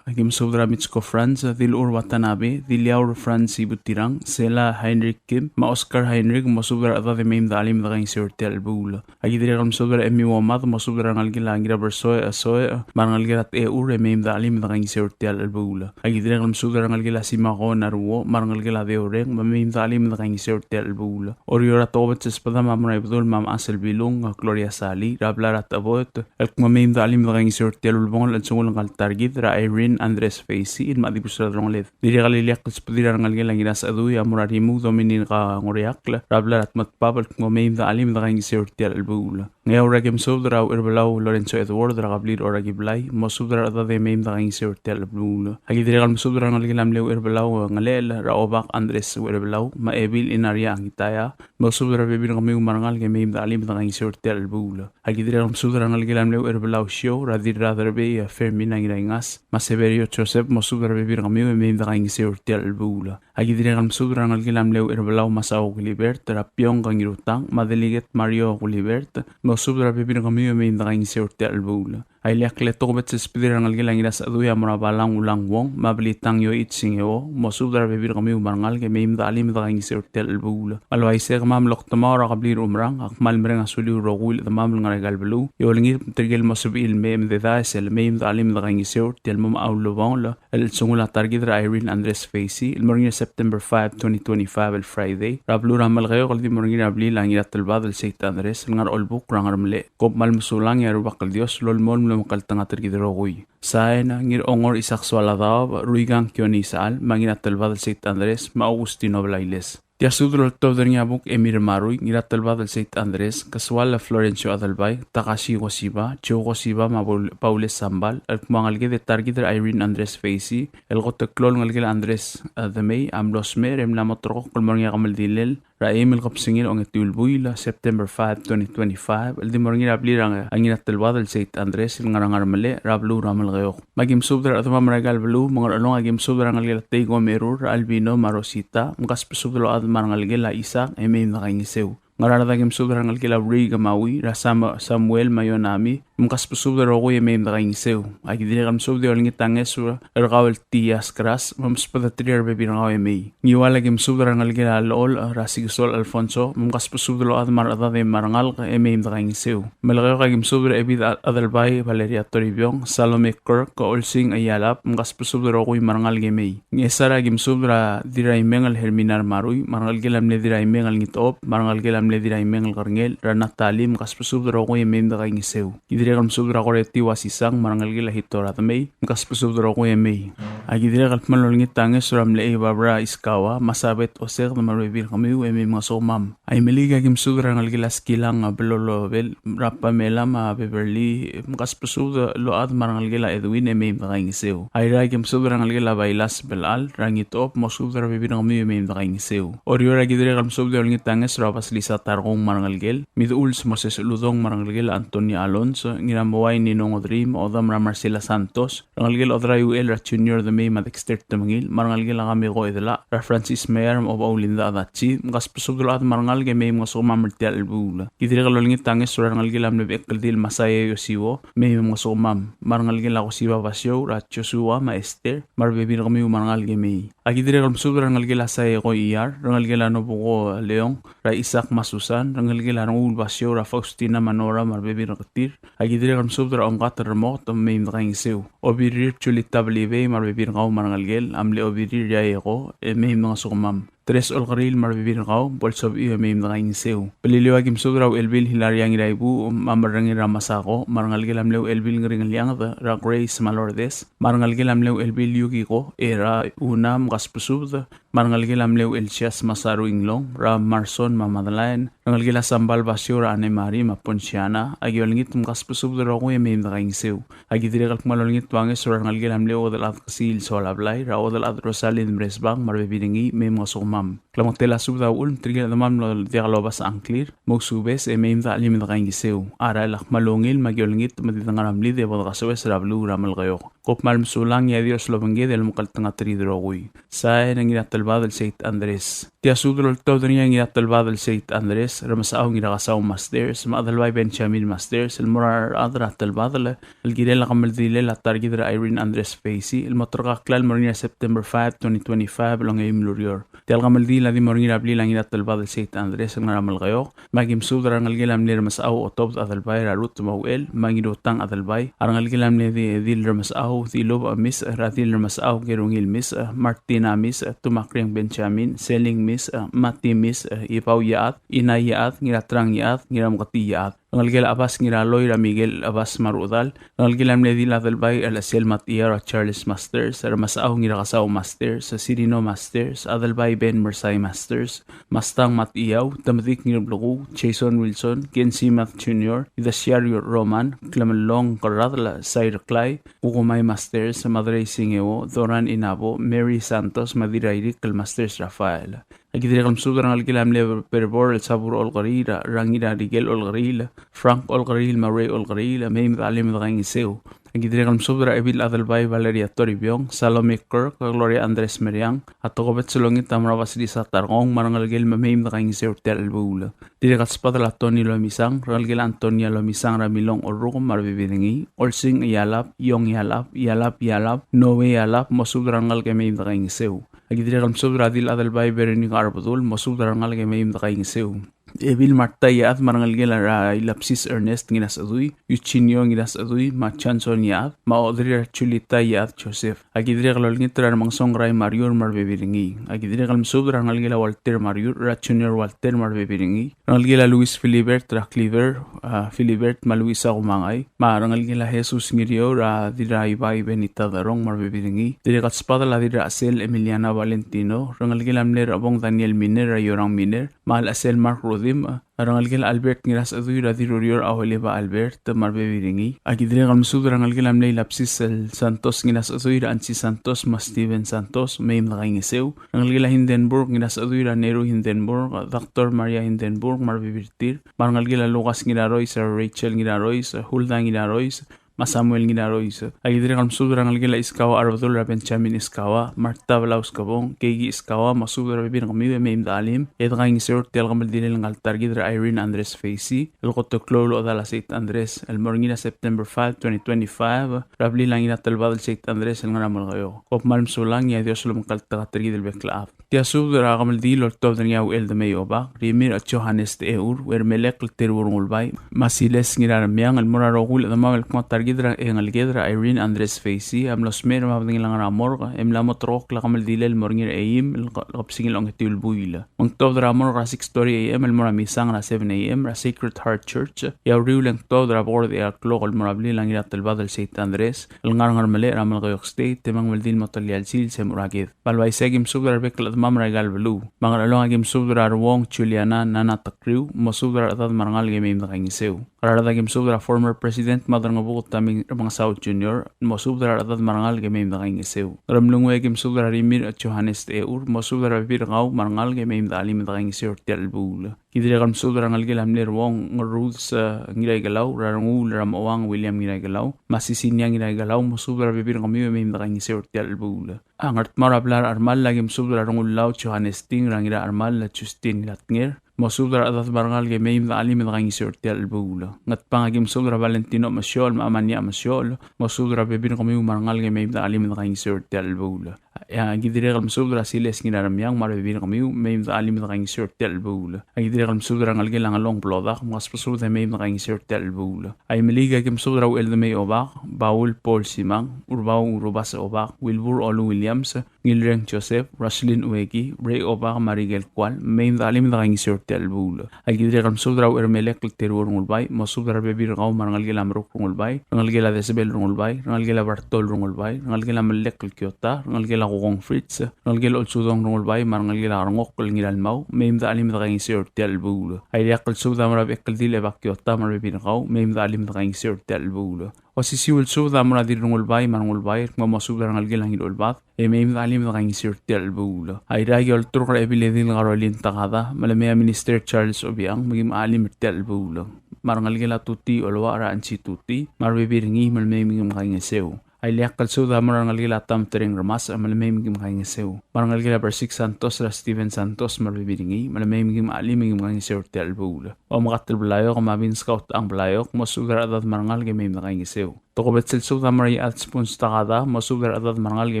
aki mesubed er a Mitsko Franz, Dilur Watanabe, Diliaur Franz Ibutirang, Sela Heinrich Kim, me a Oscar Heinrich, mosubed er a rechedad e mei me de chelim de kaingeseu er tia el chelebuul. Aki dirrek el mesubed er a Emi Womad, mosubed er a rengelekel a Ngirabersoech, Soech, me a rengelekel a Techur, e mei me de chelim de kaingeseu er tia el chelebuul. Aki dirrek el mesubed er a rengelekel a Simako Naruo, me a rengelekel a Deureng, me mei me de chelim de kaingeseu er tia el chelebuul. Oreor a tokubets el sbedam a mo er a Ibedul me a mechas el Bilung, a Gloria Sali, er a blai er a Techeboet, el kmo mei me de chelim de kaingeseu er tia el ulebongel el chelsengul ngka el ta er kid, er a Irene Andres Feisi, el mla dibus er a delongeled. Dirrek el ileakl el sbedir a rengelekel a Ngirasechedui a mo er a Rimuk Dominica Ngoriakl, er a blai er a Tmetbab el kmo mei me de chelim de kaingeseu er tia el chelebuul. Ngeaur aki mesubed er a Ucherbelau Lorenzo Edward er a kebliil er a Orakiblai, mosubed er a rechedad e mei me de kaingeseu er tia el chelebuul. Aki dirrek el mesubed er a rengelekel a mle Ucherbelau, e, Ngelechel er a Obak Andres Ucherbelau, me a Ebil Inaria Angitaia, mosubed er a rebebil er kemiu me a rengalek e mei me de chelim de kaingeseu er tia el chelebuul. Aki dirrek el mesubed er a rengelekel a mle Ucherbelau Siou, er a Dirraderbei, e, Fermina Ngiraingas, me a Severio Joseph, mosubed er a rebebil er kemiu e mei me de kaingeseu er tia el chelebuul. Aki dirrek el mesubed er a rengelekel a mle Ucherbelau Masao Gilibert, er a Piong Kangirutang, me a Deliket Mario Gilibert, mosubed er a rebebil er kemiu e mei me de kaingeseu er tia el chelebuul. A ileakl e tokubets el sbedir a rengelekel a Ngirasechedui a mo er a Balang Ulang Wong, me a Belitang Yoich Singeo, mosubed er a rebebil er kemiu me a rengalek e mei me de chelim de kaingeseu er tia el chelebuul. Me a le uaisei e kemam el okdemaol er a kebliil er a Umerang, a kmal mereng a suliu el rokui el chedemam el ngar er aika el beluu, e olengit me tirke el mo sebechir el mei e mededaes el mei me de chelim de kaingeseu er tia el mo ulebongel el chelsengul a ta er kid er a Irene Andres Feisi, el mo er ngii er a September five, twenty twenty-five, el Friday, er a beluu er a Melekeok el di mo er ngii er a blil a Ngiratelbad el Saint Andres el ngar er a Olbuk er a Ngeremlek. Kom kmal mesulang e a Rubak el Dios a lolemolem el omekngeltengat er kid el rokui. Sain, Ngirongor Isaac Soaladaob, Ruikang Kione Isechal, me a Ngiratelbad el Saint Andres, me a Augustino Blailes. Tia subed el oltobed er ngii a Buk Emir Marui, Ngiratelbadel Saint Andres, Kesual Florencio Adelbai, Takashi Koshiba, Joe Koshiba, me a Paul-, Paules Sambal, el kmo a ngeleked e ta er kid er a Irene Andres Feisi, el kot el klou el ngelekel a Andres, eh, Demei, a mlo smecher e mla mo terrekokl el mo er ngii a kemeldilel er a eim el kebesengil a ongetiu el buil, September five, twenty twenty-five, el di mo er ngii er a blil er a Ngiratelbadel Saint Andres, el ngar er a Ngermelech, er a beluu er a Melekeok. Me aki mesubed er a rechedemam er aika el beluu, me a Ngerchelong aki mesubed er a rengelekel a Teiko Merur, er a Albino, me a Rosita, mkasbesubed el ochad me a rengelekel a Isaac, e mei me dekaingeseu. Ngaraard aki mesubed er a rengelekel a Uriik me a Ui, er a Sam-, Samuel me a Ionami, mkasbesubed el rokui e mei me dekaingeseu. Aki dirrek el mesubed e olengit a ngeso er kau el Tias Kras, me msbedeterir a rebebil er kau e mei. Ngiwal aki mesubed er a rengelekel a Lechol, er a Sikesol Alfonso, mkasbesubed el ochad me a rechedad e me a rengalek, e mei me dekaingeseu. Melekeok aki mesubed er a Ebil Adelbai Valeria Toribiong, Salome Kirk, Olsing Aialap, mkasbesubed el rokui me a rengalek e mei. Ngchesar aki mesubed er a Dirraimeng el Hermina Marui, me a rengelekel a mle Dirraimeng el Ngitop, me a rengelekel a mle Dirraimeng el Kerngel, er a Natalie, mkasbesubed el rokui e mei me dekaingeseu. Ki dirrek el mesubed er a Koreti Wasisang, me a rengelekel a Hitor Admei, mkasbesubed el rokui e mei. Aki dirrek el kmal olengit a ngeso er a mle Barbara Iskawa, me a Sabet Osek, me a rebebil er kemiu e mei mngesukemam. Aimeliik aki mesubed er a rengelekel a Skilang, a Belolobel, er a Pamela me a Beverly, mkasbesubed el ochad me a rengelekel a Edwin e mei me dekaingeseu. Airai aki mesubed er a rengelekel a Bailas Belal, er a Ngitop, mosubed er a rebebil er kemiu e mei me dekaingeseu. Oreor aki dirrek el mesubed e olengit a ngeso er a Basilisa Tarkong me a rengelekel, Miduls Moses Uludong me a rengelekel a Antonia Alonso, Ngiramowai Nino Ngodrim, Odam er a Marcela Santos, rengelekel Odrai Uel er a Junior Demei me a Dexter Temengil, me a rengelekel a Kameko Edela, er a Francis Meyer me a Obau Linda Adachi, mkasbesubed el ochad me a rengalek e mei mngesukemam er tia el chelebuul. Ki dirrek el olengit a ngeso er a rengelekel a mle Bekeldil Masaya Yosiwo, mei mngesukemam, me a rengelekel a Kosiba Basiou, er a Joshua me a Esther, me a rebebil er kemiu me a rengalek e mei. Aki dirrek el mesubed er a rengelekel a Sae Koiar, rengelekel a Nobuko Leong, er a Isaac me a Susan, rengelekel a Renguul Basiou, er a Faustina me a Nora me a rebebil er tir. Aki dirrek el mesubed er a Omkat Remoket, mei me dekaingeseu. Obirir Julita Belibei me a rebebil er kau me a rengelekel a mle Obirir Yaeko, e mei mngesukemam. Teres Olkeriil me a rebebil er kau, bo lsobechiu e mei me dekaingeseu. Beliliou aki mesubed er a Uchelbil Hilaria Ngiraibuuch, me a Merrengir er a Masako, me a rengelekel a mle Uchelbil Ngeringelianged, er a Grace me a Lourdes, me a rengelekel a mle Uchelbil Yukiko, er a Una, mkasbesubed, me a rengelekel a mle Uchelsias Masaru Inglong, er a Marson me a Madeleine, rengelekel a Sambal Basiou, er a Anne Marie me a Ponsiana, aki olengit mkasbesubed el rokui e mei me dekaingeseu. Aki dirrek el kmal olengit a ngeso er a rengelekel a mle Uodelchad Kesiil Soalablai, er a Uodelchad Rosalind Mresbang, me a rebebil er ngii, mei mngesukemam. Klemengetel a subed a uchul me tirke el chedemam el diak lobasech a ngklir, mousubes e mei me dak el mei me dekaingeseu. A rael a kmal ungil me aki olengit me di dengar a mlid e bo dekasoes er a beluu er a Melekeok. Kom kmal mesulang, e a Dios lobengked el omekngeltengat er kid el rokui. Sain, Ngiratelbadel Saint Andres. Tia subed el oltobed er ngii a Ngiratelbadel Saint Andres, Remesechau Ngirakesau Masters, me a Adelbai Benjamin Masters, el mo er a rechad er a telbadel el kirel a kemeldilel a ta er kid er a Irene Andres Feisi, el mo terkakl el mo er ngii er a September five, twenty twenty-five, el ongeim el ureor. Tia el kemeldiil a di mo er ngii er a blil a Ngiratelbadel Saint Andres el ngar er a Melekeok, me aki mesubed er a rengelekel a mle Remesechau Otobed Adelbai, er a Ruth me a Uchel, me a Ngirutang Adelbai, a rengelekel a mle di, Dil Remesechau, Dilubech Misech, er a Dil Remesechau, Kerungil Misech, Martina Misech, Tumakriang Benjamin, Seling Misech, Mati Misech, Ibau Iechad, Inai Iechad, Ngiratrang Iechad, Ngirameketii Iechad. Rengelekel a Chebas Ngiraloi, er a Miguel Chebas me a rechedal. Rengelekel a mle Dil Adelbai, er a Chelsel Matiau, er a Charles Masters, er a Remesechau Ngirakesau Masters, Sirino Masters, Adelbai Ben Mersai Masters, Mastang Matiau, Temedik Ngirblekuu, Jason Wilson, Ken Simat Junior, Idesiar Roman, Klemelong Kerradel, Sair Klai, Kukumai Masters, Madrei Singeo, Doran Inabo, Mary Santos, me a Dirairik el Masters Rafael. Aki dirrek el mesubed er a rengelekel a mle Berbor el Sabur Olkeriil, er a Ngirarikel Olkeriil, Frank Olkeriil, me a Ray Olkeriil, mei me dak el mei me dekaingeseu. Aki dirrek el mesubed er a Ebil Adelbai Valeria Toribiong, Salome Kirk, Gloria Andres Meriang, a tokubets el olengit a mo er a Basilisa Tarkong, me a rengelekel me mei me dekaingeseu er tia el chelebuul. Dirrek el sbedel a Tony Lomisang, rengelekel a Antonia Lomisang, er a Milong Orrukem, me a rebebil er ngii, Olsing Ialap, Iong Ialap, Ialap Ialap, Noe Ialap, mosubed er a rengalek e mei me dekaingeseu. Aki dirrek el mesubed er a Dil Adelbai Veronica Arbedul, mosubed er a rengalek e mei me dekaingeseu. Ebil Marta Iechad, me a rengelekel a Ilapsis Ernest Ngirasechedui, Eugenio Ngirasechedui, me a Johnson Iechad, me a Odrir Julita Iechad Joseph. Aki dirrek el olengit er a Remengesong Rai Mariur me a rebebil er ngii. Aki dirrek el mesubed er a rengelekel a Walter Mariur, er a Junior Walter me a rebebil er ngii. Rengelekel a Luis Philibert, er a Cliver, a, Philibert me a Luisa Kumangai. Me a rengelekel a Jesus Ngiriou, er a Dirraibai Benita Derong me a rebebil er ngii. Dirrek el sbadel a Dirrachesel Emiliana Valentino. Rengelekel a mle Rebong Daniel Miner, er a Iorang Miner. Me a Chelsel Mark Rudimch, a rengelekel a Albert Ngirasechedui er a Dirurior a Oliva Albert me a rebebil er ngii. Aki dirrek el mesubed er a rengelekel a mle Ilapsis el Santos Ngirasechedui er a Ansi Santos me a Steven Santos, mei me dekaingeseu. Rengelekel a Hindenburg Ngirasechedui er a Neru Hindenburg, Doctor Maria Hindenburg me a rebebil er tir. Me a rengelekel a Lukas Ngirarois, er a Rachel Ngirarois, Hulda Ngirarois, me a Samuel Ngirarois. Aki dirrek el mesubed er a rengelekel a Iskawa Arbedul er a Benjamin Iskawa, Marta Blaus Kebong, Keiki Iskawa, mosubed er a rebebil er kemiu e mei me dechelim e dekaingeseu er tia el kemeldilel ngka el ta er kid er a Irene Andres Feisi, el kot el klou el ochedal a Saint Andres, el mo er ngii er a September five, twenty twenty-five, er a blil a Ngiratelbadel Saint Andres el ngar er a Melekeok. Kom kmal mesulang, e a Dios lomekngeltengat er kid el bek el chad. Tia subed er a kemeldiil el oltobed er ngii a Ucheldemei Obak, Rimirch Johannes Techeur, Uchermelekl Teruo Rengulbai, me a Siles Ngiraremiang, el mo er a rokui el chedemam el kmo a ta er kid er a engeleked er a Irene Andres Feisi a mlo smecher me a bedengel a ngar er a morgue, e mla mo terrekokl a kemeldilel el mo er ngii er a eim el ke-, kebesengil a ongetiu el buil. Me ng tuobed er a morgue er a six thirty A M el mo er a misang er a seven A M er a Sacred Heart Church, e a uriul e ng tuobed er a bekord el klok el mo er a blil a Ngiratelbadel Saint Andres el ngar er a Ngermelech er a Melekeok State, e me a kemeldiil a mo telia el sils e mo er a ked. Me a le uaisei e aki mesubed er a rebek el chedemam er aika el beluu. Me a Ngerchelong e aki mesubed er a Ruong Juliana Nana Tekriu, mosubed er a rechedad me a rengalek e mei me dekaingeseu. Ngaraard e aki mesubed er a former President Madrengebuked Tommy Remengesau Junior, mosubed er a rechedad me a rengalek e mei me dekaingeseu. Ngeremlengui e aki mesubed er a Rimirch Johannes Techeur, mosubed er a rebebil er kau me a rengalek e mei me dechelim e dekaingeseu er tia el chelebuul. Ki dirrek el mesubed er a rengelekel a mle Ruong Ngerudes, e, Ngiraikelau, er a Renguul er a Mochouang William Ngiraikelau, me a Sisinia Ngiraikelau, mosubed er a rebebil er kemiu e mei me dekaingeseu er tia el chelebuul. A Ngardmau er a blai er a Chermall e aki mesubed er a Rengullau Johannes Ting, er a Ngirachermall Justin Ngiratnger, mosubed er a rechedad me a rengalek e mei me dechelim e dekaingeseu er tia el chelebuul. Ngatpang e aki mesubed er a Valentino Mesiochel me a Amania Mesiochel, mosubed er a rebebil er kemiu me a rengalek e mei me dechelim e dekaingeseu er tia el chelebuul. E aki dirrek el mesubed er a Siles Ngiraremiang me a rebebil er kemiu, mei me dechelim e dekaingeseu er tia el chelebuul. Aki dirrek el mesubed er a rengelekel a Ngelong Blodak, mkasbesubed e mei me dekaingeseu er tia el chelebuul. A Imeliik e aki mesubed er a Ucheldemei Obak, Baul Paul Simang, Urbau Urubas Obak, Wilbur Olu Williams, Ngilreng Joseph, Roslyn Ueki, Ray Obak me a Rikel Kual, mei me dechelim e dekaingeseu er tia el chelebuul. Aki dirrek el mesubed er a Uchermelekl Teruo Rengulbai, mosubed er a rebebil er kau me a rengelekel a Meruk Rengulbai, rengelekel a Desebel Rengulbai, rengelekel a Bartol Rengulbai, rengelekel a Melekl Kiota, rengelekel a Kokong Fritz, rengelekel a Olsudong Rengulbai, me a rengelekel a Rengokl Ngiralmau, mei me dechelim e dekaingeseu er tia el chelebuul. A ileakl el subed a mo er a Bekeldil Ebak Kiota me a rebebil er kau, mei me dechelim e dekaingeseu er tia el chelebuul. Osisiu el subed a mo er a Dirrengulbai me a Rengulbai, el kmo mosubed er a rengelekel a Ngirulbad, e mei me dechelim e dekaingeseu er tia el chelebuul. A Irrai e olturk er a Ebiledil Caroline Takada, me le mei a Minister Charles Obichang, me kim chelim er tia el chelebuul. Me a rengelekel a Tuti Oluach er a Ansi Tuti, me a rebebil er ngii, me le mei me kim kaingeseu. A ileakl el subed a mo er a rengelekel a Tam Tereng Remasech, me le mei me kim kaingeseu. Me a rengelekel a Bersik Santos er a Steven Santos, me a rebebil er ngii, me le mei me kim chelim e kim kaingeseu er tia el chelebuul. Omekatel Blaiok me a Vince Kautechang Blaiok, mosubed er a rechedad me a rengalek e mei me dekaingeseu. Tokubets el subed a mo er a Iechad Spuns Takada, mosubed er a rechedad me a rengalek e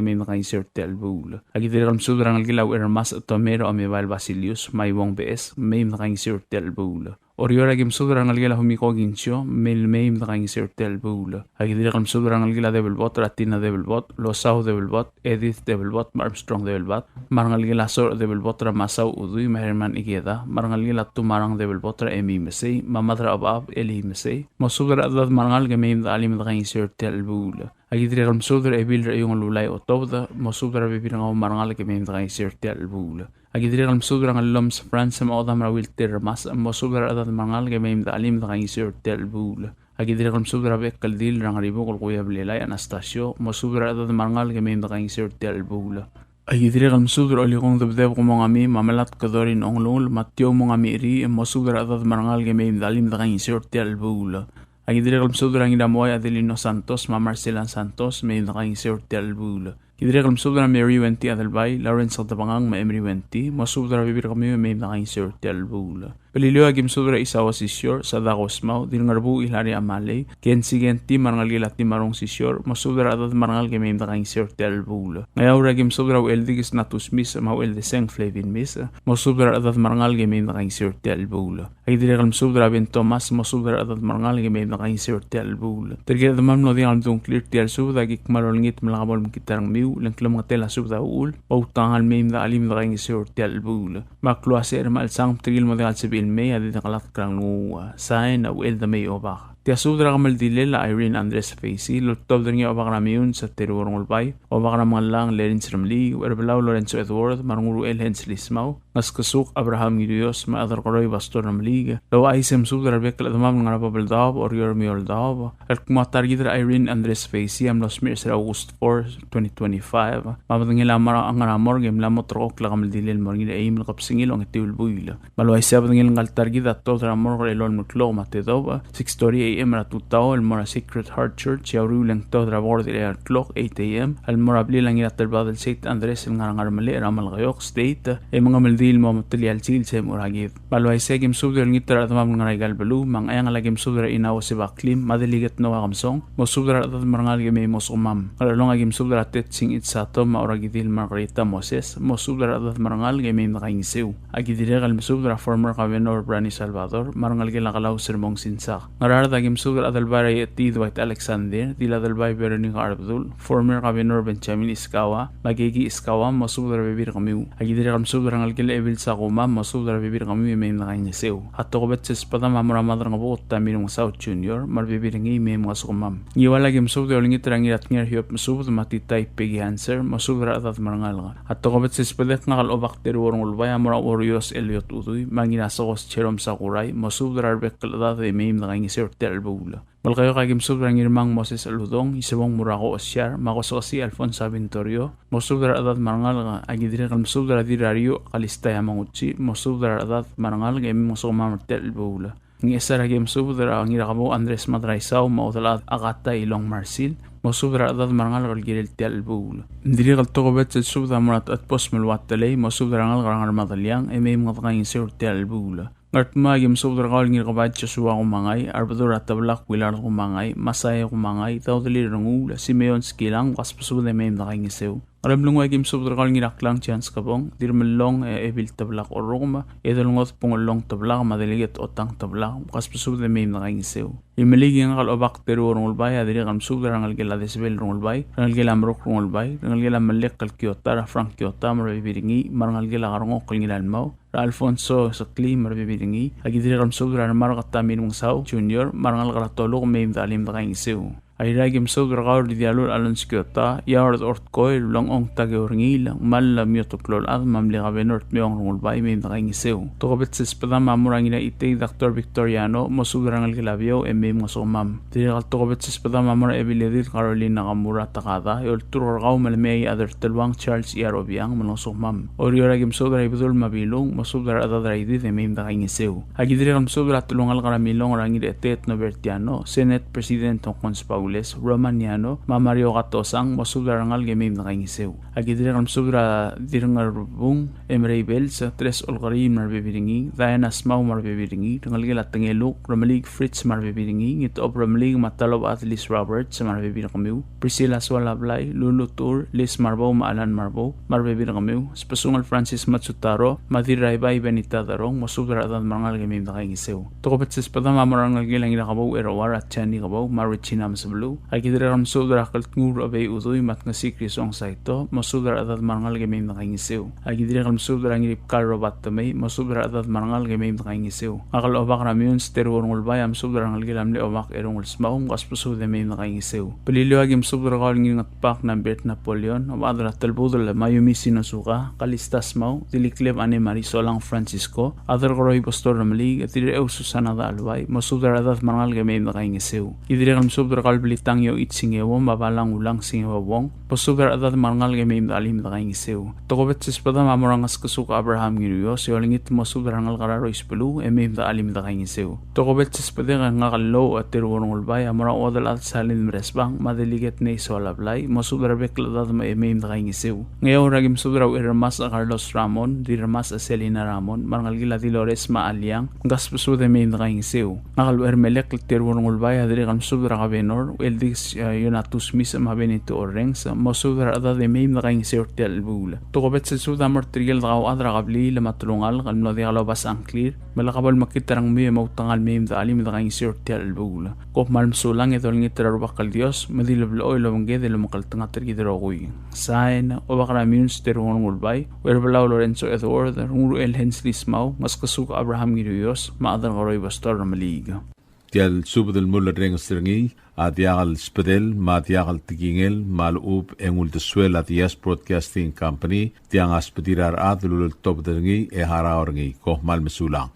mei me dekaingeseu er tia el chelebuul. Aki dirrek el mesubed er a rengelekel a Uchermasech Tomei er a Omebael Basilius, me a Iuong Beches, mei me dekaingeseu er tia el chelebuul. Oreor e aki mesubed er a rengelekel a Humiko Kinsio, mei, mei me dekaingeseu er tia el chelebuul. Aki dirrek el mesubed er a rengelekel a Debelbot er a Tina Debelbot, Losau Debelbot, Edith Debelbot, me a Armstrong Debelbot, me a rengelekel a Sor Debelbot er a Masau Udui, me a Herman Ikeda, me a rengelekel a Tumarang Debelbot er a Emi Mesei, me a Mad er a Chebechab Eli Mesei, mosubed er a rechedad me a rengalek e mei me dechelim e dekaingeseu er tia el chelebuul. Aki dirrek el mesubed er a Ebil er a Iung el Ulai Otobed, mosubed er a rebebil er kau me a rengalek e mei me dekaingeseu er tia el chelebuul. Aki dirrek el mesubed er a Ngellomes Franz me a odam er a Wilter Remasech, mosubed er a rechedad me a rengalek e mei me dechelim e dekaingeseu er tia el chelebuul. Aki dirrek el mesubed er a Bekeldil er a Ngeribukel Kuya Blelai Anastasio, mosubed er a rechedad me a rengalek e mei me dekaingeseu er tia el chelebuul. Aki dirrek el mesubed er a Olikong Debdeb Kumongami, me a Melatk Dorin Onglungel, me a Tiou Mongamicheri, mosubed er a rechedad me a rengalek e mei me dechelim e dekaingeseu er tia el chelebuul. Aki dirrek el mesubed er a Ngiramuai Adelino Santos, me a Marcela Santos, mei me dekaingeseu er tia el chelebuul. Ki dirrek el mesubed er a Mary Wenty Adelbai, Lawrence Otebengang, me a Emery Wenty, mosubed er a rebebil er kemiu e mei me dekaingeseu er tia el chelebuul. Beliliou a ki mesubed er a Isao Sisior, Sadako Smau, Dirngerbuuch Hilaria Malei, Kensi Kenti me a rengelekel a Timarong Sisior, mosubed er a rechedad me a rengalek e mei me dekaingeseu er tia el chelebuul. Ngeaur a ki mesubed er a Ucheldikes Natus Mis me a Uchel Deseng Flavin Mis, mosubed er a rechedad me a rengalek e mei me dekaingeseu er tia el chelebuul. A ki dirrek el mesubed er a Ben Thomas, mosubed er a rechedad me a rengalek e mei me dekaingeseu er tia el chelebuul. Tirke el chedemam el mlo diak el mdung a ngklir er tia el subed a ki kmal olengit me lak bo lemekngit a rengmiu, le ng klemengetel a subed a uchul, outekangel mei me dechelim dekaingeseu er tia el chelebuul. Me a klou a secher me a chelsang me tirke el mo diak el sebechir el mei a di dekelatk er a nglunguuch. Sain a Uchel Demei Obak. Tia subed er a kemeldilel a Irene Andres Feisi, el oltobed er ngii a Obak er a Meiuns a Teruo Rengulbai, Obak er a Mengellang Lerins Remeliik, Ucherbelau Lorenzo Edward, me a Renguruchel Hensley Smau, Ngeskesuk Abraham Ngirios, me a Chederkeroi Pastor Remeliik, el ouchais e mesubed er a rebek el chedemam el ngar er a Babeldaob, Oreor me a Eouldaob, el kmo a ta er kid er a Irene Andres Feisi a mlo smecher er sel August four, twenty twenty-five, me a bedengel a mla ngar er a morgue e mla mo terrekokl a kemeldilel el mo er ngii er a eim el kebesengil a ongetiu el buil. Me a le uaisei a bedengel ngka el ta er kid a tuobed er a morgue er a elolem el klok me a tedobech, six thirty A M er a tutau, el mo er a Sacred Heart Church, e a uriul e ng tuobed er a bo er a elecha el klok, eight A M, el mo er a blil a Ngiratelbadel Saint Andres el ngar er a Ngermelech er a Melekeok State, e mengemeldiil el mo metelia el sils e mo er a kid. Me a le uaisei a ki mesubed e olengit er a rechedemam el ngar er aika el beluu, me a Ngcheangel a ki mesubed er a Inauoseb Aklim, me a Delegate Noah Kemesong, mosubed er a rechedad me a rengalek e mei mngesukemam. Ngerchelong a ki mesubed er a Tetsing Itsato me a Orakidil Margarita Moses, mosubed er a rechedad me a rengalek e mei me dekaingeseu. A ki dirrek el mesubed er a former Governor Brani Salvador, me a rengelekel a Kelau Sermong Sinsak. Ngaraard a ki mesubed er a Adelbai er a Iechetiid Dwight Alexander, Diladelbai Veronica Arbedul, former Governor Benjamin Iskawa, me a Keiki Iskawa, mosubed er a rebebil er kemiu. A ki dirrek el mesubed er a rengelekel a Ebil Sakuma, mosubed er a rebebil er kemiu e mei me dekaingeseu. A tokubets el sbedam a mo er a Maderangebuked Tamir Mengesau Junior, me a rebebil er ngii e mei mngesukemam. Ngiwal a ki mesubed e olengit er a Ngiratnger Hiob Mesubed me a Titai Peggy Hanser, mosubed er a rechedad me a rengalek. A tokubets el sbedek ngak el Obak Teruo Rengulbai a mo er a Uorios Eliot Udui, me a Ngirasekos Jerome Sakurai, mosubed er a rebek el chedad e mei me dekaingeseu er tia el chelebuul. Melekeok a ki mesubed er a Ngirmang Moses Uludong, Isebong Murako Osiar, me a Kosekesii Alfonsa Vintorio, mosubed er a rechedad me a rengalek. A ki dirrek el mesubed er a Dirrariuch Kalista Yamaguchi, mosubed er a rechedad me a rengalek e mei mngesukemam er tia el chelebuul. Ngchesar a ki mesubed er a Ngirakebou Andres Madraisau me a Udelchad Akata Ilong Marsil, mosubed er a rechedad me a rengalek el kirel tia el chelebuul. Ng dirrek el tokubets el subed a mo er a Techedbos me a Luatelei, mosubed er a rengalek er a Ngermadeliang e mei me dekaingeseu er tia el chelebuul. Ngardmau a ki mesubed er kau el Ngirkebai Joshua Kumangai, a Rebedul er a Teblak Willard Kumangai, Masai Kumangai, Daudelir Renguul, Simeon Skilang, kasbesubed e mei me dekaingeseu. Ngeremlengui a ki mesubed er kau el Ngiraklang Chance Kebong, Dirmellong e Ebil Teblak Orrukem, Edelngod Pungellong Teblak, me a Delegate Otang Teblak, kasbesubed e mei me dekaingeseu. Imeliik e ngak el Obak Teruo Rengulbai a dirrek el mesubed er a rengelekel a Desbel Rengulbai, rengelekel a Meruk Rengulbai, rengelekel a Melek el Kiota er a Frank Kiota me a rebebil er ngii, me a rengelekel a Kerengokl el Ngiralmau, er a Alfonso Sekli me a rebebil er ngii. A ki dirrek el mesubed er a Remark Tamir Mengesau Junior me a rengalek er a Toluk e mei me dechelim dekaingeseu. Airai a ki mesubed er kau el Ridialul Alonso Kiota, Iaord Ortkoi, Ulengchong Takeo Rengiil, Ngmal Mioto Klolchad me a mle Kabenor Tmeong Rengulbai e mei me dekaingeseu. Tokubets el sbedam a mo er a Ngiraitei Doctor Victor Yano, mosubed er a rengelekel a Biou e mei mngesukemam. Dirrek el tokubets el sbedam a mo er a Ebiledid Caroline Nakamura Takada, e olturk er kau me le mei a Chad er a Teluang Charles Iarobiang me lengesukemam. Oreor a ki mesubed er a Ibedul me a Bilung, mosubed er a rechedad er a Idid e mei me dekaingeseu. A ki dirrek el mesubed er a telungalek er a Milong er a Ngirechetet Norbert Yano, Senate President Hokkons Baules, Roman Yano, me a Mario Katosang, mosubed er a rengalek e mei me dekaingeseu. A ki dirrek el mesubed er a Dirrengerbung, Emerei Bells, Tres Olkeriil me a rebebil er ngii, Diana Smau me a rebebil er ngii, rengelekel a Tengeluk, Remeliik Fritz me a rebebil er ngii, Ngitchob Remeliik me a Talobechad Lis Roberts me a rebebil er kemiu, Priscilla Sualablai, Lulu Tur, Lis Marbou me a Alan Marbou me a rebebil er kemiu, Sbesungel Francis Matsutaro, me a Dirraibai Benita Derong, mosubed er a rechedad me a rengalek e mei me dekaingeseu. Tokubets el sbedam a mo er a rengelekel a Ngirakebou Eroar, a Jani Kebou me a Regina Mesebeluu. A ki dirrek el mesubed er a Keltnguul Obei Udui me a Tngesik Risong Saito, mosubed er a rechedad me a rengalek e mei me dekaingeseu. A ki dirrek el mesubed er a Ngiribkal Robert Temei, mosubed er a rechedad me a rengalek e mei me dekaingeseu. Ngak el Obak er a Meiuns Teruo Rengulbai a mesubed er a rengelekel a mle Obak Erungel Smau, kasbesubed e mei me dekaingeseu. Beliliou a ki mesubed er kau el Ngirngetbak Nambert Napoleon, Obechad er a Telbudel Mayumi Sinosuka, Kalista Smau, Dilikleb Anne Marie Solang Francisco, Aderkeroi Pastor Remeliik, Dirrecheu Susana Dachelbai, mosubed er a rechedad me a rengalek e mei me dekaingeseu. Ki dirrek el mesubed er kau el Blitang Yoichi Ngeuo, me a Balang Ulang Singeo Wong, mosubed er a rechedad me a rengalek e mei me dechelim e dekaingeseu. Tokubets el subed a mo er a Ngeskesuk Abraham Ngiruios, e olengit el mosubed er a rengalek er a Rois Beluu, e mei me dechelim e dekaingeseu. Tokubets el subedek e ngak el Louch a Teruo Rengulbai, a mo er a Uodelchad Salin Meresbang, me a Delegate Nei Soalablai, mosubed er a rebek el chedad me e mei me dekaingeseu. Ngeaur a ki mesubed er a Ucherremasech Carlos Ramon, Dirremasech Selina Ramon, me a rengelekel a Dilores me a Aliang, mkasbesubed e mei me dekaingeseu. Ngak el Uchermelek el Teruo Rengulbai a dirrek el mesubed er a Kabenor, Ucheldikes, eh, Ionatus Misech me a Benito Orrenges, mosubed er a rechedad e mei me dekaingeseu er tia el chelebuul. Tokubets el subed a mo er tirke el dekauchad er a kebliil me a telungalek el mlo diak lobasech a ngklir, me lak bo lemekngit a rengmiu e moutekangel mei me dechelim e dekaingeseu er tia el chelebuul. Kom kmal mesulang e dolengit er a Rubak el Dios, me di le blechoel el obengked el omekngeltengat er kid el rokui. Sain, Obak er a Miuns Teruo Rengulbai, Ucherbelau Lorenzo Edward, Renguruchel Hensley Smau, Ngeskesuk Abraham Ngiruios, me a Adelkeroi Pastor Remeliik. Tia el subed el mulerrenges er ngii a diak el subedel me a diak el tekingel me a lechub e ng uldesuel a Diaz Broadcasting Company, tiang a subedir a rechad el uleltobed er ngii e harau er ngii. Kom kmal mesulang.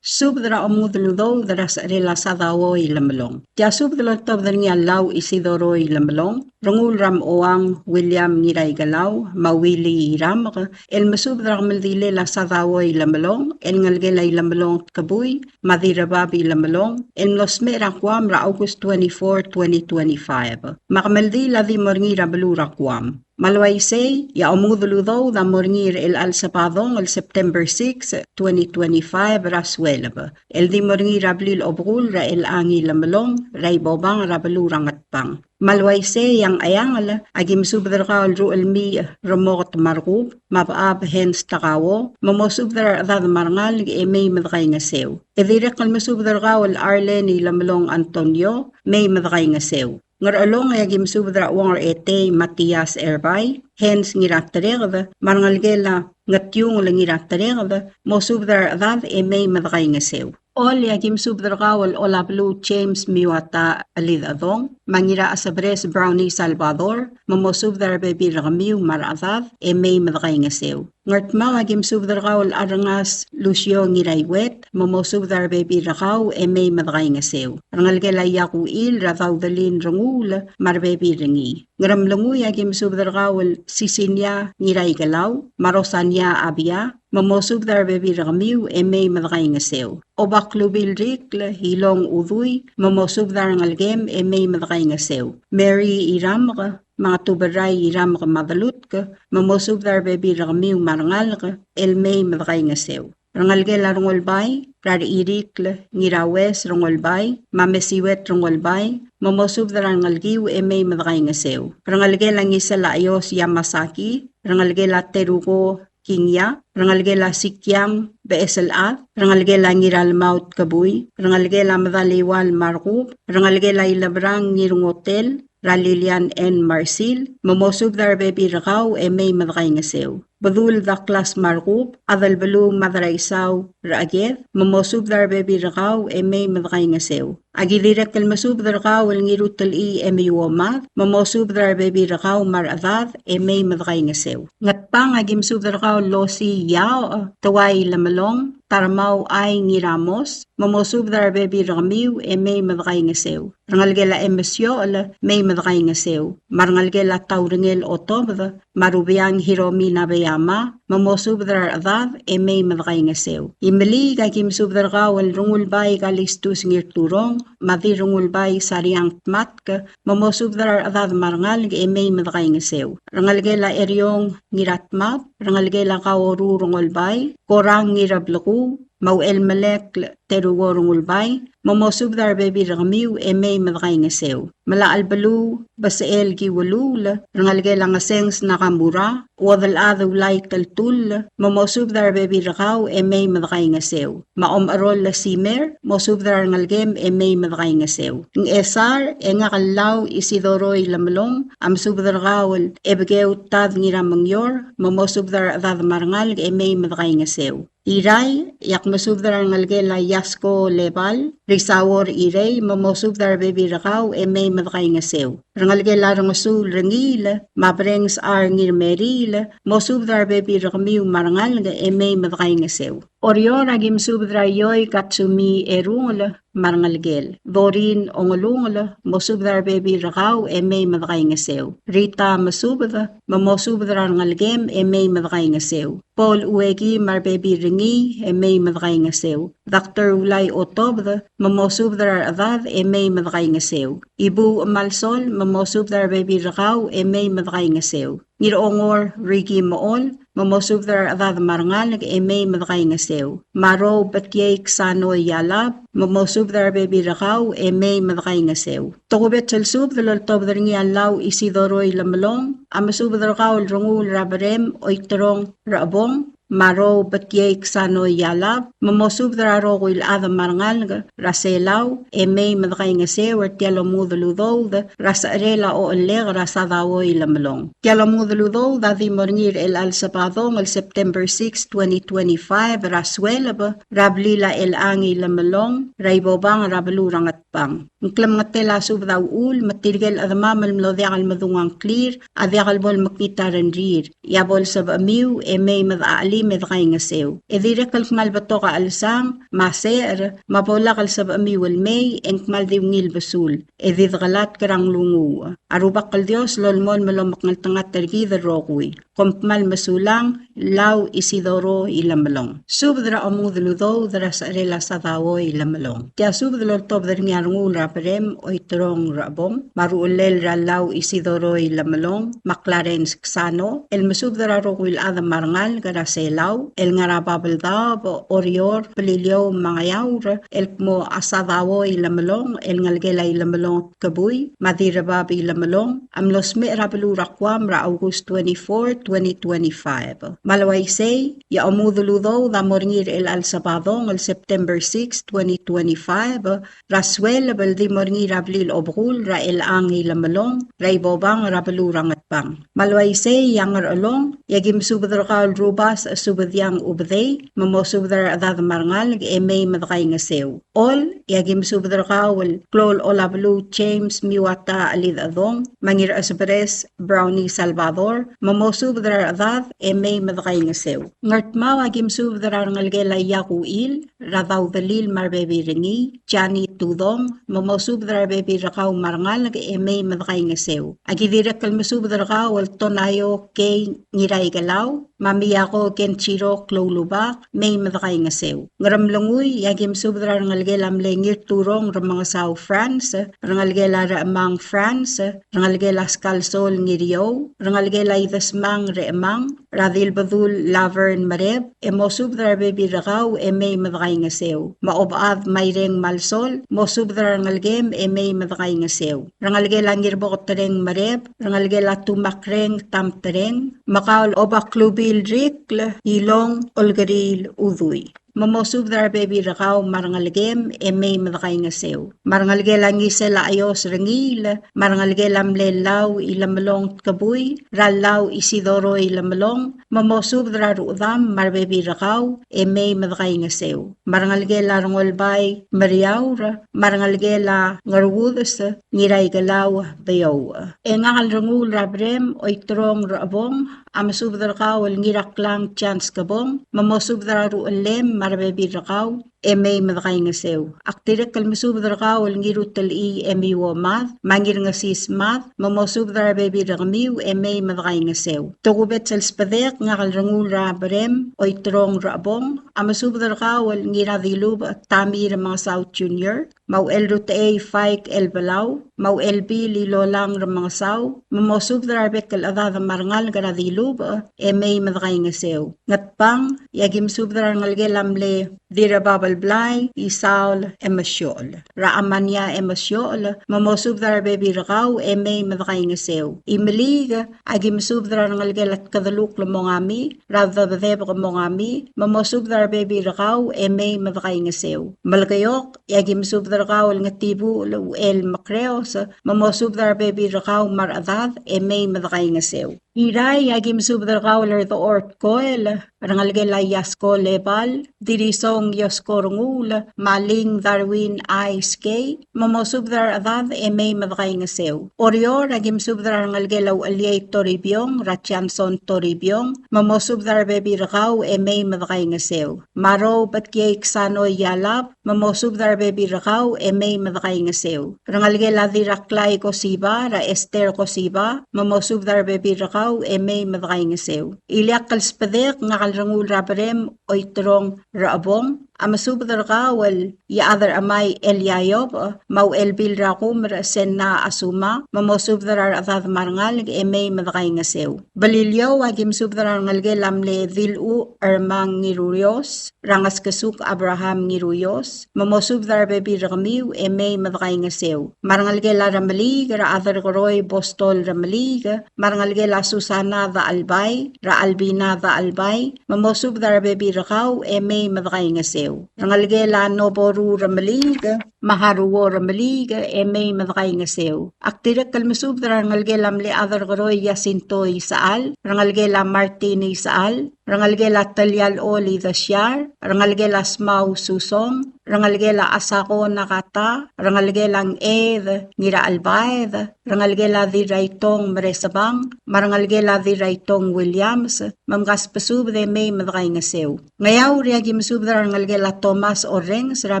Subed er a omudel udoud er a secherel a Sadao Ilemelong. Tia subed el oltobed er ngii a Lau Isidoro Ilemelong, Rengul er a Moang William Ngiraikelau, me a Willy Iramek, el mesubed er a kemeldilel a Sadao Ilemelong, el ngelekel a Ilemelong Tkebui, me a Dirrebab Ilemelong, el mlo smecher er a Guam er a August twenty-four, twenty twenty-five. Me a kemeldiil a di mo er ngii er a beluu er a Guam. Me a le uaisei, e a omudel udoud a mo er ngii er chelecha el Sabadong el September six, twenty twenty-five er a sueleb, el di mo er ngii er a blil obekul er a Chelechang Ilemelong er a Ibobang er a beluu er a Ngatpang. Me a le uaisei, e a Ngcheangel a ki mesubed er kau el Ruchelmiich Remoket me a Rekub, me a Bechab Hens Takao, me mosubed er a rechedad me a rengalek e mei me dekaingeseu. E dirrek el mesubed er kau el Arlene Ilemelong Antonio, mei me dekaingeseu. Ngerchelong e a ki mesubed er a Uong er Etei Matias Erbai, Hens Ngiratereked, me a rengelekel a Ngetiungel Ngiratereked, mosubed er a rechedad e mei me dekaingeseu. Chol e a ki mesubed er kau el Olabeluu James Miwata Chelidechedong, me a Ngirachesebres Brownie Salvador, me mosubed er a rebebil er kemiu me a rechedad e mei me dekaingeseu. Ngardmau a ki mesubed er kau el Arrengas Lucio Ngiraiuet, me mosubed er a rebebil er kau e mei me dekaingeseu. Rengelekel a Iakuchil er a Daudelin Renguul me a rebebil er ngii. Ngeremlengui a ki mesubed er kau el Sisinia Ngiraikelau, me a Rosania Abia, me mosubed er a rebebil er kemiu e mei me dekaingeseu. Obak Lubil Rikl, Ilong Udui, me mosubed er a rengelekem e mei me dekaingeseu. Mary Iramek, me a Tuberai Iramek me a Delutk, me mosubed er a rebebil er kemiu me a rengalek el mei me dekaingeseu. Rengelekel a Rengulbai, er a Rechirikl Ngiraues Rengulbai, me a Mesiuet Rengulbai, me mosubed er a rengelekiu e mei me dekaingeseu. Rengelekel a Ngisel a Chios Yamasaki, rengelekel a Teruko Kingia, rengelekel a Sikiang Becheselchad, rengelekel a Ngiralmaut Kebui, rengelekel a Medaliual Markub, rengelekel a Ilebrang Ngirngotel, er a Lilian N. Marsil, me mosubed er a rebebil er kau e mei me dekaingeseu. Bedul Douglas Markub, Adelbeluu Madraisau er a Cheked, me mosubed er a rebebil er kau e mei me dekaingeseu. A ki dirrek el mesubed er kau el Ngirutelchii e Meiuomad, me mosubed er a rebebil er kau me a rechedad e mei me dekaingeseu. Ngatpang a ki mesubed er kau el Losi Iaoch, Teuai Lemelong, Tarmau Ai Ngiramos, me mosubed er a rebebil er kemiu e mei me dekaingeseu. Rengelekel a Emesiochel, mei me dekaingeseu. Me a rengelekel a Taurengel Otobed, me a Rubeang Hiromi Nabeyama, me mosubed er a rechedad e mei me dekaingeseu. Imeliik a ki mesubed er kau el Rengulbai Kalistus Ngirturong, me a Dirrengulbai Sariang Tmatk, me mosubed er a rechedad me a rengalek e mei me dekaingeseu. Rengelekel a Eriong Ngiratmab, rengelekel a Kaoru Rengulbai, Korang Ngirablekuu, me a Uchelmelekl Teruo Rengulbai, me mosubed er a rebebil er kemiu e mei me dekaingeseu. Melachelbeluu Besechel Kiuluul, rengelekel a Ngesenges Nakamura, Uodelchad Ulai Teltull, me mosubed er a rebebil er kau e mei me dekaingeseu. Me a Omecheroll Simer, mosubed er a rengelekem e mei me dekaingeseu. Ngchesar e ngak el Lau Isidoro Ilemelong a mesubed er kau el Ebekeu Tad Ngiramengior, me mosubed er a rechedad me a rengalek e mei me dekaingeseu. Irrai, e ak mesubed er a rengelekel a Iasko Lebal, Risauor Irei, me mosubed er a rebebil er kau e mei me dekaingeseu. Rengelekel a Rengesuul Rengiil, me a Brenges R. Ngirmeriil, mosubed er a rebebil er kemiu me a rengalek e mei me dekaingeseu. Oreor, aki mesubed er a Ioi Katsumi Erungel me a rengelekel. Dorin Ongelungel, mosubed er a rebebil er kau e mei me dekaingeseu. Rita Mesubed, me mosubed er a rengelekem e mei me dekaingeseu. Paul Ueki me a rebebil er ngii e mei me dekaingeseu. Doctor Ulai Otobed, me mosubed er a rechedad e mei me dekaingeseu. Ibuuch Malsol, me mosubed er a rebebil er kau e mei me dekaingeseu. Ngirongor Ricky Mool, me mosubed er a rechedad me a rengalek e mei me dekaingeseu. Marou Betiei Ksano Ialab, me mosubed er a rebebil er kau e mei me dekaingeseu. Tokubets el subed el oltobed er ngii a Lau Isidoro Ilemelong, a mesubed er kau el Renguul er a Berem Oiterong Rechebong, Marou Betiei Ksano Ialab, me mosubed er a rokui el chad me a rengalek er a Selau e mei me dekaingeseu er tia el omudel udoud er a secherel a ochellek er a Sadao Ilemelong. Tia el omudel udoud a di mo er ngii er chelecha el Sabadong el September six, twenty twenty-five er a sueleb er a blil a Chelechang Ilemelong er a Ibobang er a beluu er a Nget- bang. Ng klemengetel a subed a uchul me tirke el chedemam el mlo diak el medung a ngklir a diak el bo lemekngit a rengrir, e a bo lsebechemiu e mei me dechachelim e dekaingeseu. E dirrek el kmal betok a chelsang me a secher, me a bo lak el sebechemiu el mei e ng kmal di ungil besul, e di dekelatk er a nglunguuch. A Rubak el Dios lolemolem el omekngeltengat er kid el rokui. Kom kmal mesulang, Lau Isidoro Ilemelong. Subed er a omudel udoud er a secherel a Sadao Ilemelong. Tia subed el oltobed er ngii a Renguul er a Berem Oiterong Rechebong, me a ruchellel er a Lau Isidoro Ilemelong, me a Clarence Ksano, el mesubed er a rokui el chad me a rengalek er a Selau, el ngar er a Babeldaob, Oreor, Beliliou, me a Ngeaur, el kmo a Sadao Ilemelong, el ngelekel a Ilemelong Kebui, me a Dirrebab Ilemelong, a mlo smecher er a beluu er a Guam er a August twenty-four, twenty twenty-five. Me a le uaisei, e a omudel udoud a mo er ngii er chelecha el Sabadong el September six, twenty twenty-five, er a sueleb el di mo er ngii er a blil obekul er a Chelechang Ilemelong er a Ibobang er a beluu er a Ngetbang. Me a le uaisei, e a Ngerchelong, e aki mesubed er kau el Rubasech Subediang Ubedei, me mosubed er a rechedad me a rengalek e mei me dekaingeseu. Chol, e aki mesubed er kau el klou el Olabeluu James Miwata Chelidechedong, me a Ngirchesberes Brownie Salvador, me mosubed er a rechedad e mei me dekaingeseu. Ngardmau, aki mesubed er a rengelekel a Iakuchil er a Daudelil me a rebebil er ngii, Jani Tudong, me mosubed er a rebebil er kau me a rengalek e mei me dekaingeseu. Aki dirrek el mesubed er kau el Tonaio Kei Ngiraikelau, me a Miako Kenjiro Kloulubak, mei me dekaingeseu. Ngeremlengui, e aki mesubed er a rengelekel a mle Ngirturong Remengesau France, rengelekel a Rechemang France, rengelekel a Skalsol Ngiriou, rengelekel a Idesmang Rechemang, er a Dilbedul Laverne Mereb, e mosubed er a rebebil er kau e mei me dekaingeseu. Me a Obechad Maireng Malsol, mosubed er a rengelekem e mei me dekaingeseu. Rengelekel a Ngirboketereng Mereb, rengelekel a Tumakreng Tamtereng, me kau el Obaklubil Rikl Ilong Olkeriil Udui. Me mosubed er a rebebil er kau me a rengelekem e mei me dekaingeseu. Me a rengelekel a Ngisel a Chaios Rengiil, me a rengelekel a mle Lau Ilemelong Tkebui, er a Lau Isidoro Ilemelong, me mosubed er a ruchedam me a rebebil er kau e mei me dekaingeseu. Me a rengelekel a Rengolbai Meriaur, me a rengelekel a Ngerudes Ngiraikelau Beouch. E ngak el Renguul er a Berem Oiterong Rechebong, a mesubed er kau el Ngiraklang Chance Kebong, me mosubed er a ruchellem me a rebebil er kau e mei me dekaingeseu. Ak dirrek el mesubed er kau el Ngirutelchii Emiuo Mad, me a Ngirngesis Mad, me mosubed er a rebebil er kemiu e mei me dekaingeseu. Tokubets el sbedek, ngak el Renguul er a Berem Oiterong Rechebong, a mesubed er kau el Ngiradilubech Tommy Remengesau Junior, me a Uchelrutechei Faik Elbelau, me a Uchelbil Ilolang Remengesau, me mosubed er a rebek el chedad me a rengalek er a Dilubech e mei me dekaingeseu. Ngetbang, e aki mesubed er a rengelekel a mle Dirrababelblai Isaol Emesiochel, er a Amania Emesiochel, me mosubed er a rebebil er kau e mei me dekaingeseu. Imeliik, aki mesubed er a rengelekel a Tkedelukl Mongami, er a Debedebek Mongami, me mosubed er a rebebil er kau e mei me dekaingeseu. Melekeok, e aki mesubed er kau el Ngetibuchel Uchel Mekreos, me mosubed er a rebebil er kau me a rechedad e mei me dekaingeseu. Irrai, e aki mesubed er kau el Rdechor Tkoel, rengelekel a Iasko Lebal, Dirisong Iosko Renguul, me a Ling Darwin Aiskei, me mosubed er a rechedad e mei me dekaingeseu. Oreor, aki mesubed er a rengelekel a Ucheliei Toribiong, er a Johnson Toribiong, me mosubed er a rebebil er kau e mei me dekaingeseu. Marou Betkiei Ksano Ialab, me mosubed er a rebebil er kau e mei me dekaingeseu. Rengelekel a Dirraklai Kosiba, er a Esther Kosiba, me mosubed er a rebebil er kau e mei me dekaingeseu. Ileakl el sbedek, ngak el Renguul er a Berem Oiterong Rechebong, a mesubed er kau el Iechad er a Chemai Elia Iobech, me a Uchelbil er a Kumer Senna Asuma, me mosubed er a rechedad me a rengalek e mei me dekaingeseu. Beliliou, aki mesubed er a rengelekel a mle Diluch Ermang Ngiruios, er a Ngeskesuk Abraham Ngiruios, me mosubed er a rebebil er kemiu e mei me dekaingeseu. Me a rengelekel a Remeliik, er a Aderkeroi Bostol Remeliik, me a rengelekel a Susana Dachelbai, er a Albina Dachelbai, me mosubed er a rebebil er kau e mei me dekaingeseu. Rengelekel a Noboru Remeliik, me a Haruo Remeliik, e mei me dekaingeseu. Ak dirrek el mesubed er a rengelekel a mle Aderkeroi Jacinto Isechal, rengelekel a Martin Isechal, rengelekel a Telial Oli Desiar, rengelekel a Smau Susong, rengelekel a Asako Nakata, rengelekel a Ngched Ngirachelbaed, rengelekel a Dirraitong Meresebang, me a rengelekel a Dirraitong Williams, me mkasbesubed e mei me dekaingeseu. Ngeaur, aki mesubed er a rengelekel a Thomas Orrenges, er a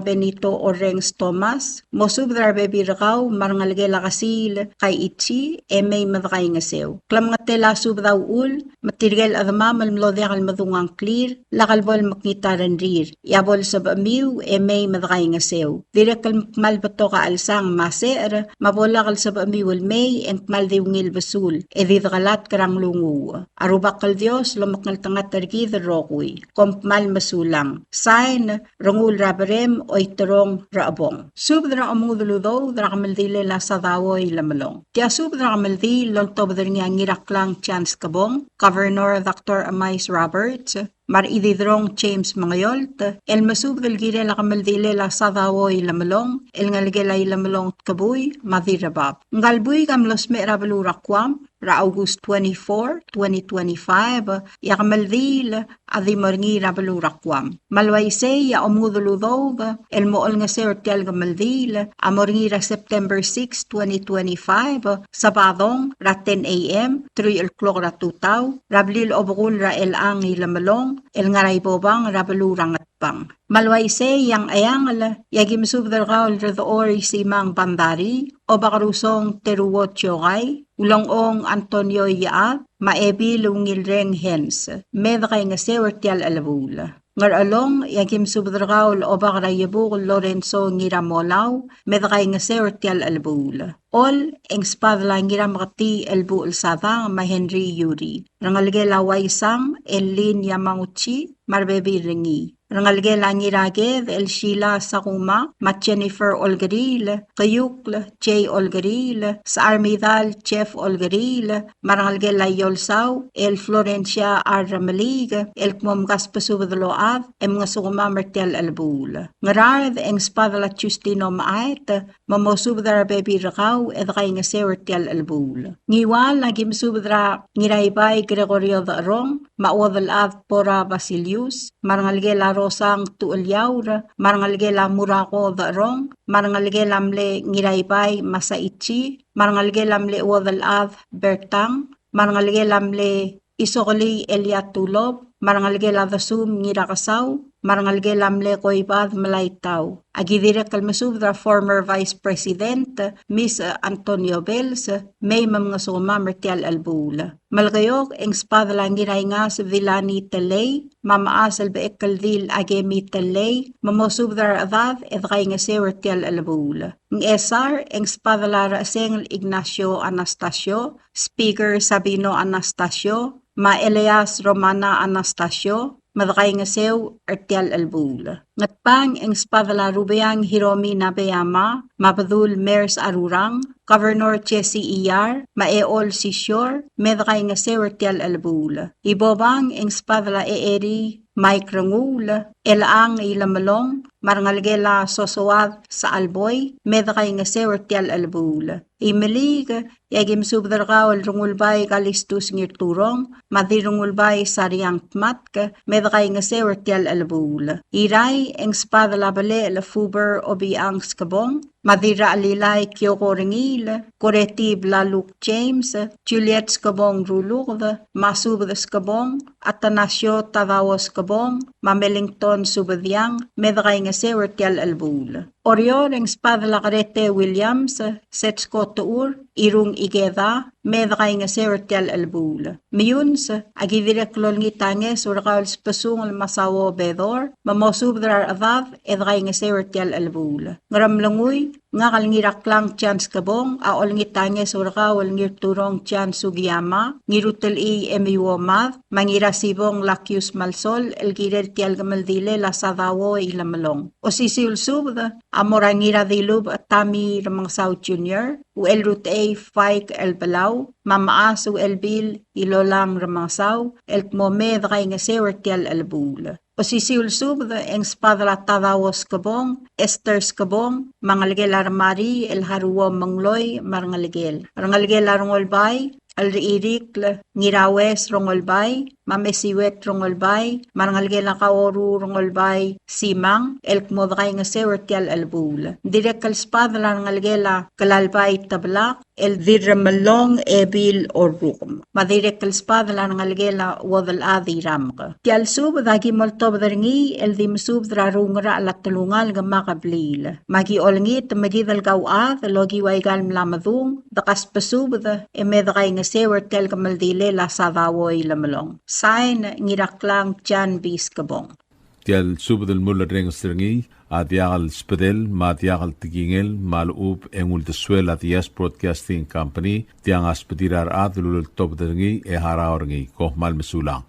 Benito Orrenges Thomas, mosubed er a rebebil er kau me a rengelekel a Kesiil Kaichi e mei me dekaingeseu. Klemengetel a subed a uchul, me tirke el chedemam el mlo diak el medung a ngklir, lak el bo lemekngit a rengrir, e a bo lsebechemiu e mei me dekaingeseu. Dirrek el kmal betok a chelsang me a secher, me a bo lak el sebechemiu el mei e ng kmal di ungil besul, e di dekelatk er a nglunguuch. A Rubak el Dios lomekngeltengat er kid el rokui. Kom kmal mesulang. Sain, Renguul er a Berem Oiterong Rechebong. Subed er a omengudel udoud er a kemeldilel a Sadao Ilemelong. Tia subed er a kemeldiil el oltobed er ngii a Ngiraklang Chance Kebong, Governor Doctor Emais Roberts, me a Rechididrong James Mengeolt, el mesubed el kirel a kemeldilel a Sadao Ilemelong, el ngelekel a Ilemelong Tkebui, me a Dirrebab. Ngka el buik a mlo smecher er a beluu er a Guam, er a August twenty-four, twenty twenty-five, e a kemeldiil a di mo er ngii er a beluu er a Guam. Me a le uaisei e a omengudel udoud el mo olengeseu er tia el kemeldiil a mo er ngii er a September six, twenty twenty-five, Sabadong, er a ten A M, teruich el klok er a tutau, er a blil obekul er a Chelechang Ilemelong, el ngar er a Ibobang er a beluu er a Ngatpang. Me a le uaisei e a Ngcheangel, e aki mesubed er kau el Redechor Isimang Bandarii, Obakerusong Teruo Tiokai, Ulengchong Antonio Iechad, me a Ebil Ungilreng Hens, me dekaingeseu er tia el chelebuul. Ngerchelong, e aki mesubed er kau el Obak er a Iebukel Lorenzo Ngiramolau, me dekaingeseu er tia el chelebuul. Chol, e ng sbadel a Ngirameketii el Buchel Sadang me a Henry Yuri. Rengelekel a Uaisang el Lin Yamaguchi, me a rebebil er ngii. Rengelekel a Ngiraked el Sheila Sakuma, me a Jennifer Olkeriil, Keiukl Jay Olkeriil, Secharmidal Jeff Olkeriil, me a rengelekel a Iolsau el Florencia R. Remeliik, el kmo mkasbesubed el ochad e mngesukemam er tia el chelebuul. Ngaraard, e ng sbadel a Justino Maet, me mosubed er a rebebil er kau e dekaingeseu er tia el chelebuul. Ngiwal, aki mesubed er a Ngiraibai Gregorio Decherong, me a Uodelchad Bora Basilius, me a rengelekel a Rosang Tucheliaur, me a rengelekel a Murako Decherong, me a rengelekel a mle Ngiraibai Masaichi, me a rengelekel a mle Uodelchad Bertang, me a rengelekel a mle Isokelii Elia Tulop, me a rengelekel a Desum Ngirakesau, me a rengelekel a mle Koibad Melaitau. Aki dirrek el mesubed er a former Vice President, Miss Antonio Bells, mei me mngesukemam er tia el chelebuul. Melekeok, e ng sbadel a Ngiraingas Vilani Telei, me a mechas el Bechekeldil Akemi Telei, me mosubed er a rechedad e dekaingeseu er tia el chelebuul. Ngchesar, e ng sbadel a Rechesengel Ignacio Anastasio, Speaker Sabino Anastasio, me a Elias Romana Anastasio, me dekaingeseu er tia el chelebuul. Ngatpang e ng sbadel a Rubeang Hiromi Nabeyama, me a Bedul Mers Arurang, Governor Jesse Iyar, me a Eol Sisior, me de kaingeseu er tia el chelebuul. Ibobang e ng sbadel a Eeri Mike Renguul, Elechang Ilemelong, me a rengelekel a Sosoad Saalboi, me de kaingeseu er tia el chelebuul. Imeliik, e aki mesubed er kau el Rengulbai Kalistus Ngirturong, me a Dirrengulbai Sariang Tmatk, me de kaingeseu er tia el chelebuul. Irrai e ng sbadel a Belechel Fuber Obiang Skebong, me a Dirrachelilai Kioko Rengiil, Koreti Blaluk James, Juliet Skebong Ruluked, me a Subed Skebong, Atanasio Tadao Skebong, me a Melington Subediang, me de kaingeseu er tia el chelebuul. Oreor e ng sbadel a Kerete Williams, Setsko Techur, Irung Ikeda, me de kaingeseu er tia el chelebuul. Meyuns, aki dirrek el olengit a ngeso er kau el Sbesungel Masao Bedor, me mosubed er a rechedad e de kaingeseu er tia el chelebuul. Ngeremlengui, ngak el Ngiraklang Jan Skebong, a olengit a ngeso er kau el Ngirturong Jan Sugiyama, Ngirutelchii Emi Uomad, me a Ngirasibong Lakius Malsol, el kirel tia el kemeldilel a Sadao Ilemelong. Osisiu el subed a mo er a Ngiradilubech Tami Remengesau Junior, Uchelrutechei Faik Elbelau, me a mechas Uchelbil Ilolang Remengesau, el kmo me de kaingeseu er tia el chelebuul. Osisiu el subed e ng sbadel a Tadao Skebong, Esther Skebong, me a ngelekel a Remari el Haruo Mengloi, me a rengelekel. Rengelekel a Rengulbai, el Rechirikl Ngiraues Rengulbai, me a Mesiuet Rengulbai, me a rengelekel a Kaoru Rengulbai Simang, el kmo de kaingeseu er tia el chelebuul. Dirrek el sbadel a rengelekel a Kelalbai Teblak, el Dirremelong Ebil Orrukem, me a dirrek el sbadel a rengelekel a Uodelchad Iramk. Tia el subed a ki mo oltobed er ngii el di mesubed er a Rungerael a telungalek me a kebliil. Me aki olengit me kid el kauchad el okiu aika el mla medung, de kasbesubed e me de kaingeseu er tia el kemeldilel a Sadao Ilemelong. Sain, Ngiraklang Jan B. Skebong. Tia el subed el mulerrenges er ngii a diak el sbedel me a diak el tekingel me a lechub e ng uldesuel a Diaz Broadcasting Company, tiang a sbedir a rechad el uleltobed er ngii e harau er ngii. Kom kmal mesulang.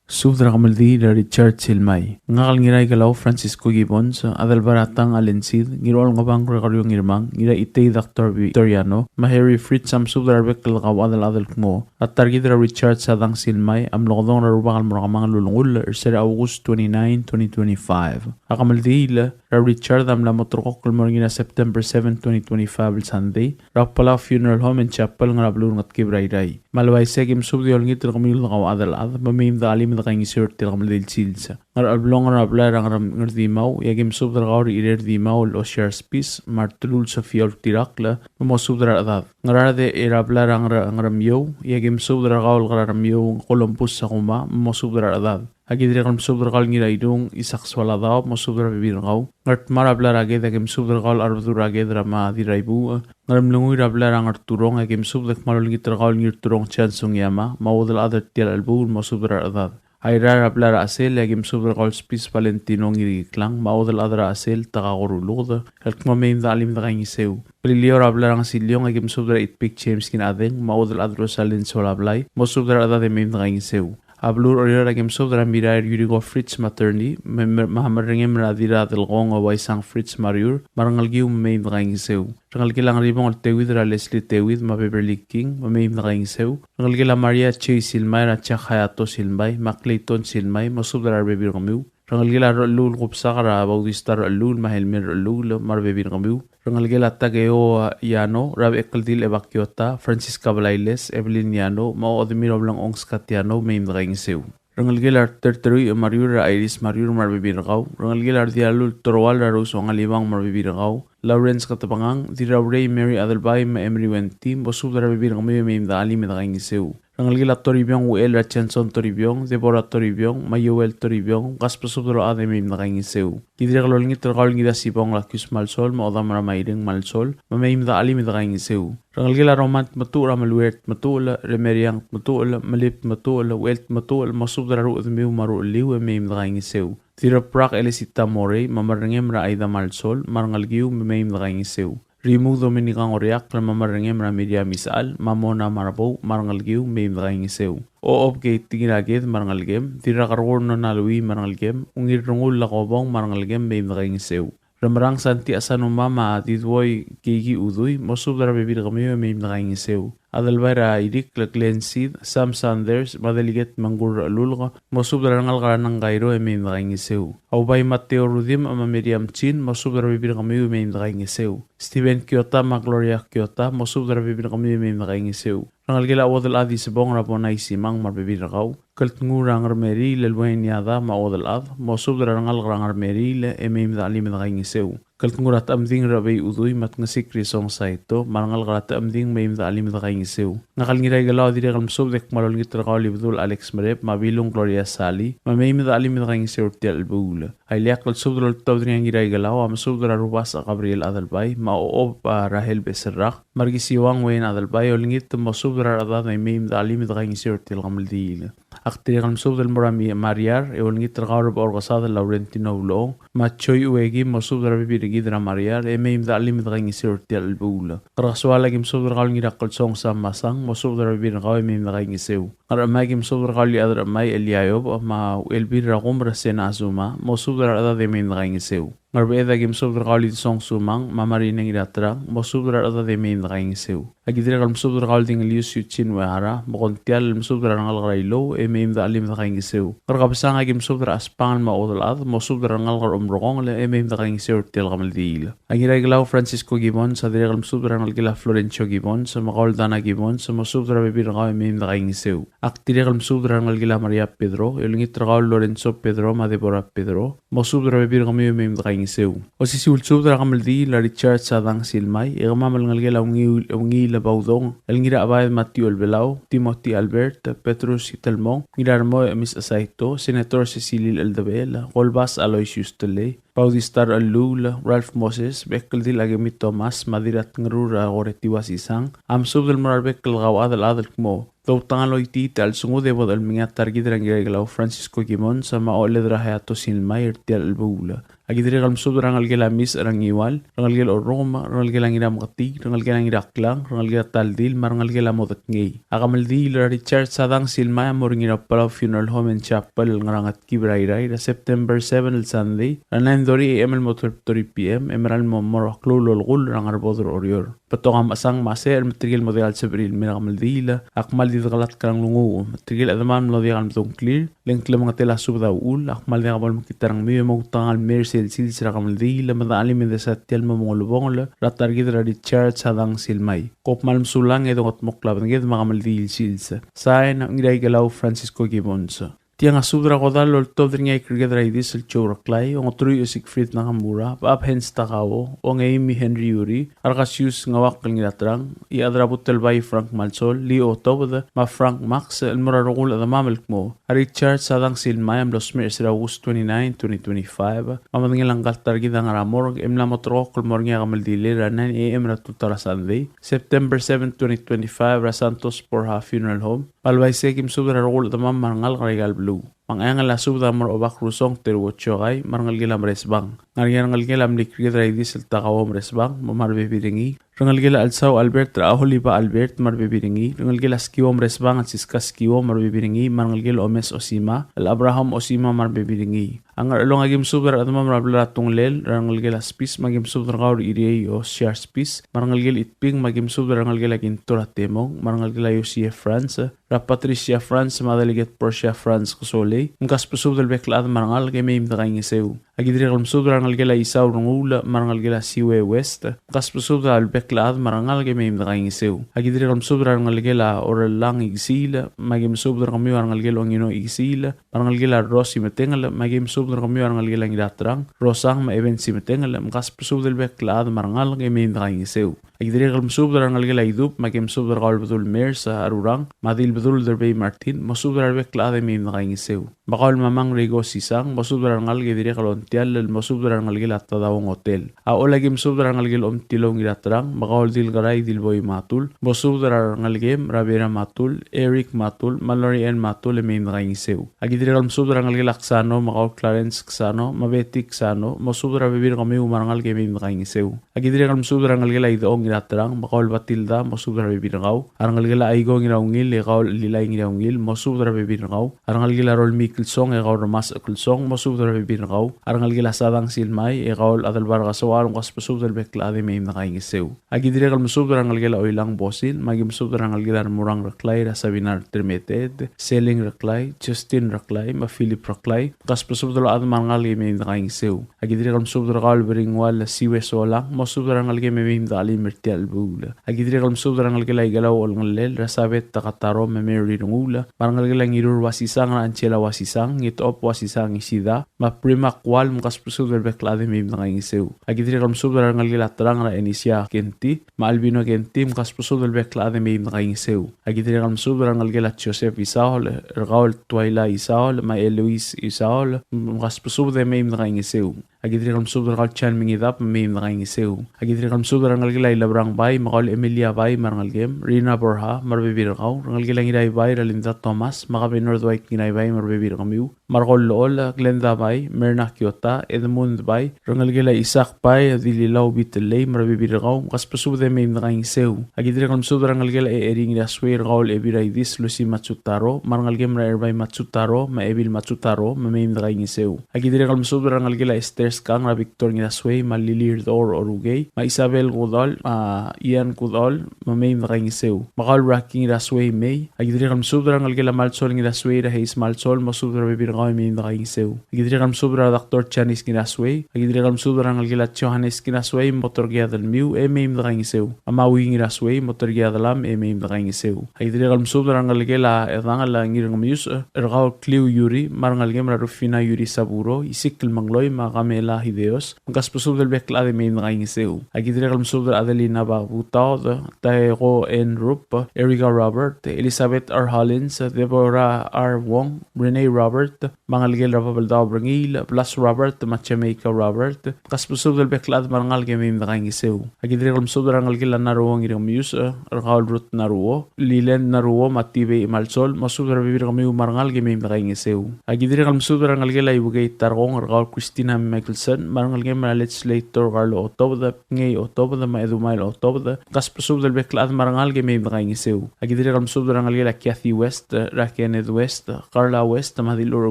Subed er a kemeldiil er a Richard Silmai. Ngak el Ngiraikelau Francisco Gibbons, Adelbai er a Tang Allen Sid, Ngirolngebang Gregorio Ngirmang, Ngiraitei Doctor Victoriano, me a Harry Fritz a mesubed er a rebek el kauchad el chad el kmo a ta er kid er a Richard Sadang Silmai a mlo kedong er a Rubak el mo er a kemanget el ulengull er se er a August twenty-nine, twenty twenty-five. A kemeldiil er a Richard a mla mo ulterekokl el mo er ngii er a September seven, twenty twenty-five el Sunday, er a Palau Funeral Home and Chapel, ngar er a beluu er a Ngetkib er a Irrai. Me a le uaisei e aki mesubed e olengit er kemiu el kauchad el chad, me mei me de chelim e de kaingeseu er tia el kemeldiil el sils. Ngerchelbelong er a blai er a Ngerem-, Ngerdimau, e aki mesubed er kau el Irerdimau el Osiar Spis, me a Rtelul Sofia Ultirakl, me mosubed er a rechedad. Ngaraard er a blai er a Ngere-, Ngeremiou, e aki mesubed er kau el Ngeremiou Columbus Sakuma, me mosubed er a rechedad. Aki dirrek el mesubed er kau el Ngirairung Isaac Soaladao, mosubed er a rebebil er kau. Ngardmau er a blai er a Ked, aki mesubed er kau el Arbedul er a Ked er a Madi er a Ibuuch. Ngeremlengui er a blai er a Ngerturong, aki mesubed e kmal olengit er kau el Ngirturong Jan Sugiyama, me a Uodelchad er tia el chelebuul, mosubed er a rechedad. Airai er a blai er a Chesel, e aki mesubed er kau el Spis Valentino Ngirikiklang, me a Uodelchad er a Chesel, Takako Ruluked, el kmo mei me de chelim e de kaingeseu. Beliliou er a blai er a Ngesiliong, e aki mesubed er a Itpik James Kinadeng, me a Uodelchad Rosalind Soalablai, mosubed er a rechedad e mei me de kaingeseu. A beluu er Oreor, e aki mesubed er a Mirair Yuriko Fritz me a Attorney, me, me, me a merengem er a Dirradelkong Uaisang Fritz me a Riur, me a rengelekiu me mei me de kaingeseu. Rengelekel a Ngeribong el Teuid er a Leslie Teuid me a Beverly King, me mei me de kaingeseu. Rengelekel a Maria J. Silmai er a Jack Hayato Silmai, me a Clayton Silmai, mosubed er a rebebil er kemiu. Rengelekel a Rechelluul Kebesakl er a Bautista Rechelluul, me a Helmer Rechelluul, me a rebebil er kemiu. Rengelekel a Takeo Yano, er a Bechekeldil Ebakiota, Francisca Blailes, Evelyn Yano, me a Odemir Oblong Ongskat Yano, mei me de kaingeseu. Rengelekel a Terterui Mariur er a Iris Mariur me a rebebil er kau. Rengelekel a Rdialul Toroal er a Rose Ongalibang me a rebebil er kau. Lawrence Ketebengang, Dirraurei Mary Adelbai me a Emery Wenty, mosubed er a rebebil er kemiu e mei me de chelim e de kaingeseu. Rengelekel a Toribiong Uchel er a Johnson Toribiong, Deborah Toribiong, me a Joel Toribiong, kasbesubed er a rechad e mei me de kaingeseu. Ki dirrek el olengit er kau el Ngirasibong Lakius Malsol, me a Odam er a Maireng Malsol, me mei me de chelim e de kaingeseu. Rengelekel a Roman Tmetuchel, er a Meluer Tmetuchel, Remeriang Tmetuchel, Melib Tmetuchel, Uchel Tmetuchel, mosubed er a rechedemiu me a ruchelliu e mei me de kaingeseu. Dirraprak Elisita Morei, me a merengem er a Aida Malsol, me a rengelekiu me mei me de kaingeseu. Rimuu Dominica Ngoriakl, me a Marengem er a Miriam Isechal, me a Mona Marbou, me a rengelekiu, mei me dekaingeseu. Ochob Kei Tingiraked, me a rengelekem, Dirrakerkur Nona Lui, me a rengelekem, Ungil Rengul Lakobong, me a rengelekem, mei me dekaingeseu. Remerang Santi Asanuma me a Diduoi Keiki Udui, mosubed er a rebebil er kemiu e mei me dekaingeseu. Adelbai er a Irikl Glenn Seid, Sam Sanders, me a Delegate Mengkur Rechelulk, mosubed er a rengalek er a Nangkairo e mei me dekaingeseu. Aubai Mateo Rudimch me a Miriam Chin, mosubed er a rebebil er kemiu e mei me dekaingeseu. Steven Kiota me a Gloria Kiota, mosubed er a rebebil er kemiu e mei me dekaingeseu. Rengelekel a Uodelchad Isebong er a Bonai Simang me a rebebil er kau. Kldngur a Ngermeriil el Wayne Yada me a Uodelchad, mosubed er a rengalek er a Ngermeriil e mei me dechelim e dekaingeseu. Kldngur a Techemding er a Bei Udui me a Tngesik Risong Saito me a rengalek er a Techemding, mei me dechelim e dekaingeseu. Ngak el Ngiraikelau a dirrek el mesubed e kmal olengit er kau el Ibedul Alex Merep me a Bilung Gloria Sali, me mei me dechelim e dekaingeseu er tia el chelebuul. A ileakl el subed el oltobed er ngii a Ngiraikelau a mesubed er a Rubasech Gabriel Adelbai, me a Ochob a Rahel Beserrak, me a Rekisiuang Wayne Adelbai, olengit mosubed er a rechedad e mei me dechelim e dekaingeseu er tia el kemeldiil. Ak dirrek el mesubed el mo er a Mi-, Mariar, e olengit er kau er a Rebechor Kesadel Laurentino Ulechong, me a Choi Ueki, mosubed er a rebebil er kid er a Mariar, e mei me dechelim e dekaingeseu er tia el chelebuul. Ngerkesoaol a ki mesubed er kau el Ngirakelsong Sam Masang, mosubed er a rebebil er kau e mei me dekaingeseu. Ngerchemai a ki mesubed er kau el Iechad er a Chemai Eliaiob, me a Uchelbil er a Kumer Sena Asuma, mosubed er a rechedad e mei me dekaingeseu. Ngerbeched a ki mesubed er kau el Idesong Sumang, me a Marina Ngiraterang, mosubed er a rechedad e mei me dekaingeseu. A ki dirrek el mesubed er kau el Dingelius Eugene Uehara, me Kontial el mesubed er a rengalek er a Ilou, e mei me dechelim e dekaingeseu. Ngerkebesang a ki mesubed er a Chesbangel me a Uodelchad, mosubed er a rengalek er a Omrekongel, e mei me dekaingeseu er tia el kemeldiil. A Ngiraikelau Francisco Gibbons a dirrek el mesubed er a rengelekel a Florencio Gibbons, me kau el Dana Gibbons, mosubed er a rebebil er kau e mei me dekaingeseu. Ak dirrek el mesubed er a rengelekel a Maria Pedro, e olengit er kau el Lorenzo Pedro me a Deborah Pedro, mosubed er a rebebil er kemiu e mei me dekaingeseu. Osisiu el subed er a kemeldiil er a Richard Sadang Silmai, e kemam el ngelekel a Ungil, Ungil Baudong, el Ngirachebaed Matthew Elbelau, Timothy Albert, Petrus Itelmong, Ngirarmoi Emis Saito, Senator Secilil Eldebechel, Kolbas Aloysius Telei, Bautista Rechelluul, Ralph Moses, Bekeldil Akemi Thomas, me a Dirratngerur a Goreti Uasisang, a mesubed el mo er a rebek el kauchad el chad el kmo doutekangel oitii a chelsengud e bo dechelmengii a ta er kid er a Ngiraikelau Francisco Gibbons me a Ocheled er a Hayato Sinmai er tia el chelebuul. A ki dirrek el mesubed er a rengelekel a Mis er a Ngiwal, rengelekel a Orrukem, rengelekel a Ngirameketii, rengelekel a Ngiraklang, rengelekel a Taldil, me a rengelekel a Modekngei. A kemeldiil er a Richard Sadang Silmai a mo er a Ngirapalau Funeral Home and Chapel el ngar er a Ngetkib er a Irrai er a September seven el Sunday, er a nine thirty A M el mo twelve thirty P M, e mera el mo mo er a klou el olekull er a Ngerbodel er Oreor. Betok a mechesang me a secher me tirke el mo diak el sebechir el mei er a kemeldiil a kmal di dekelatk er a nglunguuch. Me tirke el chedemam el mlo diak el medung a ngklir, le ng klemengetel a subed a uchul, a kmal diak bo lemekngit a rengmiu e mo outekangel el mei er sel sils er a kemeldiil me dechelim e desa tia el mo mengelebongel er a ta er kid er a Richard Sadang Silmai. Kom kmal mesulang e dongetmokl a bedenged me a kemeldiil sils. Sain, Ngiraikelau Francisco Gibbons. Tiang a subed er a kodall el oltobed er ngii a Ikriked er a Idis el Joe Reklai, Ongeteruich Siegfried Nakamura, Bab Hens Takao, Ongeimi Henry Yuri, Arkasius Ngeuakl Ngiraterang, Iechad er a Butelbai Frank Malsol, Leo Otobed, me a Frank Max, el mo er a rokui el chedemam el kmo a Richard Sadang Silmai a mlo smecher er sel August twenty-nine, twenty twenty-five, me a bedengel a ngka el ta er kid a ngar er a morgue, e mla mo terrekokl el mo er ngii a kemeldilel er a nine A M er a tutau er a Sunday, September seven, twenty twenty-five, er a Santos Borja Funeral Home. Me a le uaisei e ki mesubed er a rokui el chedemam me a rengalek er aika el beluu. Me a Ngcheangel a subed a mo er a Obak Rusong Teruo Tiokai, me a rengelekel a Meresbang. Ngar er ngii a rengelekel a mle Ikriked er a Idis el Takao Meresbang, me a rebebil er ngii. Rengelekel a Chelsau Albert er a Oliva Albert, me a rebebil er ngii. Rengelekel a Skiuo Meresbang el Siska Skiuo, me a rebebil er ngii. Me a rengelekel a Omes Osima el Abraham Osima, me a rebebil er ngii. A Ngerchelong a ki mesubed er a rechedemam er a blai er a Tungelel, er a rengelekel a Spis, me a ki mesubed er kau er a Iriei Osiar Spis, me a rengelekel a Itping, me a ki mesubed er a rengelekel a Kinto er a Temong, me a rengelekel a Yosie Franz, er a Patricia Franz, me a Delegate Portia Franz Kesolei, mkasbesubed el bek el chad me a rengalek e mei me dekaingeseu. A ki dirrek el mesubed er a rengelekel a Isau Renguul, me a rengelekel a Siue West, mkasbesubed el bek el chad me a rengalek e mei me dekaingeseu. A ki dirrek el mesubed er a rengelekel a Orellang Ikesiil, me a ki mesubed er kemiu a rengelekel a Ongino Ikesiil, me a rengelekel a Rose Imetengel, me a ki mesubed er kemiu a rengelekel a Ngiraterang, Rosang me a Evans Imetengel, mkasbesubed el bek el chad me a rengalek e mei me dekaingeseu. A ki dirrek el mesubed er a rengelekel a Idub, me a ki mesubed er kau el Bedul Mers, a Rurang, me a Dilbedul Derbei Martin, mosubed er a rebek el chad e mei me dekaingeseu. Me kau el Mamang Reiko Sisang, mosubed er a rengalek e dirrek el Ontiall, mosubed er a rengelekel a Tadao Ngotel. A Ollei aki msubed er a rengelekel Omtilou Ngiraterang, me kau el Dilkerai Dilboi Matul, mosubed er a rengelekem er a Bera Matul, Eric Matul, me a Lori Ann Matul e mei me dekaingeseu. Aki dirrek el msubed er a rengelekel a Ksano, me kau el Clarence Ksano, me a Betty Ksano, mosubed er a rebebil er kemiu me a rengalek e mei me dekaingeseu. Aki dirrek el msubed er a rengelekel a Idechong Ngiraterang, me kau el Batilda, mosubed er a rebebil er kau. A rengelekel a Aiko Ngiraungil, e kau el Lilai Ngiraungil, mosubed er a rebebil er kau. A rengelekel a Rolmii Kelsong, e kau el Remasech Kelsong, mosubed er a rebebil er kau. A rengelekel a Sadang Silmai, e kau el Adelbar Kasoal, mkasbesubed el bek el chad e mei me dekaingeseu. Aki dirrek el msubed er a rengelekel a Oilang Bosil, me aki msubed er a rengelekel a Remurang Reklai, er a Sabina Termeteet, Seling Reklai, Justin Reklai, me a Philip Reklai, mkasbesubed el chad me a rengalek e mei me dekaingeseu. Aki dirrek el msubed er kau el Beringual Siwe Solang, mosubed er a rengelekem e mei me dechelim er tia el chelebuul. Aki dirrek el msubed er a rengelekel a Ikelau Olngellel, er a Sabet Takataro, me a Mary Renguul, me a rengelekel a Ngirur Uasisang, er a Angela Uasisang, Ngitop Uasisang Isida, me a Prima Kual, mkasbesubed el bek el chad e mei me dekaingeseu. Aki dirrek el msubed er a rengelekel a Terang, er a Enisia Kenti, me a Albino Kenti, mkasbesubed el bek el chad e mei me dekaingeseu. Aki dirrek el msubed er a rengelekel a Joseph Isaol, er kau el Twaila Isaol, me a Eloise Isaol, mkasbesubed e mei me dekaingeseu. Aki dirrek el msubed er kau el Jan Mengidab, me mei me dekaingeseu. Aki dirrek el msubed er a rengelekel a Ilebrang Bai, me kau el Emilia Bai, me a rengelekem, Rina Borja, me a rebebil er kau, rengelekel a Ngiraibai, er a Linda Thomas, me a Governor Dwight Ngiraibai, me a rebebil er kemiu, me a Rekol Lool, Glenda Bai, Merna Kiota, Edmund Bai, rengelekel a Isaac Bai, Dililau Bitelei, me a rebebil er kau, mkasbesubed e mei me dekaingeseu. Aki dirrek el msubed er a rengelekel a Eri Ngirasuei, er kau el Ebil er a Idis, Lucy Matsutaro, me a rengelekem er a Erbai Matsutaro, me a Ebil Matsutaro, me mei me dekaingeseu. Aki dirrek el msubed er a rengelekel a Esther Skang, er a Victor Ngirasuei, me a Lili Rdor Orukei, me a Isabel Kudol, me a Ian Kudol, me mei me dekaingeseu. Me kau el Raki Ngirasuei mei. Aki dirrek el msubed er a rengelekel a Malsol Ngirasuei, er a Hayes Malsol, mosubed er a rebebil er kau e mei me dekaingeseu. Aki dirrek el msubed er a Doctor Janice Ngirasuei. Aki dirrek el msubed er a rengelekel a Johannes Ngirasuei, mo terkiad el miu e mei me dekaingeseu. A Maui Ngirasuei, mo terkiad el am e mei me dekaingeseu. Aki dirrek el msubed er a rengelekel a Edangel Ngirngemius, er kau el Kliu Yuri, me a rengelekem er a Rufina Yuri Saburo, Isikl Mengloi, me a Kamela Hideos, mkasbesubed el bek el chad e mei me dekaingeseu. Aki dirrek el msubed er a Adelina Babutaod, Taeko N. Rup, Erica Robert, Elizabeth R. Hollins, Deborah R. Wong, Renee Robert, me a ngelekel er a Babeldaob er Ngiil, Blas Robert, me a Jamaica Robert, mkasbesubed el bek el chad me a rengalek e mei me dekaingeseu. Aki dirrek el msubed er a rengelekel a Naruo Ngirngemius, er kau el Ruth Naruo, Lilen Naruo, me a Tibei Malsol, mosubed er a rebebil er kemiu me a rengalek e mei me dekaingeseu. Aki dirrek el msubed er a rengelekel a Ibukei Tarkong, er kau el Christina Michelson, me a rengelekem er a Legislator Carlo Otobed, Ngei Otobed, me a Edumael Otobed, mkasbesubed el bek el chad me a rengalek e mei me dekaingeseu. Aki dirrek el msubed er a rengelekel a Kathy West, er a Kenneth West, Carla West, me a Dilur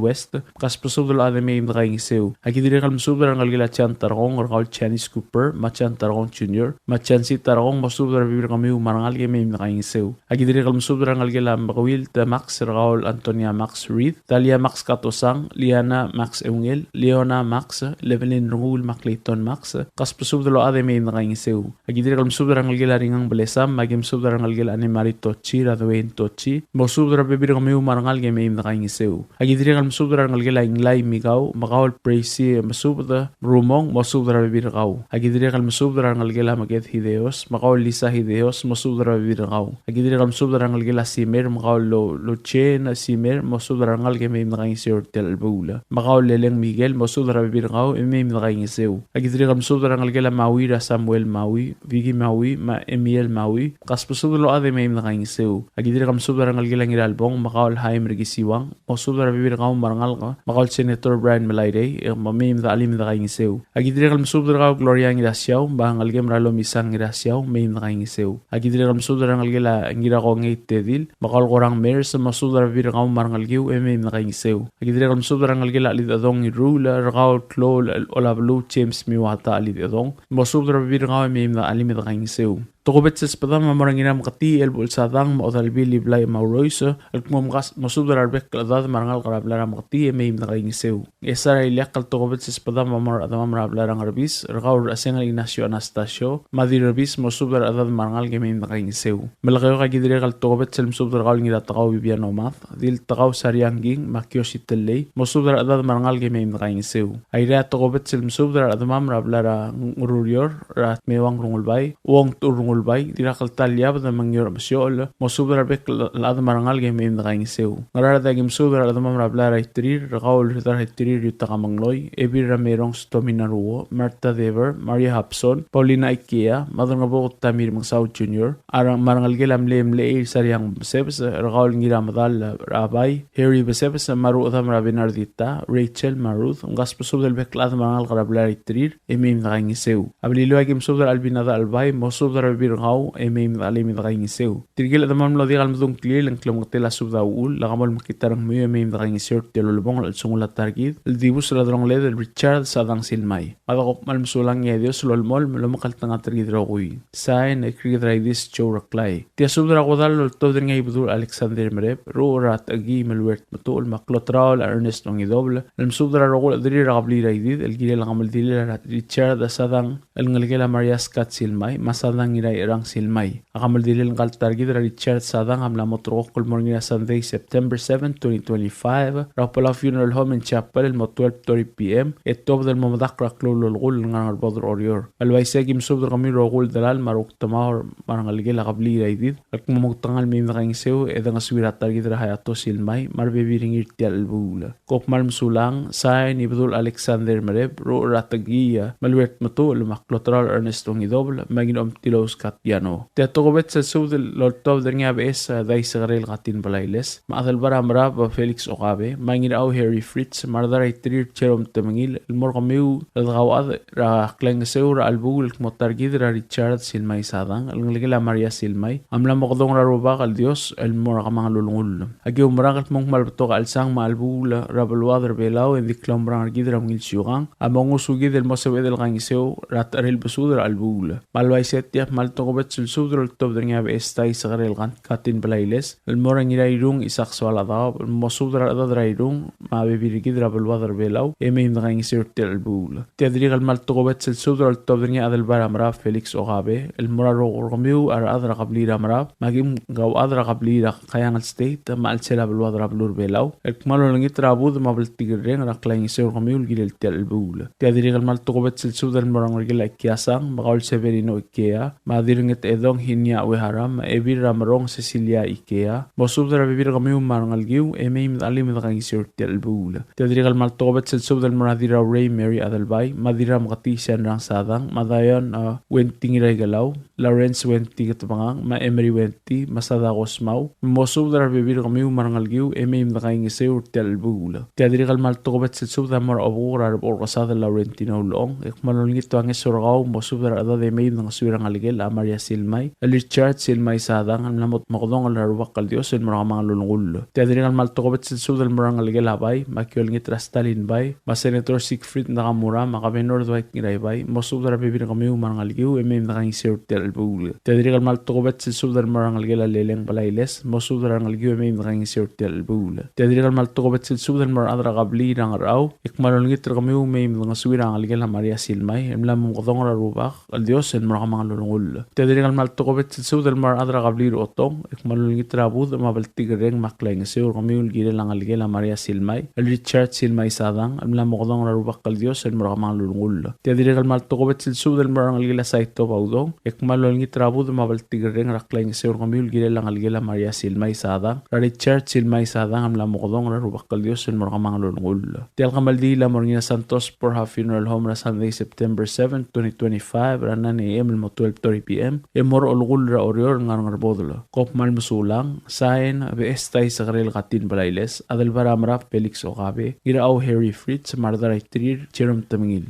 West, mkasbesubed el chad e mei me dekaingeseu. Aki dirrek el msubed er a rengelekel a Jan Tarkong, er kau el Janice Cooper, me a Jan Tarkong Junior, me a Jansi Tarkong, mosubed er a rebebil er kemiu me a rengalek e mei me dekaingeseu. Aki dirrek el msubed er a rengelekel a Mekeuilt Max, er kau el Antonia Max Reed, Talia Max Katosang, Liana Max Eungel, Leona Max, Levelin Renguul, me a Clayton Max, mkasbesubed el chad e mei me dekaingeseu. Aki dirrek el msubed er a rengelekel a Ringang Belesam, me aki msubed er a rengelekel a Anne Marie Tochi, er a Dwayne Tochi, mosubed er a rebebil er kemiu me a rengalek e mei me dekaingeseu. Aki dirrek el msubed er a rengelekel a Inglai Mikau, me kau el Preisi Mesubed Rumong, mosubed er a rebebil er kau. Aki dirrek el msubed er a rengelekel a Meked Hideos, me kau el Lisa Hideos, mosubed er a rebebil er kau. Aki dirrek el msubed er a rengelekel a Simer, me kau el Lo-, Lochen Simer, mosubed er a rengalek e mei me dekaingeseu er tia el chelebuul. Me kau el Leleng Miguel, mosubed er a rebebil er kau e mei me dekaingeseu. Aki dirrek el msubed er a rengelekel a Maui, er a Samuel Maui, Vicky Maui, me a Emiel Maui, mkasbesubed el chad e mei me dekaingeseu. Aki dirrek el msubed er a rengelekel a Ngiralbong, me kau el Haim Rikisiwang, mosubed er a rebebil er kau me a rengalek, me kau el Senator Brian Melairei, e me mei me dechelim e dekaingeseu. Aki dirrek el msubed er kau Gloria Ngirasiau, me a ngelekem er a Lomisang Ngirasiau, mei me dekaingeseu. Aki dirrek el msubed er a rengelekel a Ngirakongei Tedil, me kau el Korang Mers, mosubed er a rebebil er kau me a rengelekiu e mei me dekaingeseu. Aki dirrek el msubed er a rengelekel a Chelidechedong Iruul, er kau el klou el Olabeluu James Miwata Chelidechedong, mosubed er a rebebil er kau e mei me dechelim e dekaingeseu. Tokubets el sbedam a mo er a Ngirameketii el Buchel Sadang me a Odalbil Iblai Maurois, el kmo mkas-, mosubed er a rebek el chedad me a rengalek er a blai er a Meketii e mei me dekaingeseu. Ngchesar a ileakl el tokubets el sbedam a mo er a rechedemam er a blai er a Ngerbis, er kau el Rechesengel Ignacio Anastasio, me a Dirrebis, mosubed er a rechedad me a rengalek e mei me dekaingeseu. Melekeok, aki dirrek el tokubets el msubed er kau el Ngiratekau Bibiano Mad, Diltekau Sariang King, me a Kiosi Tellei, mosubed er a rechedad me a rengalek e mei me dekaingeseu. Airai, a tokubets el msubed er a rechedemam er a blai er a Ngerurior, er a Tmewang Rengulbai, Uong Techur Rengulbai, Ulbai, Dirrakltal Iabed me a Ngior Mesiochel, mosubed er a rebek el chad me a rengalek e mei me dekaingeseu. Ngaraard a ki mesubed er a rechedemam er a blai er a Iterir, er kau el Ridar er a Iterir Yutaka Mengloi, Ebil er a Merongs Tomina Ruo, Martha Dever, Maria Hapson, Paulina Ikea, Madrengebuked Tamir Mengsau Junior, a re-, me a rengelekel a mle Mlechei Sariang Mesebes, er kau el Ngiramedal er a Bai, Harry Besebes, me a rechedam er a Bernardita, Rachel me a Ruth, mkasbesubed el bek el chad me a rengalek er a blai er a Iterir, e mei me dekaingeseu. A Beliliou a ki mesubed er a Albina Dachelbai, mosubed er a rebebil er kau, e mei me de-, e mei me dekaingeseu. Tirke el chedemam el mlo diak el medung a ngklir, e ng klemengetel a subed a uchul, le ke mo mekngit a rengmiu e mei me dekaingeseu er tia el ulebongel el chelsengul a ta er kid el dibus er a delongeled el Richard Sadang Silmai. Me a dekuk kmal mesulang e a Dios a lolemolem el omekngeltengat er kid el rokui. Sain, Ekrikid er a Idis Joe Reklai. Tia subed er a kodall el oltobed er ngii a Ibedul Alexander Merep, Ruchel er a Techekii Meluert Metuchel, me a Klotraol a Ernest Ongidobel, el mesubed er a rokui el chederir er a kebliil er a Idid, el kirel a kemeldilel a Richard Sadang, el ngelekel a Maria Scott Silmai, me a Sadang Ngiraicherang Silmai. A kemeldilel ngka el ta er kid er a Richard Sadang a mla mo ulterekokl el mo er ngii er a Sunday, September seven, twenty twenty-five, er a Palau Funeral Home and Chapel el mo twelve thirty P M, e tuobed el mo medakl er a klou el olekull el ngar er a Ngerbodel er Oreor. Me a le uaisei e ki mesubed er kemiu el rokui el delal me a rokui el chedemam me a rengelekel a kebliil er a Idid el kmo moktengal mei me dekaingeseu e dengesuir a ta er kid er a Hayato Silmai me a rebebil er ngii er tia el chelebuul. Kom kmal mesulang, sain, Ibedul Alexander Merep, Ruchel er a Techekii Meluert Metuchel, me a Klotraol Ernest Ongidobel, me a Nginomtilou Scott Yano. Tia tokubets el subed el oltobed er ngii a Beches a Daisekerel Katin Blailes, me a Adelbai er a Merab Felix Okabe, me a Ngirachau Harry Fritz, me a Redar er a Iterir Jerome Temengil, el mo er kemiu el dekauchad er a klaingeseu er a chelebuul el kmo ta er kid er a Richard Silmai Sadang, el ngelekel a Maria Silmai, a mla mokedong er a Rubak el Dios el mo er a kemanget el ulengull. Aki oumerang el kmo ng kmal betok a chelsang me a chelebuul er a beluad er a Belau e ng di klaumerang er kid er a ungil siukang a mo ngosukid el mo sebeched el kaingeseu er a techerel besud er a chelebuul. Me a le uaisei e tia kmal tokubets el subed el oltobed er ngii a Beches Daisekerel Katin Blailes, el mo er a Ngirairung Isaac Soaladaob, el mo subed er a rechedad er a Irung me a bebil er kid er a beluad er a Belau e mei me dekaingeseu er tia el chelebuul. Tia dirrek el kmal tokubets el subed el oltobed er ngii a Adelbai er a Merab Felix Okabe, el mo er a rokui er kemiu a rechad er a kebliil er a Merab, me a kim kauchad er a kebliil er a Kayangel State, me a chelsel a beluad er a beluu er a Belau, el kmal olengit er a budech me a bltikerreng er a klaingeseu er kemiu el kirel tia el chelebuul. Tia dirrek el kmal tokubets el subed el mo er a rengelekel a Ikiasang, me kau el Severino Ikea, me a Dirrengetedong Hinia Uehara, me a Ebil er a Merong Cecilia Ikea, mosubed er a bebil er kemiu me a rengelekiu, e mei me dechelim e dekaingeseu er tia el chelebuul. Tia dirrek el kmal tokubets el subed el mo er a Dirraurei Mary Adelbai, me a Dirrameketii Sianrang Sadang, me a Dion, a, Wenty Ngiraikelau, Lawrence Wenty Ketebengang, me a Emery Wenty, me a Sadako Smau, mosubed er a rebebil er kemiu me a rengelekiu, e mei me dekaingeseu er tia el chelebuul. Tia dirrek el kmal tokubets el subed a mo er a obekuk er a Rebechur Kesadel Laurentino Ulechong, e kmal olengit a ngeso er kau, mosubed er a rechedad e mei me dengesuir a ngelekel a Maria Silmai, el Richard Silmai Sadang, el mla mo mokedongel er a Rubak el Dios el mo er a kemanget el ulengull. Tia dirrek el kmal tokubets el subed el mo er a rengelekel a Bai, me aki olengit er a Stalin Bai, me a Senator Siegfried Nakamura, me a Governor Dwight Ngiraibai, mosubed er a rebebil er kemiu me a rengelekiu, e mei me dekaingeseu er tia el chelebuul. Tia dirrek el kmal tokubets el subed el mo er a rengelekel a Leleng Blailes, mosubed er a rengelekiu e mei me dekaingeseu er tia el chelebuul. Tia dirrek el kmal tokubets el subed el mo er a rechad er a kebliil er a Ngerchau, e kmal olengit er kemiu mei me dengesuir a ngelekel a Maria Silmai, el mla mo mokedongel er a Rubak el Dios el mo er a kemanget el ulengull. Tia dirrek el kmal tokubets el subed el mo er a rechad er a kebliil er a Otong, e kmal olengit er a budech me a bltikerreng me a klaingeseu er kemiu el kirel a ngelekel a Maria Silmai, el Richard Silmai Sadang, el mla mo mokedongel er a Rubak el Dios el mo er a kemanget el ulengull. Tia dirrek el kmal tokubets el subed el mo er a rengelekel a Saito Baudong, e kmal olengit er a budech me a bltikerreng er a klaingeseu er kemiu el kirel a ngelekel a Maria Silmai Sadang, er a Richard Silmai Sadang, el mla mo mokedongel er a Rubak el Dios el mo er a kemanget el ulengull. Tia el kemeldiil a mo er ngii er a Santos Borja Funeral Home er a Sunday, September seven, twenty twenty-five, er a nine A M el mo twelve thirty P M, e mo er a olekull er a Oreor el ngar er a Ngerbodel. Kom kmal mesulang, sain, Beches Daisekerel Katin Blailes, Adelbai er a Merab Felix Okabe, Ngirachau Harry Fritz, me a Redar er a Iterir Jerome Temengil.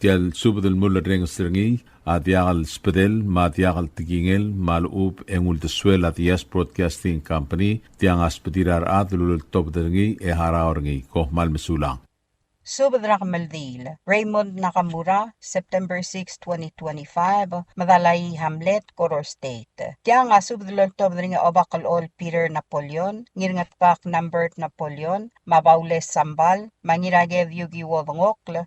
Tia el subed el mulerrenges er ngii a diak el sbedel me a diak el tekingel me a lechub e ng uldesuel a Diaz Broadcasting Company, tiang a sbedir a rechad el uleltobed er ngii e harau er ngii. Kom kmal mesulang. Subed er a kemeldiil. Raymond Nakamura, September six, twenty twenty-five, Medalaii Hamlet, Koror State. Tiang a subed el oltobed er ngii a Obak el Chol Peter Napoleon, Ngirngetbak Nambert Napoleon, me a Baules Sambal, me a Ngiraked Yukiwo Dengokl,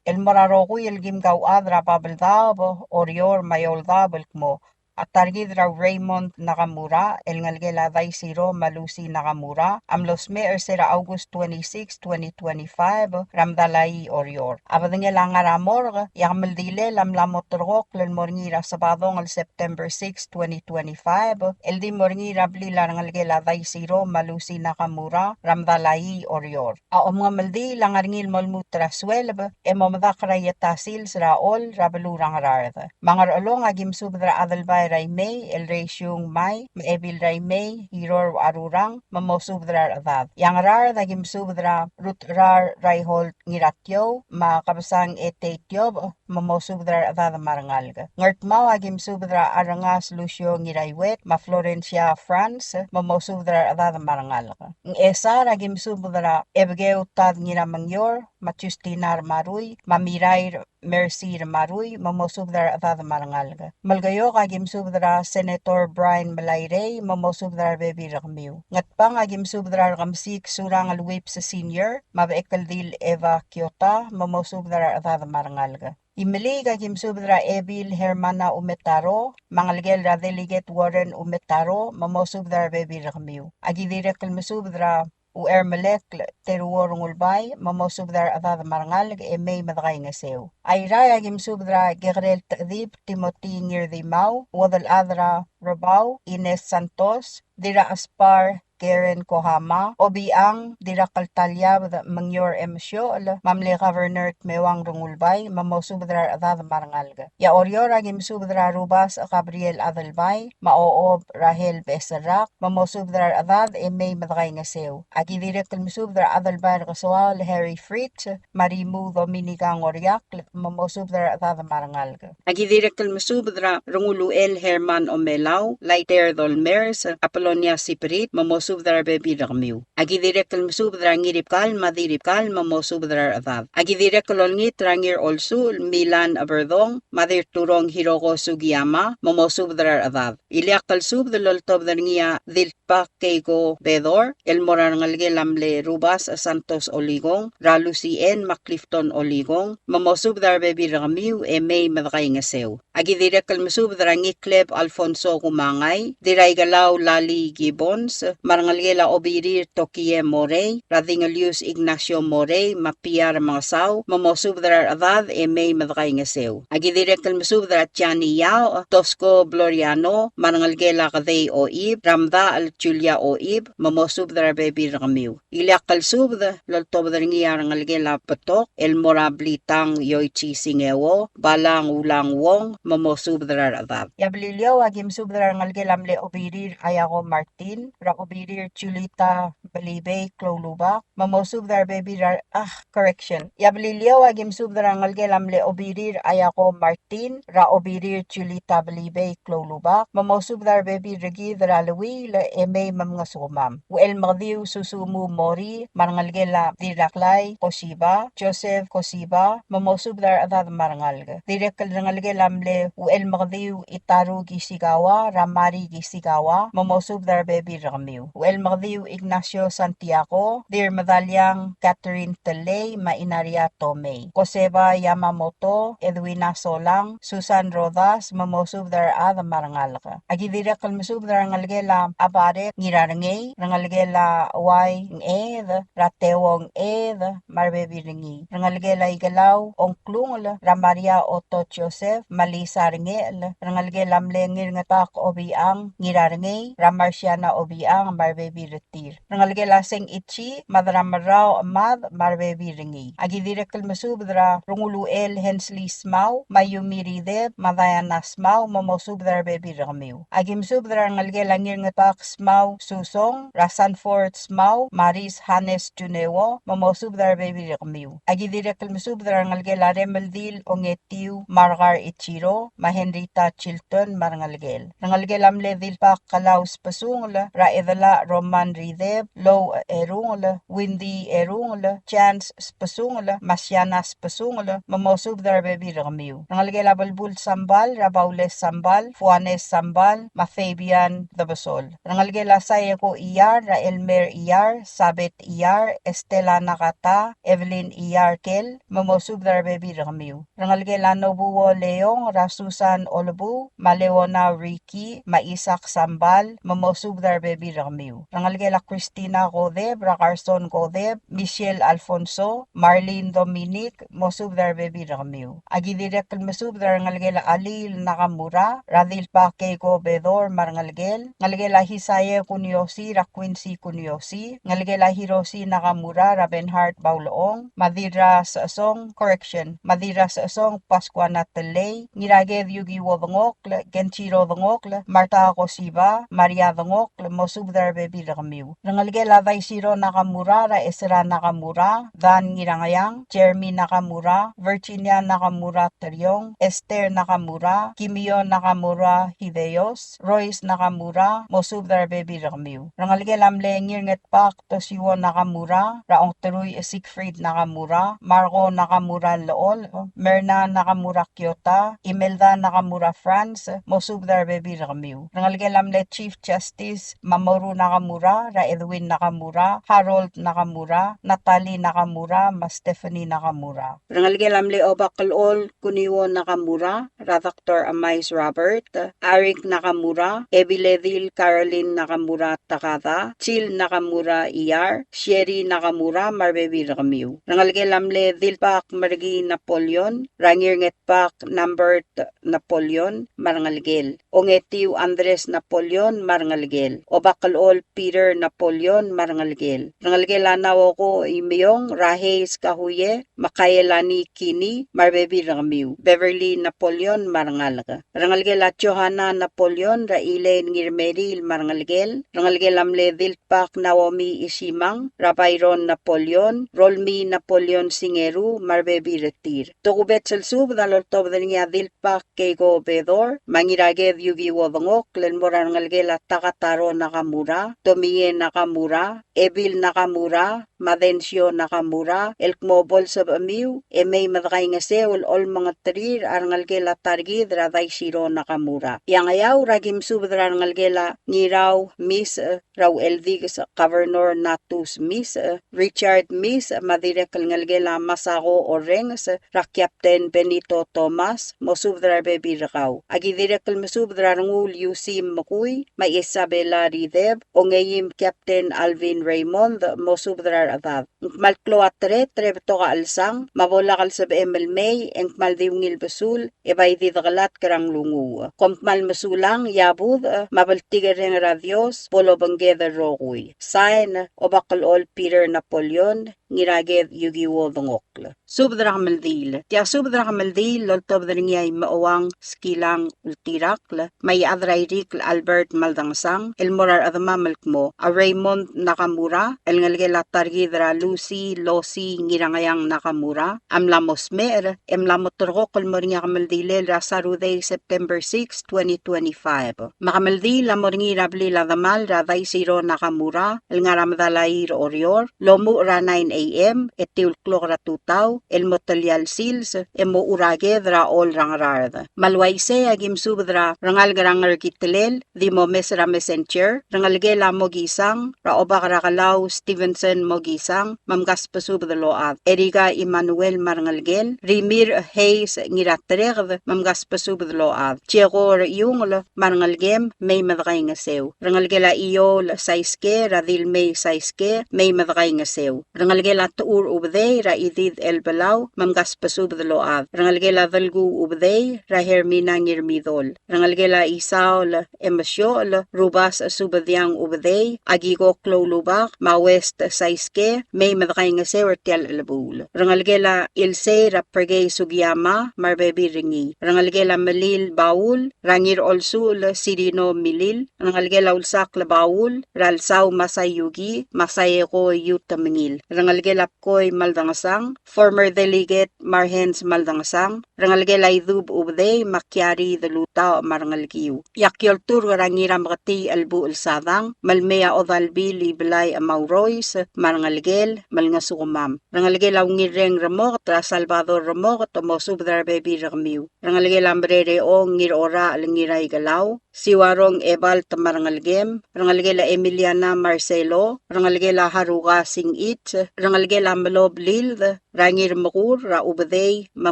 el mo er a rokui el kim kauchad er a Babeldaob, Oreor me a Eouldaob el kmo a ta er kid er a Raymond Nakamura, el ngelekel a Daisiro me a Lucy Nakamura, a mlo smecher er se er a August twenty-six, twenty twenty-five, er a Medalaii, Oreor. A bedengel a ngar er a morgue, e a kemeldilel a mla mo terrekokl el mo er ngii er a Sebadong el September six, twenty twenty-five, el di mo er ngii er a blil a rengelekel a Daisiro me a Lucy Nakamura, er a Medalaii, Oreor. A omengemeldiil a ngar er ngii el mo lmuut er a sueleb, e mo medakl er a ieta sils er a Choll er a beluu er a Ngaraard. Me a Ngerchelong a ki mesubed er a Adelbai er a Imei, el Reisiung Mai, me a Ebil er a Imei, Iror Arurang, me mosubed er a rechedad. E a Ngaraard a ki mesubed er a Rutecherar Raiholt Ngiratiou, me a Kebesang Etei Tiobech, me mosubed er a rechedad me a rengalek. Ngardmau a ki mesubed er a Arrengas Lucio Ngiraiuet, me a Florencia France, me mosubed er a rechedad me a rengalek. Ngchesar a ki mesubed er a Ebekeu Tad Ngiramengior, me a Justina Remarui, me a Mirair Mercy Remarui, me mosubed er a rechedad me a rengalek. Melekeok a ki mesubed er a Senator Brian Melairei, me mosubed er a rebebil er kemiu. Ngatpang a ki mesubed er a Rekemesik Surangel Whipps Senior, me a Bechekeldil Eva Kiota, me mosubed er a rechedad me a rengalek. Imeliik a ki mesubed er a Ebil Hermana Umetaro, me a ngelekel er a Delegate Warren Umetaro, me mosubed er a rebebil er kemiu. A ki dirrek el mesubed er a Uchermelekl Teruo Rengulbai, me mosubed er a rechedad me a rengalek e mei me dekaingeseu. Airai a ki mesubed er a Kekerel Techedib Timothy Ngirdimau, Uodelchad er a Rebau Ines Santos, Dirrachespar Karen Kohama, Obichang Dirrakltaliabed Mengior Emesiochel, me a mle Governor Tmewang Rengulbai, me mosubed er a rechedad me a rengalek. E a Oreor a ki mesubed er a Rubasech Gabriel Adelbai, me a Ochob Rahel Beserrak, me mosubed er a rechedad e mei me dekaingeseu. A ki dirrek el mesubed er a Adelbai er Kesoaol Harry Fritz, me a Rimuu Dominica Ngoriakl, me mosubed er a rechedad me a rengalek. A ki dirrek el mesubed er a Renguluchel Herman Omelau, Laiter Dolmers, Apolonia Siprit, me mosubed er a rebebil er kemiu. A ki dirrek el mesubed er a Ngiribkal me a Diribkal, me mosubed er a rechedad. A ki dirrek el olengit er a Ngirolsuchel Milan Eberdong, me a Dirturong Hiroko Sugiyama, me mosubed er a rechedad. Ileakl el subed el oltobed er ngii a Diltbak Keiko Bedor, el mo er a rengelekel a mle Rubasech Santos Olikong, er a Lucy Ann me a Clifton Olikong, me mosubed er a rebebil er kemiu e mei me dekaingeseu. A ki dirrek el mesubed er a Ngikleb Alfonso Kumangai, Diraikelau Lali Gibbons, me a rengelekel a Obirir Tokie Morei, er a Dingelius Ignacio Morei, me a Piar Mengesau, me mosubed er a rechedad e mei me dekaingeseu. A ki dirrek el mesubed er a Jani Yao, Tosko Bloriano, me a rengelekel a Kedei Oib, er a Mdachel Julia Oib, me mosubed er a rebebil er kemiu. Ileakl el subed el oltobed er ngii a rengelekel a Betok, el mo er a Blitang Yoichi Singeo, Balang Ulang Wong, me mosubed er a rechedad. E a Beliliou a ki mesubed er a rengelekel a mle Obirir Ayako Martin, er a Obirir Julita Belibei Kloulubak, me mosubed er a rebebil er a, ah, correction. E a Beliliou a ki mesubed er a rengelekel a mle Obirir Ayako Martin, er a Obirir Julita Belibei Kloulubak, me mosubed er a rebebil er kid er a Lewiil e mei me mngesukemam. Uchelmekediu Susumu Mori, me a rengelekel a Dirraklai Kosiba, Joseph Kosiba, me mosubed er a rechedad me a rengalek. Dirrek el rengelekel a mle Uchelmekediu Itaru Kisikawa, er a Mari Kisikawa, me mosubed er a rebebil er kemiu. Uchelmekediu Ignacio Santiago, Dirmedaliang Catherine Telei, me a Inaria Tomei. Koseba Yamamoto, Edwina Solang, Susan Rodas, me mosubed er a rechad me a rengalek. A ki dirrek el mesubed er a rengelekel a Abarek Ngirarengei, rengelekel a Uai Ngched, er a Teuo Ngched, me a rebebil er ngii. Rengelekel a Ikelau Ongklungel, er a Maria Otto Joseph, me a Lisa Rengechel, rengelekel a mle Ngirngetak Obichang Ngirarengei, er a Marciana Obichang, me a rebebil er tir. Rengelekel a Seng Ichi, me a Deramerrau Chemad, me a rebebil er ngii. A ki dirrek el mesubed er a Renguluchel Hensley Smau, me a Yumi Rideb, me a Diana Smau, me mosubed er a rebebil er kemiu. A ki mesubed er a rengelekel a Ngirngetak Smau Susong, er a Sanford Smau, me a Ris Hannes Juneo, me mosubed er a rebebil er kemiu. A ki dirrek el mesubed er a rengelekel a Remeldil Ongetiu, me a Rekar Ichiro, me a Henrietta Chilton, me a rengelekel. Rengelekel a mle Dilbak Kalaus Besungel, er a Edela Roman Rideb, Lou Erungel, Windy Erungel, Chance Spesungel, me a Siana Spesungel, me mosubed er a rebebil er kemiu. Rengelekel a Belbul Sambal, er a Baules Sambal, Fuanes Sambal, me a Fabian Debesol. Rengelekel a Saeko Iyar, er a Elmer Iyar, Sabet Iyar, Estela Nakata, Evelyn Iyar Kel, me mosubed er a rebebil er kemiu. Rengelekel a Nobuo Leong, er a Susan Olebuu, me a Leona Ricky, me a Isaac Sambal, me mosubed er a rebebil er kemiu. Rengelekel a Christina Kodeb, er a Carson Kodeb, Michelle Alfonso, Marlene Dominic, mosubed er a rebebil er kemiu. Aki dirrek el mesubed er a rengelekel a Alil Nakamura, er a Dilbak Keiko Bedor me a rengelekel, ngelekel a Hisae Kuniosi, er a Quincy Kuniosi, ngelekel a Hiroshi Nakamura, er a Bernhard Baulechong, me a Dirrasechesong, correction, me a Dirrasechesong Pascua Natelei, Ngiraked Yukiwo Dengokl, Kenjiro Dengokl, Martha Koshiba, Maria Dengokl, mosubed er a rebebil er kemiu. Rengelekel a Daisiro Nakamura, er a Ezra Nakamura, Dan Ngirangeang, Jeremy Nakamura, Virginia Nakamura Teriong, Esther Nakamura, Kimio Nakamura Hideos, Royce Nakamura, mosubed er a rebebil er kemiu. Rengelekel a mle Ngirngetbak Toshio Nakamura, er a Ongterui Siegfried Nakamura, Margo Nakamura Lechol, Merna Nakamura Kiota, Imelda Nakamura Franz, mosubed er a rebebil er kemiu. Rengelekel a mle Chief Justice Mamoru Nakamura, er a Edwin Nakamura, Harold Nakamura, Natalie Nakamura, me a Stephanie Nakamura. Rengelekel a mle Obakelol Kunio Nakamura, er a Doctor Amais Robert, Arik Nakamura, Ebiledil Caroline Nakamura Takada, Jill Nakamura Iyar, Sherry Nakamura, me a rebebil er kemiu. Rengelekel a mle Dilbak Merki Napoleon, er a Ngirngetbak Nambert Napoleon, me a rengelekel. Ongetiu Andres Napoleon, me a rengelekel. Obakelol Peter Napoleon, me a rengelekel. Rengelekel a Naoko Imeong, er a Hayes Kahuye, me a Kaelani Kini, me a rebebil er kemiu. Beverly Napoleon, me a rengalek. Rengelekel a Johanna Napoleon, er a Elaine Ngirmeriil, me a rengelekel. Rengelekel a mle Dilbak Naomi Isimang, er a Byron Napoleon, Rolmi Napoleon Singeru, me a rebebil er tir. Tokubets el subed a loltobed er ngii a Dilbak Keiko Bedor, me a Ngiraked Yukiwo Dengokl, el mo er a rengelekel a Takataro Nakamura, Tomie Nakamura, Ebil Nakamura, me a Densio Nakamura, el kmo bo lsebechemiu, e mei me dekaingeseu el olemengeterir a rengelekel a ta er kid er a Daisiro Nakamura. E a Ngeaur a ki mesubed er a rengelekel a Ngirau Misech, er a Ucheldikes Governor Natus Misech, Richard Misech, me a dirrek el ngelekel a Masako Orrenges, er a Captain Benito Thomas, mosubed er a rebebil er kau. A ki dirrek el mesubed er a Rengul Yusim Mekui, me a Isabella Rideb, Ongeim Captain Alvin Raymond, mosubed er a rechedad. Ng kmal klou a tereter e betok a chelsang, me a bo lak el sebechem el mei, e ng kmal di ungil besul, e bai di dekelatk er a nglunguuch. Kom kmal mesulang, e a budech, me a bltikerreng er a Dios, bo lobengked el rokui. Sain, Obakelol Peter Napoleon, Ngiraked Yukiwo Dengokl. Subed er a kemeldiil. Tia subed er a kemeldiil el oltobed er ngii a Imechouang Skilang Ultirakl, me a Iechad er a Irikl Albert Maldangesang, el mo er a rechedemam el kmo a Raymond Nakamura, el ngelekel a ta er kid er a Lucy Losi Ngirangeang Nakamura, a mla mo smecher, e mla mo terrekokl el mo er ngii a kemeldilel er a Saturday, September six, twenty twenty-five. Me a kemeldiil a mo er ngii er a blil a demal er a Daisiro Nakamura, el ngar er a Medalaii er Oreor, el omuchel er a nine A M, e tiu el klok er a tutau, el mo telia el sils, e mochu er a ked er a Choll er a Ngaraard. Me a le uaisei a ki mesubed er a rengalek er a Ngerkitelel, di mo mes er a Messenger, rengelekel a Mokisang, er a Obak er a Kelau Stevenson Mokisang, me mkasbesubed el ochad. Erika Emmanuel me a rengelekel, Rimirch Hayes Ngiratereked, me mkasbesubed el ochad. Jekor Iungel me a rengelekem, mei me dekaingeseu. Rengelekel a Iol Saiske, er a Dilmei Saiske, mei me dekaingeseu. Rengelekel a Techur Ubedei, er a Idid Elbelau, me mkasbesubed el ochad. Rengelekel a Delkuu Ubedei, er a Hermina Ngirmidol. Rengelekel a Isaol Emesiochel, Rubasech Subediang Ubedei, Akiko Kloulubak, me a West Saiske, mei me dekaingeseu er tia el chelebuul. Rengelekel a Ilsei er a Perkei Sugiyama, me a rebebil er ngii. Rengelekel a Melil Baul, er a Ngirolsuchel Sirino Milil. Rengelekel a Ulsakl Baul, er a Lsau Masayuki, Masayeko Yutemengil. Rengelekel a Bkoi Maldangesang, former delegate Marhens Maldangesang, Rengelekel a Idub Ubedei, me a Kiari Delutaoch me a rengelekiu. E aki olturk er a Ngirameketii Elbuchel Sadang, me le mei a Odalbil Iblai Maurois me a rengelekel, me le ngesukemam. Rengelekel a Ungilreng Remoket, er a Salvador Remoket, mosubed er a rebebil er kemiu. Rengelekel a Mererechong Ngirorachel Ngiraikelau, Siuarong Ebalt me a rengelekem, rengelekel a Emiliana Marcelo, rengelekel a Haruka Singich, rengelekel a Melob Lild, er a Ngirmekur, er a Ubedei, me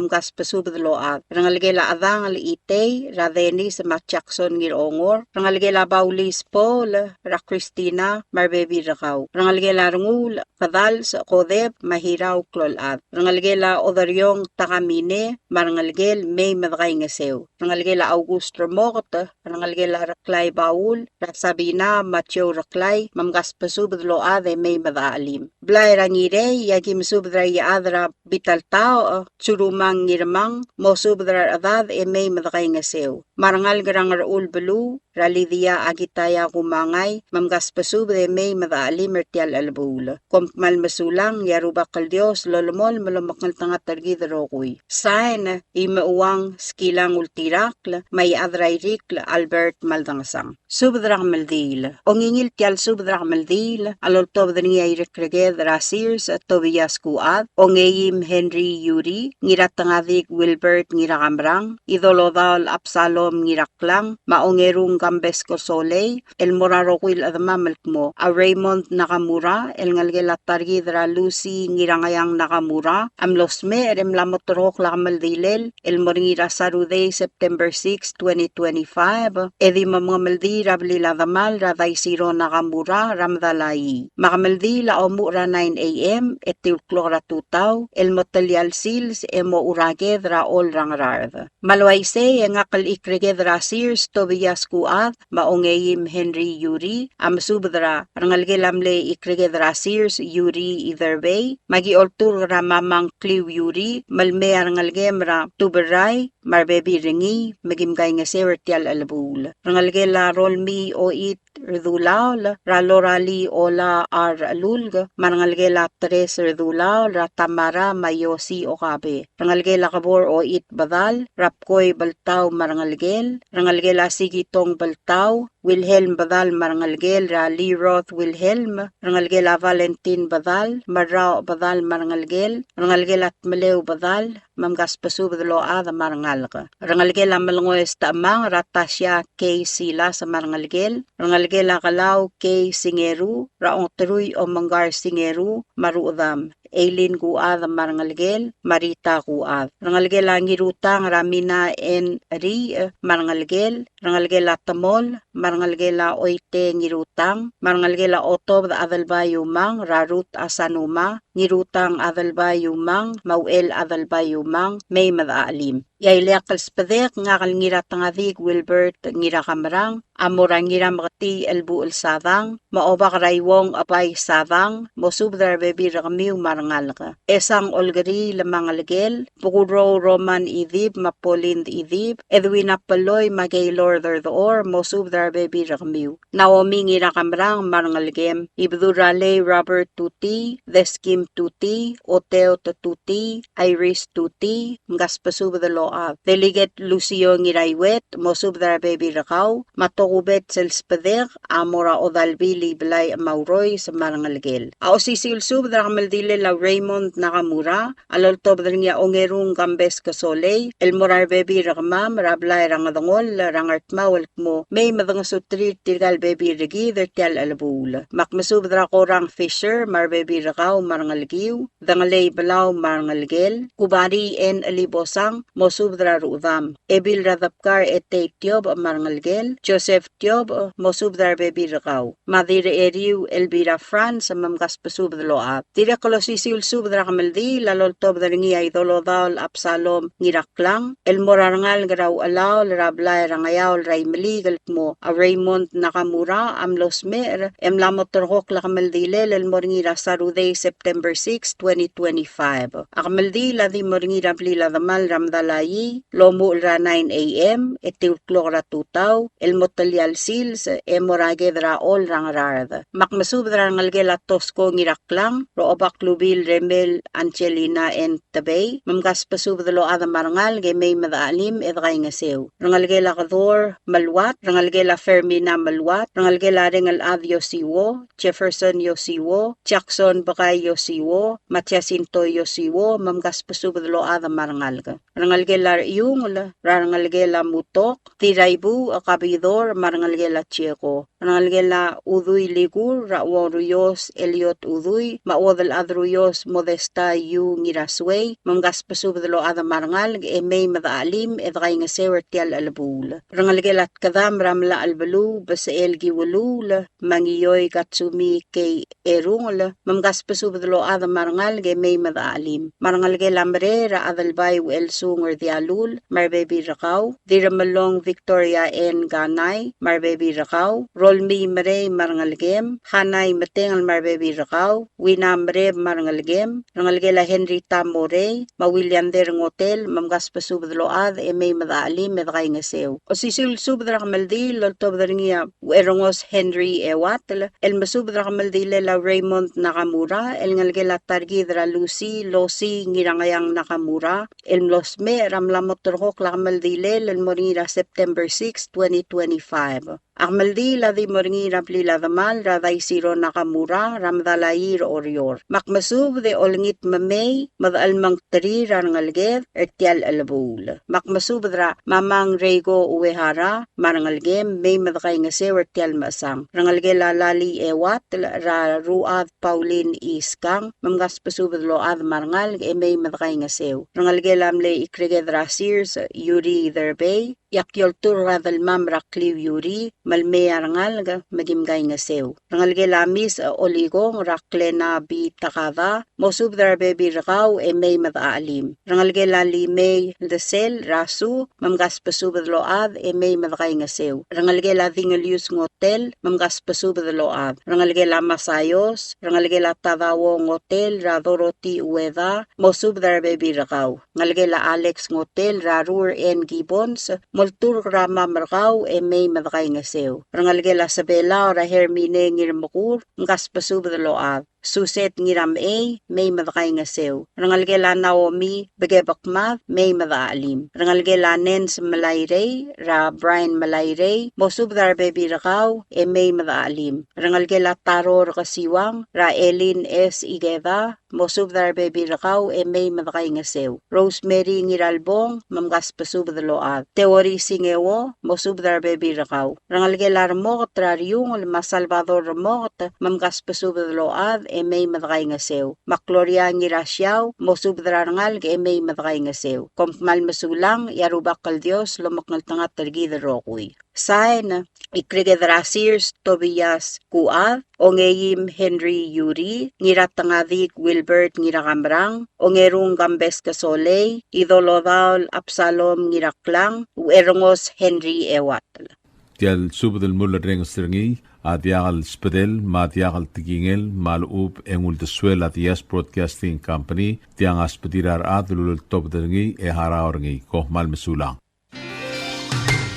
mkasbesubed el ochad. Rengelekel a Chedangel Itei, er a Dennis me a Jackson Ngirongor, rengelekel a Baulis Paul, er a Christina, me a rebebil er kau. Rengelekel a Renguul, Kedals, Kodeb, me a Hirau Kloulchad. Rengelekel a Oderiong Takamine, me a rengelekel, mei me dekaingeseu. Rengelekel a August Remoket, rengelekel a Reklai Baul, er a Sabina, me a Joe Reklai, me mkasbesubed el ochad e mei me dechachelim. Blai er a Ngirei, e aki mesubed er a Iechad er a Bitaltaoch, Tsurumang Ngirmang, mosubed er a rechedad e mei me dekaingeseu. Me a rengalek er a Ngerchul Beluu, er a Lydia Akitaya Kumangai, me mkasbesubed e mei me dechachelim er tia el chelebuul. Kom kmal mesulang, e a Rubak el Dios a lolemolem el omekngeltengat er kid el rokui. Sain, Imeuang Skilang Ultirakl, me a Iechad er a Irikl Albert Maldangesang. Subed er a kemeldiil. Ongingil tia el subed er a kemeldiil a loltobed er ngii a Irekreked er a Sears Tobias Kuchad, Ongeim Henry Yuri, Ngiratengadik Wilbert Ngirakamerang, Idolodaol Absalom Ngiraklang, me a Ongerung Kambes Kesolei, el mo er a rokui el chedemam el kmo a Raymond Nakamura, el ngelekel a ta er kid er a Lucy Ngirangeang Nakamura, a mlo smecher e mla mo terrekokl a kemeldilel el mo er ngii er a Saturday, September six, twenty twenty-five, e di mo mengemeldiil er a blil a demal er a Daisiro Nakamura er a Medalaii. Me a kemeldiil a omuchel er a nine A M e tiu el klok er a tutau el mo telia el sils e mo churaked er a Ol er a Ngaraard. Me a le uaisei e ngak el Ikreked er a Sears Tobias Kuchad me a Ongeim Henry Yuri a mesubed er a rengelekel a mle Ikreked er a Sears Yuri Iderbei, me aki olturk er a Mamang Kliu Yuri, me le mei a rengelekem er a Tuberrai, me a rebebil er ngii, me kim kaingeseu er tia el chelebuul. Rengelekel a Rolmii Oit Redulaol, er a Loralii Ola R. Lulk, me a rengelekel a Teres Redulaol, er a Tamara me a Iosi Okabe. Rengelekel a Kebor Oit Bedal, er a Bkoi Beltau me a rengelekel, rengelekel a Sikitong Beltau, Wilhelm Bedal me a rengelekel, er a Liroth Wilhelm, rengelekel a Valentin Bedal, me a Raoch Bedal me a rengelekel, rengelekel a Tmeleu Bedal, me mkasbesubed el ochad me a rengalek. Rengelekel a Melengoes Techemang, er a Tasia K. Silas me a rengelekel, rengelekel a Kelau K. Singeru, er a Ongeterui Omengkar Singeru, me a ruchedam, Eileen Kuchad me a rengelekel, me a Rita Kuchad. Rengelekel a Ngirutang, er a Mina N. Riich me a rengelekel, rengelekel a Temol, me a rengelekel a Oite Ngirutang, me a rengelekel a Otobed Adelbai Umang, er a Ruth Asanuma, Ngirutang Adelbai Umang, me a Uchel Adelbai Umang, mei me dechachelim. E a ileakl el sbedek, ngak el Ngiratengadik Wilbert Ngirakamerang, a mo er a Ngirameketii Elbuchel Sadang, me a Obak er a Iuong Ebai Sadang, mosubed er a rebebil er kemiu me a rengalek. Esang Olkeriil me a ngelekel, Bekurrou Roman Idib me a Pauline Idib, Edwina Peloi me a Gaylord Erdechor, mosubed er a rebebil er kemiu. Naomi Ngirakamerang me a rengelekem, Ibedul er a Lei Robert Tutii, Deskim Tutii, Oteot Tutii, Iris Tutii, mkasbesubed el ochad. Delegate Lucio Ngiraiuet, mosubed er a rebebil er kau, me a tokubets el sbedek a mo er a Odalbil Iblai Maurois me a rengelekel. A osisiu el subed er a kemeldilel a Raymond Nakamura, a loltobed er ngii a Ongerung Kambes Kesolei, el mo er a rebebil er kemam er a blai er a Ngedengoll er a Ngardmau el kmo mei me dengesuterir tirka el bebil er kid er tia el chelebuul. Me ak mesubed er a Korang Fisher me a rebebil er kau me a rengelekiu, Dengelei Belau me a rengelekel, Kubarii N. Elibosang, mosubed er a ruchedam. Ebil er a Debkar Etei Tiobech me a rengelekel, Joseph Tiobech, mosubed er a rebebil er kau. Me a Dirrecheriu Elvira Franz, me mkasbesubed el ochad. Dirrek el osisiu el subed er a kemeldiil a loltobed er ngii a Idolodaol Absalom Ngiraklang, el mo er a rengalek er a Uchelaol er a blai er a Ngeaol er a Imeliik el kmo a Raymond Nakamura a mlo smecher, e mla mo terrekokl a kemeldilel el mo er ngii er a Saturday, September six, twenty twenty-five. A kemeldiil a di mo er ngii er a blil a demal er a Medalaii, el omuchel er a nine A M, e tiu el klok er a tutau, el mo telia el sils, e mo er a ked er a Ol er a Ngaraard. Me ak mesubed er a rengelekel a Tosko Ngiraklang, er a Obak Lubi Ilremel Angelina N. Tebei, me mkasbesubed el ochad me a rengalek e mei me dechachelim e dekaingeseu. Rengelekel a Kedor Meluat, rengelekel a Fermina Meluat, rengelekel a Rengelchad Yosiwo, Jefferson Yosiwo, Jackson Bekai Yosiwo, me a Jacinto Yosiwo, me mkasbesubed el ochad me a rengalek. Rengelekel a Rechiungel, er a rengelekel a Mutok, Diraibuuch, Kabidor, me a rengelekel a Chieko. Rengelekel a Udui Likur, er a Uong Ruios Eliot Udui, me a Uodelchad Ruios Modesta Yu Ngirasuei, me mkasbesubed el ochad me a rengalek e mei me dechachelim e dekaingeseu er tia el chelebuul. Rengelekel a Tkedam er a Melachelbeluu, Besechel Kiuluul, me a Ngioi Katsumi Kei Erungel, me mkasbesubed el ochad me a rengalek e mei me dechachelim. Me a rengelekel a Mrei er a Adelbai Uchelsung er Dialul, me a rebebil er kau, Dirremelong Victoria N. Kanai, me a rebebil er kau, Rolmii Mrei me a rengelekem, Hanai Metengel me a rebebil er kau, Wina Mreb me a rengelekem, rengelekel a Henry Tamorei, me a William Der Ngotel, me mkasbesubed el ochad e mei me dechachelim e dekaingeseu. Osisiu el subed er a kemeldiil el oltobed er ngii a Ucherengos Henry Ewatel, el mesubed er a kemeldilel a Raymond Nakamura, el ngelekel a ta er kid er a Lucy, Losi Ngirangeang Nakamura, el mlo smecher er a mla mo terrekokl a kemeldilel el mo er ngii er a September six, twenty twenty-five. A kemeldiil a di mo er ngii er a blil a demal er a Daisiro Nakamura er a Medalaii er Oreor. Me ak mesubed e olengit me mei me dechelmengterir a rengeleked er tia el chelebuul. Me ak mesubed er a Mamang Reiko Uehara me a rengelekem, mei me dekaingeseu er tia el mechesang. Rengelekel a Lali Ewatel er a Ruchad Pauline Iskang, me mkasbesubed el ochad me a rengalek e mei me dekaingeseu. Rengelekel a mle Ikreked er a Sears, Yuri Derbei, e ak di olturk er a delmam er a Kliu Yuri, me lmei a rengalek me kim kaingeseu. Rengelekel a Mis Olikong er a Klena B. Takada, mosubed er a rebebil er kau e mei me dechachelim. Rengelekel a Limei Desel er a Su, me mkasbesubed el ochad e mei me dekaingeseu. Rengelekel a Dingelius Ngotel, me mkasbesubed el ochad. Rengelekel a Masaios, rengelekel a Tadao Ngotel er a Dorothy Ueda, mosubed er a rebebil er kau. Ngelekel a Alex Ngotel er a Rur N. Gibbons, molturk er a mam er kau e mei me dekaingeseu. Rengelekel a Sebelao er a Hermine Ngirmekur, mkasbesubed el ochad. Suset Ngiramechei, mei me dekaingeseu. Rengelekel a Naomi Bekebekmad, mei me dechachelim. Rengelekel a Nens Melairei er a Brian Melairei, mosubed er a rebebil er kau e mei me dechachelim. Rengelekel a Taro er a Kesiuang er a Elin S. Ikeda, mosubed er a rebebil er kau e mei me dekaingeseu. Rosemary Ngiralbong, me mkasbesubed el ochad. Teori Singeo, mosubed er a rebebil er kau. Rengelekel a Remoket er a Riungel me a Salvador Remoket, me mkasbesubed el ochad e mei me dekaingeseu. Me a Gloria Ngirasiau, mosubed er a rengalek e mei me dekaingeseu. Kom kmal mesulang, e a Rubak el Dios lomekngeltengat er kid el rokui. Sain, Ikreked er a Sears Tobias Kuchad, Ongeim Henry Yuri, Ngiratengadik Wilbert Ngirakamerang, Ongerung Kambes Kesolei, Idolodaol Absalom Ngiraklang, Ucherengos Henry Ewatel. Tia el subed el mulerrenges er ngii a diak el sbedel me a diak el tekingel me a lechub e ng uldesuel a Diaz Broadcasting Company, tiang a sbedir a rechad el uleltobed er ngii e harau er ngii. Kom kmal mesulang.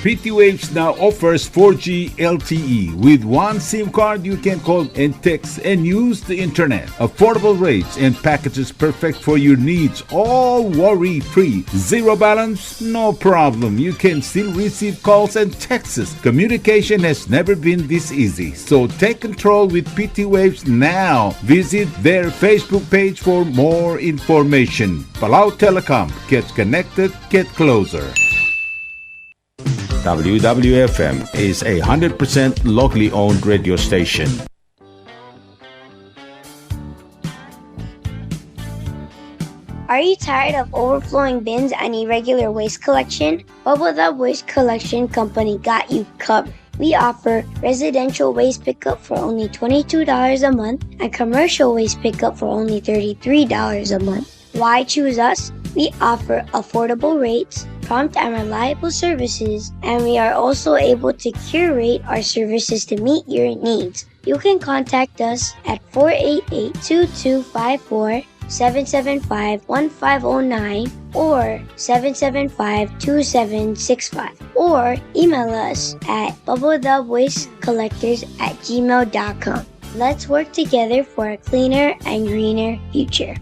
P T Waves now offers four G L T E. With one SIM card, you can call and text and use the internet. Affordable rates and packages perfect for your needs, all worry-free. Zero balance? No problem. You can still receive calls and texts. Communication has never been this easy. So take control with P T Waves now. Visit their Facebook page for more information. Palau Telecom. Get connected. Get closer. W W F M is a hundred percent locally owned radio station. Are you tired of overflowing bins and irregular waste collection? Bubble Dub Waste Collection Company got you covered. We offer residential waste pickup for only twenty-two dollars a month and commercial waste pickup for only thirty-three dollars a month. Why choose us? We offer affordable rates, prompt and reliable services, and we are also able to curate our services to meet your needs. You can contact us at four eight eight, two two five four, seven seven five, one five oh nine or seven seven five, two seven six five, or email us at bubble dub waste collectors at gmail dot com. Let's work together for a cleaner and greener future.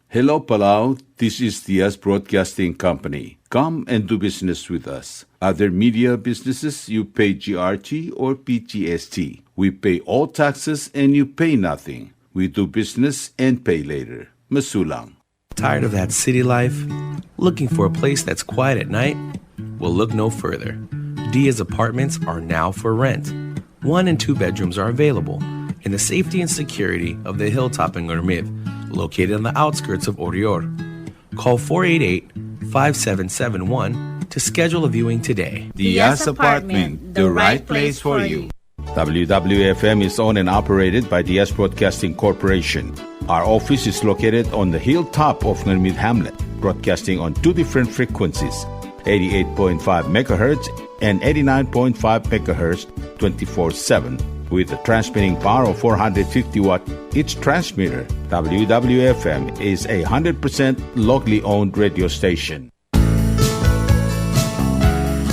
Hello, Palau. This is Diaz Broadcasting Company. Come and do business with us. Other media businesses, you pay G R T or P G S T. We pay all taxes and you pay nothing. We do business and pay later. Mesulang. Tired of that city life? Looking for a place that's quiet at night? Well, look no further. Diaz Apartments are now for rent. One and two bedrooms are available in the safety and security of the hilltop in Ngermid, located on the outskirts of Oreor. Call four eight eight, five seven seven one to schedule a viewing today. Diaz Apartment, the right place for you. W W F M is owned and operated by Diaz Broadcasting Corporation. Our office is located on the hilltop of Ngermid Hamlet, broadcasting on two different frequencies, eighty-eight point five megahertz and eighty-nine point five megahertz, twenty-four seven, with a transmitting power of four hundred fifty watt each transmitter. W W F M is a hundred percent locally owned radio station.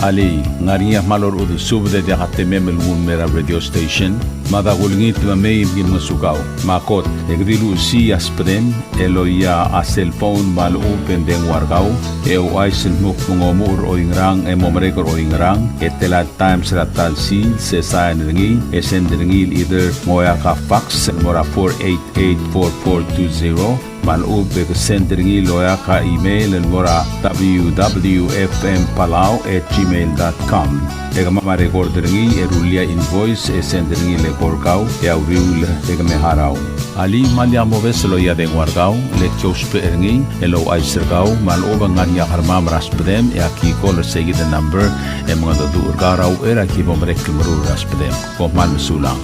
Alii, ng ngar er ngii a kmal orechudel subed e diak a temem el nguu el mei er a radio station? Mada kulengit me mei me ki ngosukau. Me a kot, e ke di luchesii a subedem el oia a cell phone me a lechub e ng dengua er kau, e ouchais el dmu kmo ng omuchel er oingerang e mo merek er oingerang, e tela el times er a ta el sils, e sain er ngii, e send er ngii el either ng oeak a fax el mo er a four eight eight four four two zero, me a lechub e ke send er ngii el oeak a email el mo er a W W F M Palau at gmail dot com. E kemam a record er ngii e rullii a invoice e send er ngii el eko er kau e a uriul e ke me harau. Alii, me lak mobes el loia a dengua er kau, le ki ousbech er ngii el ouchais er kau me a lechub e ng ngar er ngii a kermam er a subedem e aki call er seikid el number e mengedecheduch er kau er a uchei er a ki bo merek el meruul er a subedem. Kom kmal mesulang.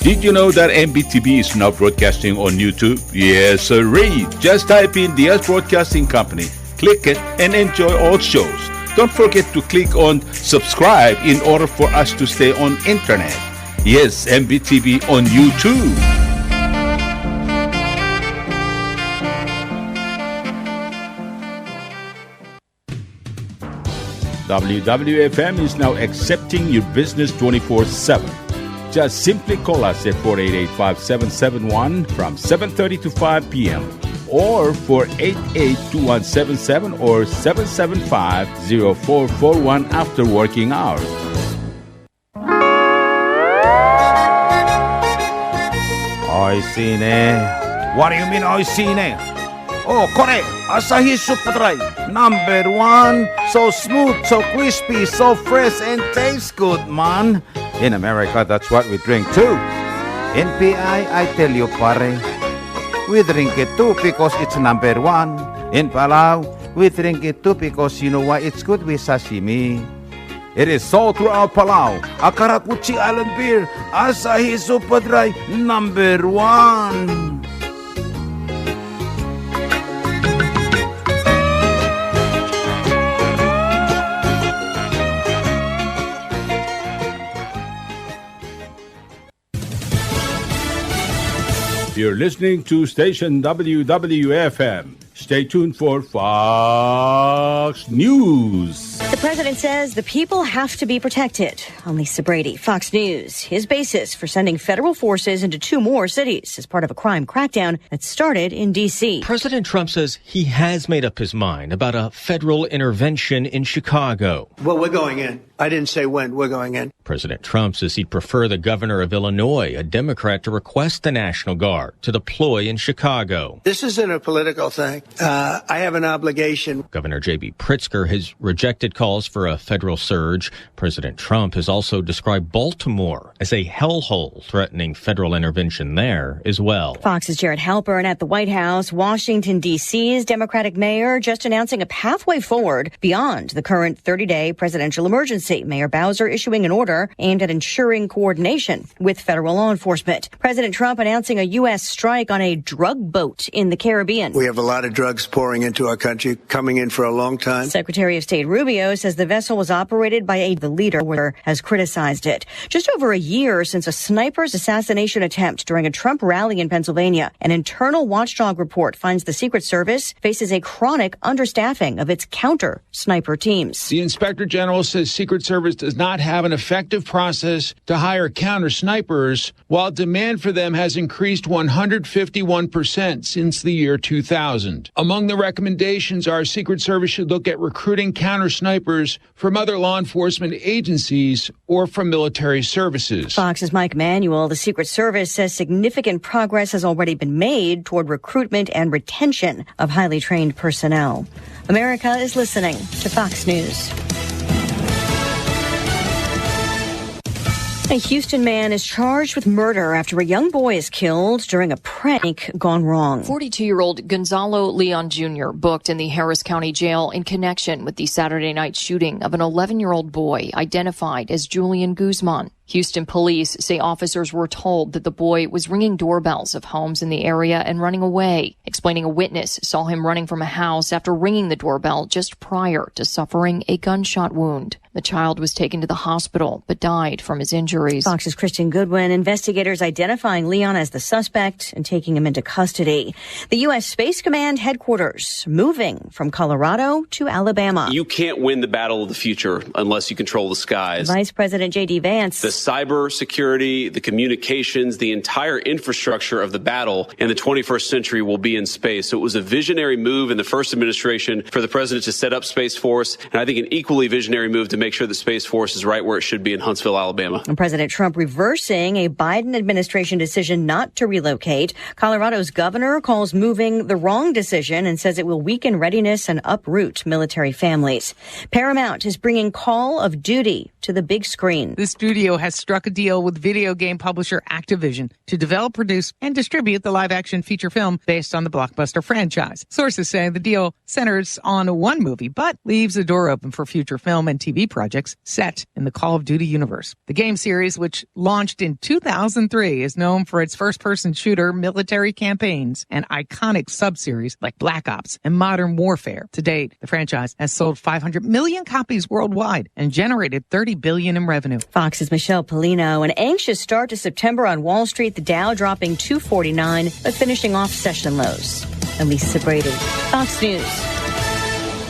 Did you know that M B T V is now broadcasting on YouTube? Yes, sirree. Just type in Diaz Broadcasting Company, click it, and enjoy all shows. Don't forget to click on subscribe in order for us to stay on internet. Yes, M B T V on YouTube. W W F M is now accepting your business twenty-four seven. Just simply call us at four eight eight, five seven seven one from seven thirty to five p.m. or four eight eight, two one seven seven or seven seven five, zero four four one after working hours. Oishii ne. What do you mean, oishii ne? Oh, kore, Asahi Super Dry, number one. So smooth, so crispy, so fresh, and tastes good, man. In America, that's what we drink too. In P I, I tell you, pare, we drink it too because it's number one. In Palau, we drink it too because you know why? It's good with sashimi. It is sold throughout Palau. A karakuchi island beer, Asahi Super Dry, number one. You're listening to station W W F M. Stay tuned for Fox News. The president says the people have to be protected. I'm Lisa Brady, Fox News. His basis for sending federal forces into two more cities as part of a crime crackdown that started in D C. President Trump says he has made up his mind about a federal intervention in Chicago. Well, we're going in. I didn't say when. We're going in. President Trump says he'd prefer the governor of Illinois, a Democrat, to request the National Guard to deploy in Chicago. This isn't a political thing. Uh, I have an obligation. Governor J B Pritzker has rejected calls for a federal surge. President Trump has also described Baltimore as a hellhole, threatening federal intervention there as well. Fox's Jared Halpern at the White House. Washington, D C's Democratic mayor just announcing a pathway forward beyond the current thirty-day presidential emergency. Mayor Bowser issuing an order aimed at ensuring coordination with federal law enforcement. President Trump announcing a U S strike on a drug boat in the Caribbean. We have a lot of drugs pouring into our country, coming in for a long time. Secretary of State Rubio says the vessel was operated by a, the leader has criticized it. Just over a year since a sniper's assassination attempt during a Trump rally in Pennsylvania, an internal watchdog report finds the Secret Service faces a chronic understaffing of its counter sniper teams. The Inspector General says Secret Service does not have an effective process to hire counter snipers, while demand for them has increased one hundred fifty-one percent since the year two thousand. Among the recommendations are Secret Service should look at recruiting counter snipers from other law enforcement agencies or from military services. Fox's Mike Manuel. The Secret Service says significant progress has already been made toward recruitment and retention of highly trained personnel. America is listening to Fox News. A Houston man is charged with murder after a young boy is killed during a prank gone wrong. Forty-two-year-old Gonzalo Leon Junior booked in the Harris County Jail in connection with the Saturday night shooting of an eleven-year-old boy identified as Julian Guzman. Houston police say officers were told that the boy was ringing doorbells of homes in the area and running away, explaining a witness saw him running from a house after ringing the doorbell just prior to suffering a gunshot wound. The child was taken to the hospital but died from his injuries. Fox's Kristen Goodwin. Investigators identifying Leon as the suspect and taking him into custody. The U S Space Command headquarters moving from Colorado to Alabama. You can't win the battle of the future unless you control the skies. Vice President J D Vance. The cybersecurity, the communications, the entire infrastructure of the battle in the twenty-first century will be in space. So it was a visionary move in the first administration for the president to set up Space Force, and I think an equally visionary move to make sure that Space Force is right where it should be in Huntsville, Alabama. And President Trump reversing a Biden administration decision not to relocate. Colorado's governor calls moving the wrong decision and says it will weaken readiness and uproot military families. Paramount is bringing Call of Duty to the big screen. The studio has struck a deal with video game publisher Activision to develop, produce, and distribute the live-action feature film based on the blockbuster franchise. Sources say the deal centers on one movie, but leaves the door open for future film and T V projects set in the Call of Duty universe. The game series, which launched in two thousand three, is known for its first-person shooter, military campaigns, and iconic sub-series like Black Ops and Modern Warfare. To date, the franchise has sold five hundred million copies worldwide and generated thirty billion in revenue. Fox's Michelle Pollino. An anxious start to September on Wall Street, the Dow dropping two forty-nine, but finishing off session lows. I'm Lisa Brady, Fox News.